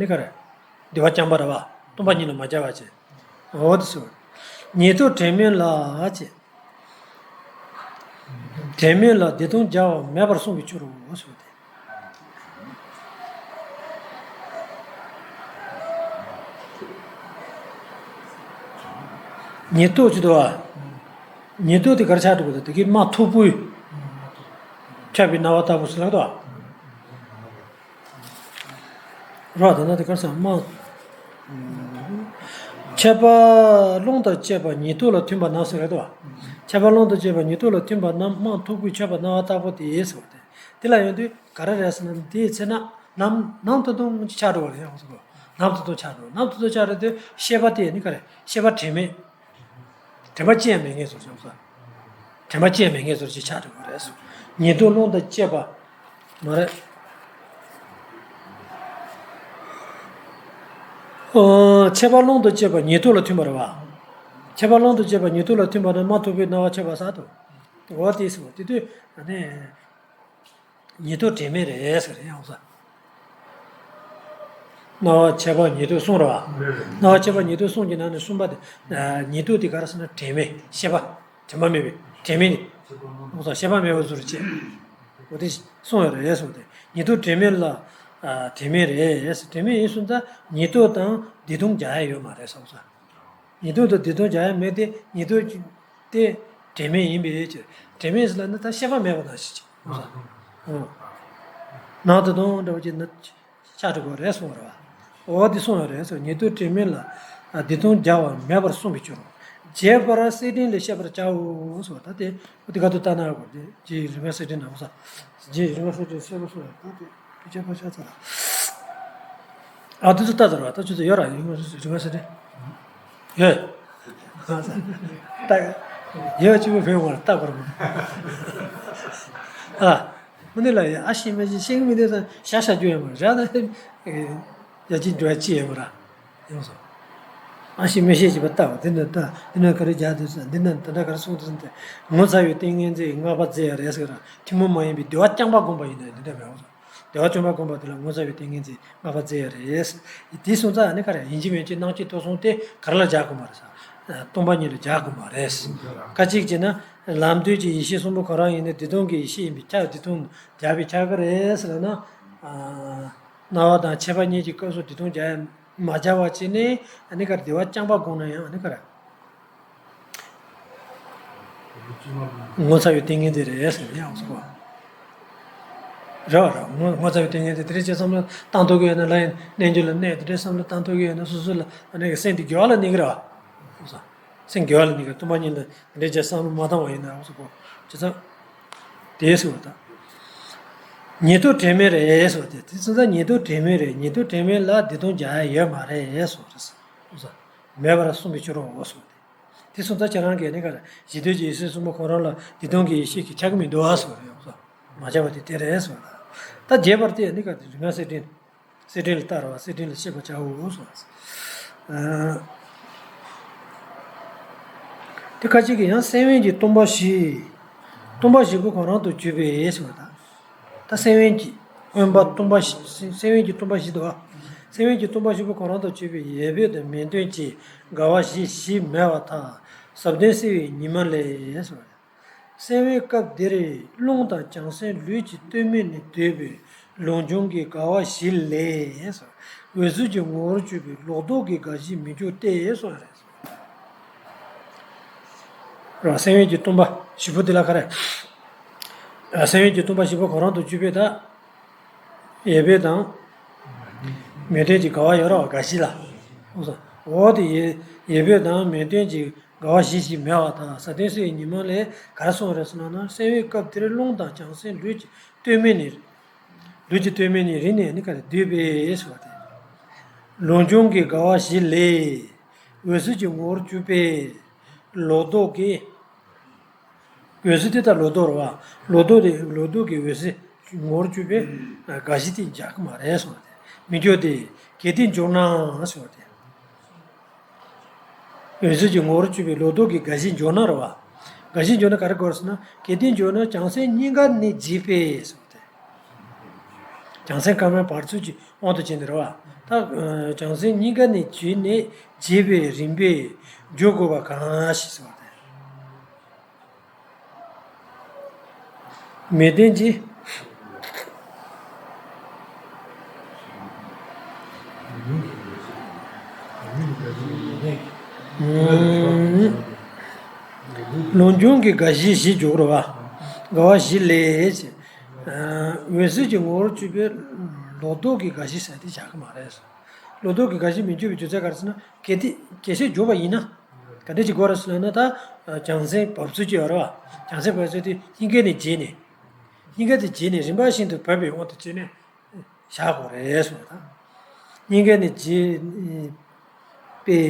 ནི་ག་རེ། བདེ་བ་རྐྱང་པ་རེད་བ། སྟོང་པ་ཉིད་ལ་མ་སྦྱར་བ་བྱས། འོ་དེ་ཟེར་བ། ཉེར་ཐོབ་དྲན་མེད་ལ་བྱས། དྲན་མེད་ལ་བདེ་སྟོང་སྦྱར་བ་མེད་པར་གསུངས་པའི་ཕྱིར་རོ་ཟེར་བ་དེ། ཉེར་ཐོབ་ཅི་འདུག་བ། ཉེར་ཐོབ་དེ་ག་རེ་ཆགས་འགྲོ་གི་འདུག་དེ་གི་རྨ་མཐུག་པོས་ཁྱབ་པའི་སྣང་བ་ལྟ་བུ་ཟེར་ལབ་འདུག་བ། རོ། ད་ནི་དེ་གར་སོང་མ། ཁྱབ་པ་རླུང་དང་བཅས་པ་ཉེར་ཐོབ་ལ་མཐུན་པ་རྣམས་ཟེར་རེད་དོ། ཁྱབ་པ་རླུང་དང་བཅས་པ་ཉེར་ཐོབ་ལ་མཐུན་པ་རྣམས་རྨ་མཐུག་པོས་ཁྱབ་པ་སྣང་བ་ལྟ་བུ་དེ་ཟེར་བ་སྟེ། དེ་ལ་ཡོང་དུས་ག་རེ་རེད་ཟེར་ན། དེའི་ཚེ་ན་ནམ་ནམ་དུ་དུང་ཆགས་འགྲོ་བ་རེད་ཡང་ཟེར་གོ། ནམ་དུ་དུང་ཆགས་འགྲོ། ནམ་དུ་དུང་ཆགས་འགྲོ་དུས་ཤེས་པ་དེ་ནི་ག་རེ། ཤེས་པ་དྲན་མེད། དྲན་པ་ཅི་ཡང་མེད་ངེས་སོ་ཞེས་སོ། དྲན་པ་ཅི་ཡང་མེད་ངེས་སོ་ཞེས་ཆགས་འགྲོ་གི་རེད་སོ། ཉེར་ཐོབ་རླུང་དང་བཅས་པ། མ་རེད། ཨོ། ཁྱབ་པ་རླུང་དང་བཅས་པ་ཉེར་ཐོབ་ལ་མཐུན་པ་རེད་བ། ཁྱབ་པ་རླུང་དང་བཅས་པ་ཉེར་ཐོབ་ལ་མཐུན་པ་ནི་རྨ་མཐུག་པོས་སྣང་བ་ཁྱབ་པ་ཟེར་དོ། འོ་དེ་སོ། དེ་དུས་ནི། ཉེར་ཐོབ་དྲན་མེད་རེད་ཟེར་ཡང་ས། སྣང་བ་ཁྱབ་པ་ཉེར་ཐོབ་གསུམ་རེད་བ། སྣང་བ་ཁྱབ་པ་ཉེར་ཐོབ་གསུམ་གྱི་ནང་ནས་གསུམ་པ་དེ། ཉེར་ཐོབ་དེ་ག་རེ་ཟེར་ན་དྲན་མེད་ཤེས་པ། དྲན་པ་མེད་པའི་དྲན་མེད་ནི། ཡོང་ས་ཤེས་པ་མེད་པ་ཟུར་བྱས། འོ་དེ་གསུམ་ཡོད་རེད་ཟེར་བ་དེ། ཉེར་ཐོབ་དྲན་མེད་ལ། དྲན་མེད་རེད་ཟེར། དྲན་མེད་ཡིན་སོང་ཙང་ཉེར་ཐོབ་དང་བདེ་སྟོང་སྦྱར་ཡ་ཡོད་མ་རེད་བསམ་ས། ཉེར་ཐོབ་དང་བདེ་སྟོང་སྦྱར་ཡ་མེད་དེ། ཉེར་ཐོབ་དེ་དྲན་མེད་ཡིན་པའི་ཕྱིར། དྲན་མེད་ཟེར་ལབ་ན་ད་ཤེས་པ་མེད་པ་དང་ཞིག་ཅིག་ནང་དུ་དོན་འདྲ་བ་ཅིག་ན་ཆགས་འགྲོ་གི་རེད་གསུངས་པ་རེད་བ། འོ་དེ་གསུངས་པ་རེད་ཟེར། ཉེར་ཐོབ་དྲན་མེད་ལ་བདེ་སྟོང་སྦྱར་བ་མེད་པར་གསུངས་པའི་ཕྱིར་རོ། རྒྱས་པར་གསེར་ཕྲེང་ལས་བཤད་པར་བྱའོ་གསུངས་པ། ད་དེ་འོ་དེ་ག་དུ་ལྟ་ན་གོ། དེ་རྗེ་རིམ་པ་གསེར་ཕྲེང་ནང་གསུངས། རྗེ་རིམ་པ་གསེར་ཕྲེང་གསལ་པོ་གསུངས་པ་ད་དེ། དཔེ་ཆ་ཕར་བཞག་ཚར་ལ། ཨ། དེ་ཚོ་ལྟ་ཚར་བ། ད་ཁྱོད་ཚོ་ཡོད་ར། ཡོད་མ་རེད། རིན་མ་སེ་རེད། ཡོད། ལྟ། ཡོད་གཅིག་པུ་བོད་ངོ་ལ་ལྟ་དགོས་རེད་མོ། ཨ། མི་འདི་ལ་ཡ་ཨ་ཤེས་མི་ཤེས་ཤེས་ཀྱི་མི་འདི་ཚོ་ཤ་ཤ་རྒྱུ་ཡོད་མ་རེད། ར་ད་ཡ་གཅིག་འགྲོ་ཡ་ཅི་ཡོད་མ་ར། ཡོང་སོང་། ཨ་ཤེས་མི་ཤེས་བྱས་པ་ལྟ་བ། འདི་ན་ལྟ། འདི་ན་ག་རེ་རྒྱག་འདུག་ཟེར། འདི་ན་དེ་འདྲ་ག་རེ་གསུངས་འདུག་ཟེར་ཏེ། ངོ་མཚར་བའི་ཏིང་ངེ་འཛིན་བསྔགས་པ་མཛད་ཡ་རེད་ཟེར་གི་ར། ཐུན་མོང་མ་ཡིན་པའི་བདེ་བ་རྐྱང་པ་བསྒོམ་པ་ཡིན་ན་འདི་འདྲ་མེད་འོང་སོང་། བདེ་བ་རྐྱང་པ་བསྒོམ་པ་དེ་ལ་ངོ་མཚར་བའི་ཏིང་ངེ་འཛིན་བསྔགས་པ་མཛད་ཡ་རེད། དེ་སོང་ཙང་ཨ་ནི་ག་རེ། ཡིན་གཅིག་མིན་གཅིག་སྣང་མཆེད་དུག་གསུམ་དེ་ག་རེ་ལ་སྦྱར་དགོས་མ་རེད་ཟེར། སྟོང་པ་ཉིད་ལ་སྦྱར་དགོས་མ་རེད། ཁ་ཅིག་བྱས་ན་ལམ་དུས་ཀྱི་ཡེ་ཤེས་གསུམ་པོ་ཁོ་རང་ཡིན་ན་བདེ་སྟོང་གི་ཡེ་ཤེས་ཡིན་པས་ཁྱབ། བདེ་སྟོང་སྦྱར་བས་ཁྱབ་ཀྱི་རེད་ཟེར་ན། སྣང་བ་དང་མཆེད་པ་གཉིས་ཀྱི་སྐབས་སུ་བདེ་སྟོང་སྦྱར་ཡ་མ་སྦྱར་བ་བྱས་ནས་ཨ་ནི་ག་རེ། བདེ་བ་རྐྱང་པ་བསྒོམ་ན་ཡང་ཨ་ནི་ག་རེ། ངོ་མཚར་བའི་ཏིང་ངེ་འཛིན་རེད་ཟེར་ཡང་སོ། རེད་བ་རེད། ངོ་ངོ་མཚར་བའི་ཏིང་ངེ་འཛིན་དེ་འདྲ་ཅིག་བསམ་བློ་བཏང་ཐུབ་ཀྱི་ཡོད་ན། ལྷ་ཡི་རྣལ་འབྱོར་ལ་གནས་དེ་འདྲའི་བསམ་བློ་བཏང་ཐུབ་ཀྱི་ཡོད་ན་སོ་སོ་ལ་ཨ་ནི་སེམས་དེ་དགེ་བ་ལ་གནས་ཀྱི་རེད་བ། སེམས་དགེ་བ་ལ་གནས་ཀྱི་རེད། སྟོང་པ་ཉིད་ལ་དེ་འདྲ་ཅིག་བསམ་བློ་མ་བཏང་བ་ཡིན་ན་ཡང་སོ་གོ། བྱས་ཙང་དེ་ཟེར་བ་དང་། ཉེར་ཐོབ་དྲན་མེད་རེད་ཟེར་བ་དེ། དེ་སོང་ཙང་ཉེར་ཐོབ་དྲན་མེད་རེད། ཉེར་ཐོབ་དྲན་མེད་ལ་བདེ་སྟོང་སྦྱར་ཡ་ཡོད་མ་རེད་ཟེར་བ་རེད། མེད་པར་གསུངས་པའི་ཕྱིར་རོ་ཟེར་བ་དེ། དེ་སོང་ཙང་ཁྱེད་རང་གིས་ནི་ག་རེ། གཞི་དུས་ཀྱི་ཡེ་ཤེས་གསུམ་པོ་ཁོ་རང་ལ་བདེ་སྟོང་གི་ཡེ་ཤེས་ཀྱིས་ཁྱབ་ཀྱི་མི་འདུག་ཨ་ཟེར་བ་རེད། མ་ཁྱབ་པ་དེ་དེ་རེད་ཟེར་བ་ལ། ད་རྒྱས་པར་དེ་ནི་ག་རེ། རིམ་ལྔ་གསེར་ཕྲེང་། གསེར་ཕྲེང་ལ་ལྟ་རོ། གསེར་ཕྲེང་ལ་བཤད་པར་བྱའོ་ཟེར་བ། དེ་ཁ་ཅིག་གིས་ཡང་སེམས་དབེན་གྱི་སྟོང་པ་བཞི། སྟོང་པ་བཞི་པོ་ཁོ་རང་དུ་གྱུར་པའི་ཟེར་བ་དང་། ད་སེམས་དབེན་གྱི་དབེན་པ་སྟོང་པ་བཞི། སེམས་དབེན་གྱི་སྟོང་པ་བཞི་འདུག་བ། སེམས་དབེན་གྱི་སྟོང་པ་བཞི་པོ་ཁོ་རང་དུ་གྱུར་པའི་ཡོད་པའི་དང་མེད་དོན་གྱི་དགའ་བ་བཞི་བཞི་མེད་པར་ཐལ། ཟབ་དོན་གསལ་བའི་ཉི་མ་ལས་ཟེར་བ། སེམས་དབེན་སྐབས་འདིར་རླུང་དང་བྱང་སེམས་ལུས་ཀྱི་སྟོད་སྨད་ནས་འདོད་པའི་ལུགས་འབྱུང་གི་དགའ་བ་བཞི་ལས་འོད་གསལ་གྱི་ངོ་བོར་གྱུར་པའི་ལོག་རྟོག་གི་དགའ་བཞི་མི་འབྱུང་སྟེ་གསུངས་པ་རེད། ར། སེམས་དབེན་གྱི་སྟོང་པ་བཞི་པོ་འདི་ལ་ག་རེ། སེམས་དབེན་གྱི་སྟོང་པ་བཞི་པོ་ཁོ་རང་དུ་གྱུར་པའི་ད། ཡོད་པའི་དང་མེད་དོན་གྱི་དགའ་བ་ཡོད་ར་བ། དགའ་བཞི་ལ། འོ་དེ་ཡོད་པའི་དང་མེད་དོན་གྱི་ དགའ་བ་བཞི་ཞིག་མེད་པ་དང་། ས་སྟེང་གསལ་བའི་ཉིན་མོ་ལས་ག་རེ་གསུངས་རེད་ཟེར་ན། ན་གསལ་བའི་སྐབས་དེར་རླུང་དང་བྱང་སེམས་ལུས་ཀྱི་སྟོད་སྨད་ནས། ལུས་ཀྱི་སྟོད་སྨད་ནས་རིམ་ནས་ནི་ག་རེ་བསྡུས་པས་ཟེར་བ་དེ། ལུས་འབྱུང་གི་དགའ་བ་བཞི་ལས། འོད་གསལ་གྱི་ངོ་བོར་གྱུར་པའི་ལོག་རྟོག་གི། འོད་གསལ་དེ་ད་ལོག་རྟོག་རེད་བ། ལོག་རྟོག་དེ་ལོག་རྟོག་གི་འོད་གསལ་ངོ་བོར་གྱུར་པའི་དགའ་བཞི་དེ་འཇགས་ཀྱི་མ་རེད་ཟེར་བ་དེ། མི་འགྱུར་ཏེ། གལ་ཏེ་འགྱུར་ན་ཟེར་བ་དེ། འོད་གསལ་གྱི་ངོ་བོར་གྱུར་པའི་ལོག་རྟོག་གི་དགའ་བཞི་འགྱུར་ན་རེད་བ། དགའ་བཞི་འགྱུར་ན་ག་རེ་དགོས་ཟེར་ན། གལ་ཏེ་འགྱུར་ན་བྱང་སེམས་གཉིས་ཀ་ནི་བརྗེད་པས་ཟེར་བ་དེ། བྱང་སེམས་སྐར་མའི་བར་ཚུལ་གྱི་དབང་དུ་བྱས་ནས་རེད་བ། ད་བྱང་སེམས་གཉིས་ཀ་ནི་བརྗེད་ནས་བརྗེད་པའི་རིམ་པས་འགྱུར་དགོས་པ་གང་ཞིག་ཟེར་བ་དེ། མི་ལྡན་གྱི། ལུས་འབྱུང་གི་དགའ་བཞི་བཞི་འཇོག་རོ་བ། དགའ་བ་བཞི་ལས། འོད་གསལ་གྱི་ངོ་བོར་གྱུར་པའི་ལོག་རྟོག་གི་དགའ་བཞི་ཟེར་དེ་བཞག་གི་མ་རེད། ལོག་རྟོག་གི་དགའ་བཞི་མི་འགྱུར་བའི་རྒྱུ་མཚན་ག་རེ་ཟེར་ན། གལ་ཏེ་གལ་སྲིད་འགྱུར་བ་ཡིན་ན། ག་འདྲ་ཅིག་དགོས་རེད་ཟེར་ན། ད་བྱང་སེམས་བབས་ཚུལ་གྱི་ཡོད་རེད་བ། བྱང་སེམས་བབས་ཚུལ་དེ་སྙིང་ག་ནས་བརྗེད་ནས། སྙིང་ག་དེ་བརྗེད་ནས་རིམ་པ་བཞིན་དུ་བབས་པའི་དབང་དུ་བྱས་ནས་བཞག་དགོས་རེད་གསུངས་པ་དང་། སྙིང་ག་ནས་བརྗེད་པའི་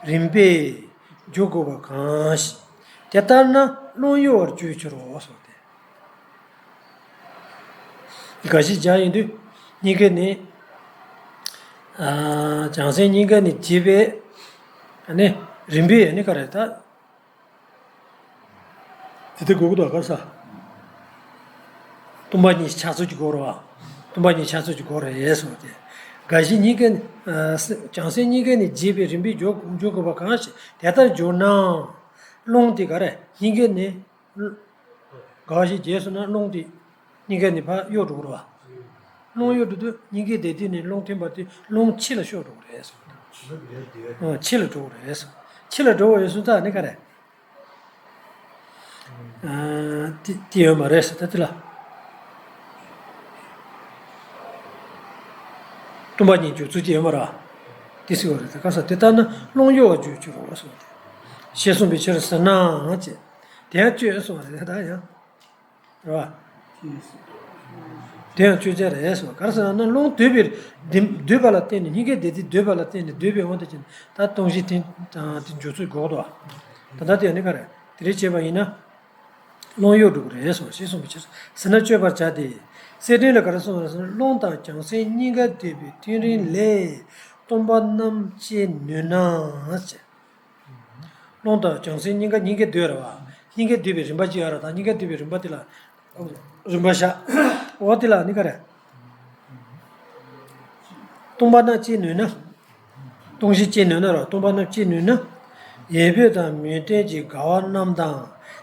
རིམ་པས་འཇུག་དགོས་པ་གང་ཞིག་དེ་ལྟར་ན་རླུང་གཡོ་བར་གྱུར་ཕྱིར་རོ་གསུངས་ཏེ། དགའ་བཞི་སྦྱར་ཡིན་དུས་སྙིང་ག་ནས། ཨ། བྱང་སེམས་སྙིང་ག་ནས་བརྗེད་པའི། ཨ་ནི། རིམ་པས་ཨ་ནི་ག་རེ་ད། དེ་དེ་དགོས་ཀྱི་འདུག་ག་ས། སྟོང་པ་ཉིད་ཆགས་ཚུལ་གྱི་སྒོ་རུ་བ། སྟོང་པ་ཉིད་ཆགས་ཚུལ་གྱི་སྒོ་རུ་ཡས་སོ་དེ། དགའ་བཞི་སྙིང་ག་ནས། བྱང་སེམས་སྙིང་ག་ནས་བརྗེད་པའི་རིམ་པས་འཇོག་འཇོག་དགོས་པ་གང་ཞིག་དེ་ལྟར་འགྱུར་ན། རླུང་དེ་ག་རེ་སྙིང་ག་ནས། དགའ་བ་ཞིག་བརྗེད་སོང་ན་རླུང་དེ་སྙིང་ག་ནས་ཕར་གཡོ་འགྲོ་གི་རེད་བ། རླུང་གཡོ་འགྲོ་དུས་སྙིང་གའི་འདབ་མཐིལ་ནས་རླུང་ཐོན་པ་དེ་རླུང་ཕྱི་ལ་ཤོར་འགྲོ་གི་རེད་ཟེར། ཨ། ཕྱི་ལ་འགྲོ་གི་རེད་ཟེར། ཕྱི་ལ་འགྲོ་བ་ཡོད་སོང་ཙང་ནི་ག་རེ། ཨ། དེ་དེ་ཡོད་མ་རེད་ཟེར། ད་དེ་ལ་སྟོང་པ་ཉིད་འཇོག་ཚུལ་གྱི་ཡོད་མ་རེད་བ། དེ་ཟེར་བ་རེད། ད་ག་ས་དེ་ལྟར་ན་རླུང་གཡོ་བར་གྱུར་ཕྱིར་རོ་ཟེར་བ་དེ། ཞེས་གསུངས་པའི་ཕྱིར་ཟེར་ནའང་བྱས། དེ་ཡང་གཅོད་གསུངས་པ་རེད། ད་ཡང་། རེད་བ། དེ་ཡང་གཅོད་བྱ་རེད་ཟེར་བ། ག་རེ་ཟེར་ན་རླུང་སྡུད་པའི་སྡུད་པ་ལ་བརྟེན་ནས་སྙིང་གའི་འདབ་མཐིལ་སྡུད་པ་ལ་བརྟེན་ནས་སྡུད་པའི་དབང་དུ་བྱས་ནས་ད་སྟོང་གཞི་དེ་དང་དེ་འཇོག་ཚུལ་འགོག་ཏོ། ད་ལྟ་དེ་ནི་ག་རེ་དེ་རེད་བྱས་པ་ཡིན་ན། རླུང་གཡོ་འགྲོ་གི་རེད་ཟེར་བ་ཞེས་གསུངས་པའི་ཕྱིར། ཟེར་ན་གཅོད་པར་བྱ་སྟེ། གསེར་ཕྲེང་ལ་ག་རེ་གསུངས་པ་རེད་ཟེར་ན། རླུང་དང་བྱང་སེམས་གཉིས་ཀ་སྡུད་པའི་ཐིམ་རིམ་ལས་སྟོང་པ་རྣམས་སྐྱེ་ནུས་ན་ཟེར། རླུང་དང་བྱང་སེམས་གཉིས་ཀ་སྙིང་གའི་སྡུད་རེད་བ། སྙིང་གའི་སྡུད་པའི་རིམ་པ་ཅིག་ཡོད་རེད། ད་སྙིང་གའི་སྡུད་པའི་རིམ་པ་དེ་ལ། རིམ་པ་བཞག་འོ་དེ་ལ་ནི་ག་རེ། སྟོང་པ་རྣམས་སྐྱེ་ནུས་ན། སྟོང་གཞི་སྐྱེ་ནུས་ན་རོ། སྟོང་པ་རྣམས་སྐྱེ་ནུས་ན། ཡོད་པའི་དང་མུན་ལྡན་གྱི་དགའ་བ་རྣམས་དང་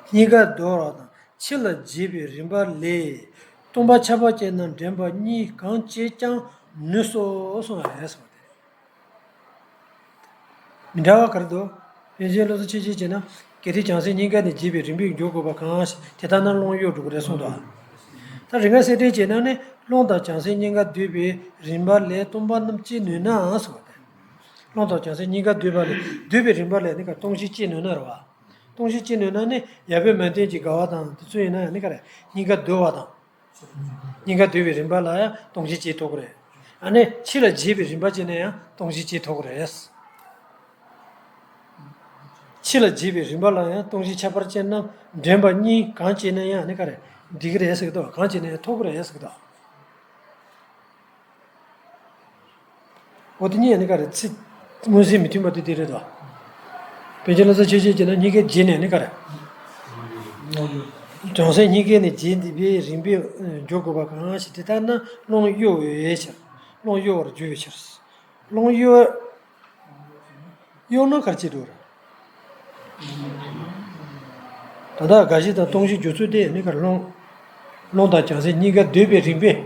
སྙིང་ག་སྡུད་པ་དང་ཕྱི་ལ་བརྗེད་པའི་རིམ་པ་ལས་སྟོང་པ་ཁྱབ་པ་ཅན་རྣམས་འདྲེན་པ་གཉིས་གང་སྐྱེས་ཀྱང་ནུས་སོ་གསུངས་པ་རེད་གསུངས་ཏེ། མི་འདྲ་བ་ག་རེ་འདུག་པཎ་ཆེན་བློ་བཟང་ཆོས་རྒྱན་བྱས་ན། གལ་ཏེ་བྱང་སེམས་སྙིང་ག་ནས་བརྗེད་པའི་རིམ་པས་འཇོག་དགོས་པ་གང་ཞིག་དེ་ལྟར་ན་རླུང་གཡོ་འགྲོ་གི་རེད་གསུངས་འདུག་ད་རིག་སྔགས་གསེར་ཕྲེང་བྱས་ན་ནི་རླུང་དང་བྱང་སེམས་གཉིས་ཀ་སྡུད་པའི་རིམ་པ་ལས་སྟོང་པ་རྣམས་སྐྱེ་ནུས་ནའང་གསུངས་པ་སྟེ། རླུང་དང་བྱང་སེམས་གཉིས་ཀ་སྡུད་པ་ལས་སྡུད་པའི་རིམ་པ་ལས་ནི་ག་སྟོང་གཞི་སྐྱེ་ནུས་ན་རེད་བ། སྟོང་གཞི་སྐྱེ་ནུས་ན་ནི་ཡོད་པའི་མུན་ལྡན་གྱི་དགའ་བ་དང་དེ་ཚོ་ཡིན་ན་ཡང་ནི་ག་རེ་སྙིང་ག་སྡུད་པ་དང་། སྙིང་ག་སྡུད་པའི་རིམ་པ་ལ་ཡང་སྟོང་གཞི་སྐྱེ་ཐུབ་ཀྱི་རེད། ཨ་ནི་ཕྱི་ལ་བརྗེད་པའི་རིམ་པ་བྱས་ན་ཡང་སྟོང་གཞི་སྐྱེ་ཐུབ་ཀྱི་རེད། ཕྱི་ལ་བརྗེད་པའི་རིམ་པ་ལ་ཡང་སྟོང་གཞི་ཁྱད་པར་ཅན་རྣམས་འདྲེན་པ་གཉིས་གང་སྐྱེས་ན་ཡང་ནི་ག་རེ་འགྲིག་གི་རེད་ཟེར་གི་འདུག་གང་སྐྱེས་ན་ཡང་ཐུབ་ཀྱི་རེད་ཟེར་གི་འདུག་འོ་དེ་གཉིས་ནི་ག་རེ་ཚིག་མངོན་གསལ་མི་མཐུན་པ་དེ་དེ་རེད་དོ། པཎ་ཆེན་བློ་བཟང་ཆོས་རྒྱན་གྱིས་ན་སྙིང་གའི་རྗེས་ནས་ནི་ག་རེ། བྱང་སེམས་སྙིང་གའི་ནི་རྗེས་འདི་པའི་རིམ་པས་འཇོག་དགོས་པ་གང་ཞིག་དེ་ལྟར་ན་རླུང་གཡོ་བའི་ཕྱིར། རླུང་གཡོ་བར་འགྱུར་བའི་ཕྱིར། རླུང་གཡོ། གཡོ་ན་ག་རེ་བྱེད་འགྲོ་རེད། ད་ལྟ་དགའ་བཞི་དང་སྟོང་གཞི་འཇོག་ཚུལ་དེ་ནི་ག་རླུང་། རླུང་དང་བྱང་སེམས་གཉིས་ཀ་སྡུད་པའི་རིམ་པས།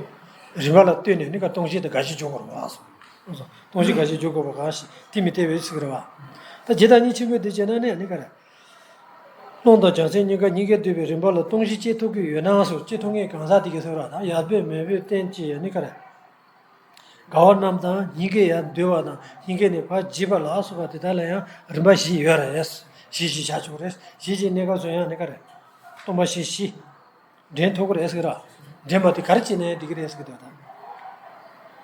རིམ་པ་ལ་ལྟོས་ནས་ནི་ག་སྟོང་གཞི་དང་དགའ་བཞི་འཇོག་དགོས་རེད་བ། སྟོང་གཞི་དགའ་བཞི་འཇོག་དགོས་པ་གང་ཞིག་དེ་མི་འཐད་པའི་ཚིག་རེད་བ། ད་ཇི་ལྟར་སྙིང་ཆེན་པོས་དེ་བྱས་ན་ནི་ནི་ག་རེ། རླུང་དང་བྱང་སེམས་གཉིས་ཀ་གཉིས་ཀས་སྡུད་པའི་རིམ་པ་ལ་སྟོང་གཞི་སྐྱེ་ཐུབ་ཀྱི་ཡོད་ན་སོ་སྐྱེ་ཐུབ་ངེས་གང་ཟག་དེ་གའི་སོ་ར་དང་ཡོད་པའི་མེད་པའི་རྟེན་གྱི་ནི་ག་རེ། དགའ་བ་རྣམས་དང་སྙིང་གའི་ཡང་སྡུད་པ་དང་སྙིང་གའི་ནི་ཕར་བརྗེད་པ་ལ་སོགས་པ་དེ་དག་ལ་ཡང་རིམ་པ་བཞི་ཡོད་རེད། གཞི་ཞེས་བྱ་ཆོག་རེད། གཞི་ཞེས་གནས་སྐབས་སུ་ཡང་ནི་ག་རེ། སྟོང་པ་གཞི་ཞེས་འདྲེན་ཐུབ་ཀྱི་རེད་ཟེར་གི་ར། འདྲེན་པ་དེ་ག་རེ་བྱས་ནས་འགྲིག་གི་རེད་ཟེར་གི་འདུག་ད།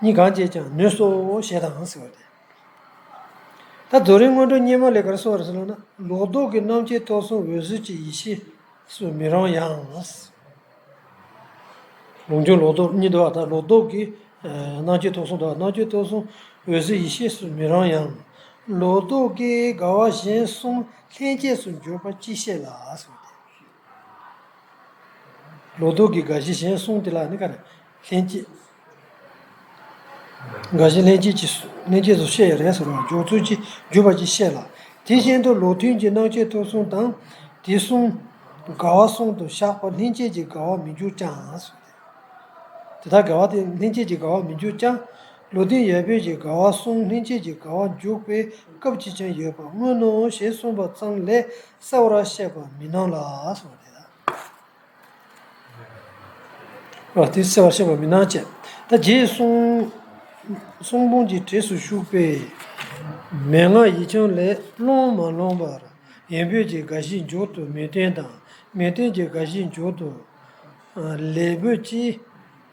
གཉིས་གང་བྱས་ཀྱང་ནུས་སོ་ཞེས་དང་ཟེར་བ་དེ། ད་རྫོགས་རིམ་སྔོན་འགྲོ་སྙེ་མ་ལས་ག་རེ་གསུངས་པ་རེད་ཟེར་ན། ལོག་རྟོག་གི་རྣམ་མཁྱེན་ཐོབ་གསུམ་འོད་གསལ་གྱི་ཡེ་ཤེས་སུ་མི་རུང་ཡང་། ལོག་འབྱུང་ལོག་རྟོག་གཉིས་འདུག་པ། ད་ལོག་རྟོག་གི་རྣམ་མཁྱེན་ཐོབ་གསུམ་འདུག་པ། རྣམ་མཁྱེན་ཐོབ་གསུམ་འོད་གསལ་ཡེ་ཤེས་སུ་མི་རུང་ཡང་། ལོག་རྟོག་གི་དགག་པ་གཞན་གསུམ་ལྷན་སྐྱེས་སུ་འཇོག་པ་ཅི་ཤེས་ལ་གསུངས་ཏེ། ལོག་རྟོག་གི་དགག་གཞི་གཞན་གསུམ་དེ་ལ་ནི་ག་རེ། ལྷན་སྐྱེས། དགག་གཞི་ལྷན་སྐྱེས་ཀྱི་ལྷན་སྐྱེས་སུ་བཤད་ཡ་རེད་ཟེར་བ། འཇོག་ཚུལ་གྱིས་འཇུག་པ་ཅི་ཤེས་ལ། དེ་བཞིན་དུ་ལོག་མཐུན་གྱི་རྣམ་མཁྱེན་ཐོབ་གསུམ་དང་། དེ་གསུམ་དགག་པ་གསུམ་དུ་བཞག་པ་ལྷན་སྐྱེས་ཀྱི་དགག་པ་མི་འཇུག་ཀྱང་གསུངས་ཏེ། དེ་ལྟར་དགག་པ་དེ་ལྷན་སྐྱེས་ཀྱི་དགག་པ་མི་འཇུག་ཀྱང་། ལོག་མཐུན་ཡོད་པའི་གི་དགག་པ་གསུམ་ལྷན་སྐྱེས་ཀྱི་དགག་པ་འཇུག་པའི་སྐབས་ཅིག་ཀྱང་ཡོད་པར་མངོན་ནོ་ཞེས་གསུངས་པ་ཙམ་ལས་གསལ་བར་བཤད་པ་མི་སྣང་ལ་གསུངས་པ་དེ་ལ། ཨ། དེ་གསལ་བར་བཤད་པ་མི་སྣང་བྱས། ད་རྗེས་གསུང་གསུང་འབུམ་གྱི་གྲས་སུ་ཞུགས་པའི་མན་ངག་ཡིག་ཆུང་ལས་སློང་མ་སློང་བར་ཡོད་པའི་གི་དགག་གཞིའི་མཇུག་ཏུ་མེད་དོན་དང་མེད་དོན་གྱི་དགག་གཞིའི་མཇུག་ཏུ་ལེགས་པོ་ཅི།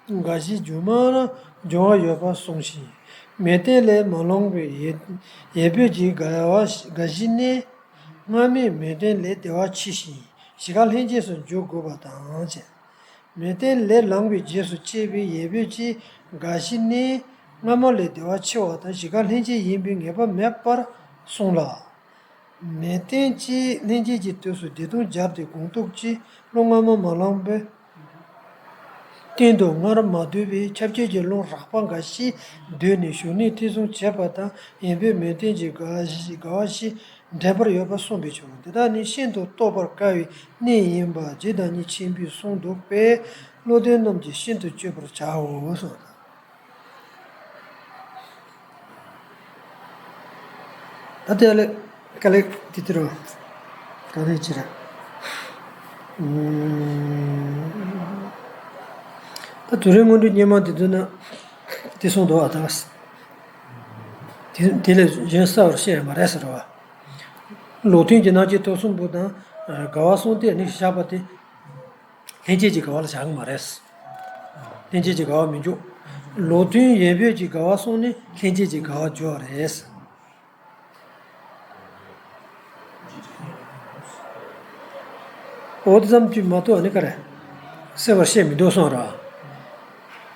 དགག་གཞི་སྒྱུ་མར་སྦྱོང་བ་ཡོད་པར་གསུངས་ཤིང་། མེད་དོན་ལས་མ་ལོངས་པའི་ཡོད་ཡོད་པའི་གི་དགག་པ་དགག་གཞི་ནི། སྔ་མའི་མེད་དོན་ལས་བདེ་བ་ཆེ་ཞིང་གཞི་ག་ལྷན་སྐྱེས་སུ་འཇུག་དགོས་པ་དང་བཅས། མེད་དོན་ལས་ལངས་པའི་རྗེས་སུ་སྐྱེས་པའི་ཡོད་པའི་ཕྱིར་དགག་གཞི་ནི་སྔ་མ་ལས་བདེ་བ་ཆེ་བ་དང་གཞི་ག་ལྷན་སྐྱེས་ཡིན་པའི་ངེས་པ་མེད་པར་གསུངས་ལ། མེད་དོན་གྱི་ལྷན་སྐྱེས་ཀྱི་དུས་སུ་བདེ་སྟོང་སྦྱར་ཏེ་དགོངས་རྟོགས་ཀྱིས་བློ་སྔ་མ་མ་ལངས་པའི་སྟེང་དུ་སྔར་མ་འདོད་པའི་ཁྱབ་བྱེད་ཀྱི་བློ་རགས་པ་འགའ་ཞིག་འདོད་ནས་ཞུགས་གནས་ཐེ་ཚོམ་བྱེད་པ་དང་ཡིན་པའི་མེད་དོན་གྱི་དགག་གཞི་དགག་པ་ཞིག་འདྲེན་པར་ཡོད་པ་གསུངས་པའི་ཕྱིར། འདི་དག་ནི་ཤིན་ཏུ་རྟོགས་པར་དཀའ་བའི་གནས་ཡིན་པ་རྗེ་བདག་ཉིད་ཆེན་པོས་གསུངས་འདུག་པས་བློ་ལྡན་རྣམས་ཀྱིས་ཤིན་ཏུ་དཔྱད་པར་བྱའོ་གསུངས། ད་ལྟའི་ལས་དཀའ་ལས་དེ་དེ་རུ་ག་རེ་བྱེད་ར། ད་དུས་རིང་སྔོན་འགྲོའི་སྙེ་མ་དེ་དུས་ན་དེ་གསུངས་འདུག་ཨ། ད་དེ་དེ་ལས་གཞན་གསལ་བར་བཤད་ཡ་མ་རེད་ཟེར་བ། ལོག་མཐུན་གྱི་རྣམ་མཁྱེན་ཐོབ་གསུམ་པོ་དང་དགག་པ་གསུམ་དེ་ནི་བཞག་པ་དེ། ལྷན་སྐྱེས་ཀྱི་དགག་པ་ལ་བཞག་གི་མ་རེད། ལྷན་སྐྱེས་ཀྱི་དགག་པ་མི་འཇུག་ལོག་མཐུན་ཡོད་པའི་གི་དགག་པ་གསུམ་ནི་ལྷན་སྐྱེས་ཀྱི་དགག་པ་འཇུག་པ་རེད། འོ་དེ་ཙམ་གྱིས་མ་གཏོགས་ནི་ག་རེ། གསལ་བར་བཤད་མི་འདུག་གསུངས་ར།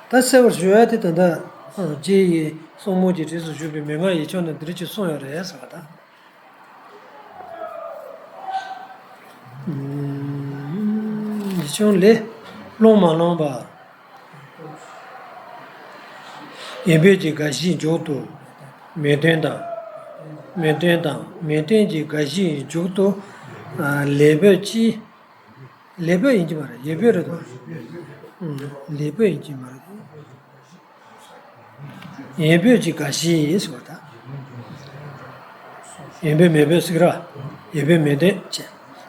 ད་གསལ་བར་ཞུ་ཡ་དེ་ད་ལྟ་རྗེ་ཡི་གསུང་འབུམ་གྱི་གྲས་སུ་བཞུགས་པའི་མན་ངག་ཡིག་ཆུང་ནས་འདི་རིགས་ཀྱིས་གསུངས་ཡོད་རེད་ཟེར་བ་དང་། ཡིག་ཆུང་ལས་སློང་མ་སློང་བར་ཡོད་པའི་གི་དགག་གཞིའི་མཇུག་ཏུ་མེད་དོན་དང་། མེད་དོན་དང་མེད་དོན་གྱི་དགག་གཞིའི་མཇུག་ཏུ་ལེགས་པོ་ཅི། ལེགས་པོ་ཡིན་གྱི་མ་རེད། ཡོད་པའི་རེད་དོ། ལེགས་པོ་ཡིན་གྱི་མ་རེད། ཡོད་པའི་གི་དགག་གཞི་ཟེར་བ་དང་། ཡོད་པའི་མེད་པའི་ཟེར་ར། ཡོད་པའི་མེད་དོན་བྱས།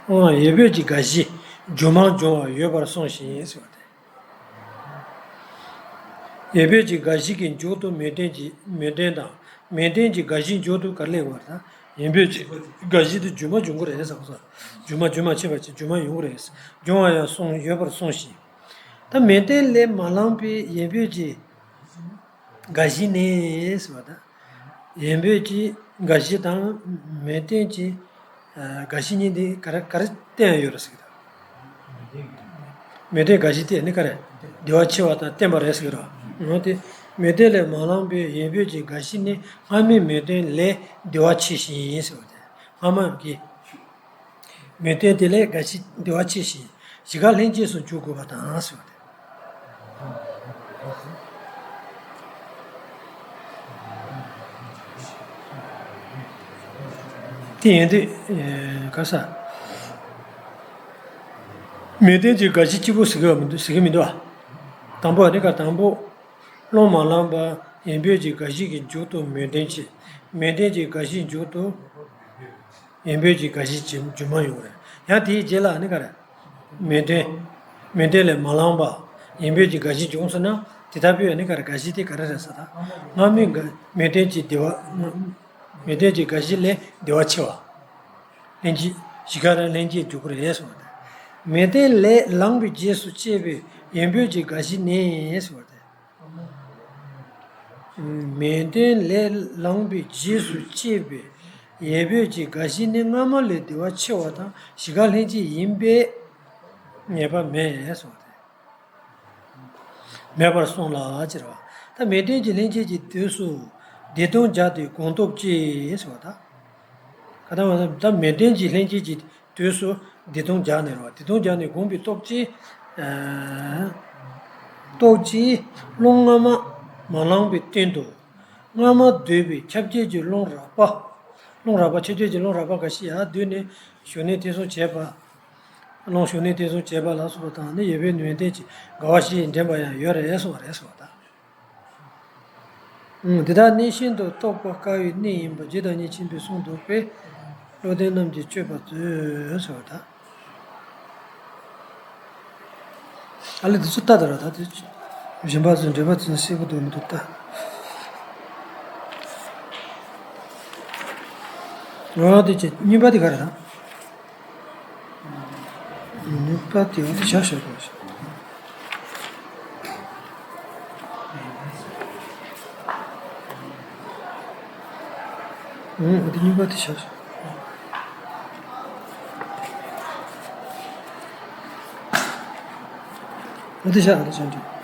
ཨང་། ཡོད་པའི་གི་དགག་གཞི་སྒྱུ་མར་སྦྱོང་བ་ཡོད་པར་གསུངས་ཤིང་ཟེར་བ་དེ། ཡོད་པའི་གི་དགག་གཞི་གི་མཇུག་ཏུ་མེད་དོན་གྱི་མེད་དོན་དང་། མེད་དོན་གྱི་དགག་གཞིའི་མཇུག་ཏུ་ག་རེ་སླེབས་པ་རེད། ཡོད་པའི་གི་དགག་གཞི་དེ་སྒྱུ་མ་འབྱུང་གི་རེད་ཟེར་བ། སྒྱུ་མ་སྒྱུ་མ་བྱེད་པ་ཅིག་སྒྱུ་མ་ཡོང་གི་རེད། སྦྱོང་བ་ཡང་གསུངས་ཡོད་པར་གསུངས་ཤིང་། ད་མེད་དོན་ལས་མ་ལངས་པའི་ཡོད་པའི་གི་དགག་གཞི་ནི་ཟེར་བ་དང་། ཡོད་པའི་གི་དགག་གཞི་དང་མེད་དོན་གྱི་དགག་གཞི་གཉིས་འདི་ག་རེ་ག་རེ་བསྟན་ཡོད་རེད་ཟེར་གི་འདུག་མེད་དོན་དགག་གཞི་དེ་ནི་ག་རེ། བདེ་བ་ཆེ་བ་དང་བསྟན་པ་རེད་ཟེར་གི་འདུག་འོ་དེ་མེད་དོན་ལས་མ་ལངས་པའི་ཡོད་པའི་གི་དགག་གཞི་ནི་སྔ་མའི་མེད་དོན་ལས་བདེ་བ་ཆེ་ཞིང་ཟེར་བ་དེ། སྔ་མ་གི་མེད་དོན་དེ་ལས་དགག་གཞི་བདེ་བ་ཆེ་ཞིང་གཞི་ག་ལྷན་སྐྱེས་སུ་འཇུག་དགོས་པ་དང་ཟེར་བ་དེ། དེ་ཡིན་དུས་ག་ས། མེད་དོན་གྱི་དགག་གཞི་གཅིག་པུ་ཟེར་གི་མི་འདུག་ཟེར་གི་མི་འདུག་ཨ། དང་པོ་ཨ་ནི་ག་དང་པོ། སློང་མ་ལངས་པ་ཡིན་པའི་གི་དགག་གཞི་གི་མཇུག་ཏུ་མེད་དོན་ཆེ། མེད་དོན་གྱི་དགག་གཞིའི་མཇུག་ཏུ་ཡིན་པའི་གི་དགག་གཞི་ཇི་ཇི་མ་ཡོང་རེད། ཡང་དེའི་རྗེས་ལ་ནི་ག་རེ། མེད་དོན། མེད་དོན་ལས་མ་ལངས་པ་ཡིན་པའི་གི་དགག་གཞི་འབྱུང་སོང་ན་དེ་ལྟ་བུའི་ནི་ག་རེ་དགག་གཞི་དེ་ག་རེ་རེད་ཟེར་ད། སྔ་མའི་དགག་མེད་དོན་གྱི་བདེ་བ། མེད་དོན་གྱི་དགག་གཞི་ལས་བདེ་བ་ཆེ་བ། ལྷན་སྐྱེས་གཞི་ག་ར་ལྷན་སྐྱེས་འཇུག་གི་རེད་ཟེར་བ་དང་། མེ་སྟེང་ལས་ལངས་པའི་རྗེས་སུ་སྐྱེས་པའི་ཡན་པོ་ཅིག་རྒ་ཤི་ནས་ཟེར་བ་དང་། མེ་སྟེང་ལས་ལངས་པའི་རྗེས་སུ་སྐྱེས་པའི་ཡན་པོ་ཅིག་རྒ་ཤི་ནས་སྔ་མ་ལས་བདེ་བ་ཆེ་བ་དང་གཞི་ག་ལྷན་སྐྱེས་ཡིན་པས་ངེས་པ་མེད་ཟེར་བ་དང་། མེད་པར་གསུངས་ལ་ཟེར་བ། ད་མེ་སྟེང་གི་ལྷན་སྐྱེས་ཀྱི་དུས་སུ་བདེ་སྟོང་བརྒྱབ་སྟེ་སྒོམ་སྟོབས་ཀྱིས་ཟེར་བ་དང་། ག་ད་བ་ད་མེ་སྟེང་གི་ལྷན་སྐྱེས་ཀྱི་དུས་སུ་བདེ་སྟོང་བརྒྱབ་ནས་རེད་བ། བདེ་སྟོང་བརྒྱབ་ནས་སྒོམ་པའི་སྟོབས་ཀྱིས། སྟོབས་ཀྱིས་རླུང་སྔ་མ་མ་ལངས་པའི་སྟེང་དུ་སྔ་མ་སྡོད་པའི་ཁྱབ་བྱེད་ཀྱི་རླུང་རགས་པ། རླུང་རགས་པ་ཁྱབ་བྱེད་ཀྱི་རླུང་རགས་པ་འགའ་ཞིག་ཡར་སྡོད་ནས་ཞུགས་གནས་བརྟན་སྲུང་བྱས་པ། རླུང་ཞུགས་གནས་བརྟན་སྲུང་བྱས་པ་ལ་སོགས་པ་དང་ནི་ཡོད་པའི་ནུས་ལྡན་གྱི་དགའ་བ་བཞི་ཡིས་འདྲེན་པ་ཡང་ཡོད་རེད་གསུངས་པ་རེད་གསུངས་པ་དང་། འདི་དག་གནས་ཤིན་ཏུ་རྟོགས་པ་དཀའ་བའི་གནས་ཡིན་པ་རྗེ་བདག་ཉིད་ཆེན་པོས་གསུངས་འདུག་པས། བློ་ལྡན་རྣམས་ཀྱིས་དཔྱོད་པར་མཛོད་ཟེར་བ་དང་། ཨ་ལེ་འདི་ཚོ་ལྟ་དང་ར་ད་དེ་གཞན་པ་ཚོས་འགྲེལ་པ་ཚོས་གསལ་པོ་འདུག་མི་འདུག་ལྟ། འོ་དེ་ཅི་གཉིས་པ་དེ་ག་རེ་དང་། གཉིས་པ་དེ་འོ་དེ་བཞག་བཞག་དགོས་ཤག་ཨང་། འོ་དེ་གཉིས་པ་དེ་བཞག་བཞག་འོ་དེ་བཞག་འོ་དེ་བཞག་འདྲ།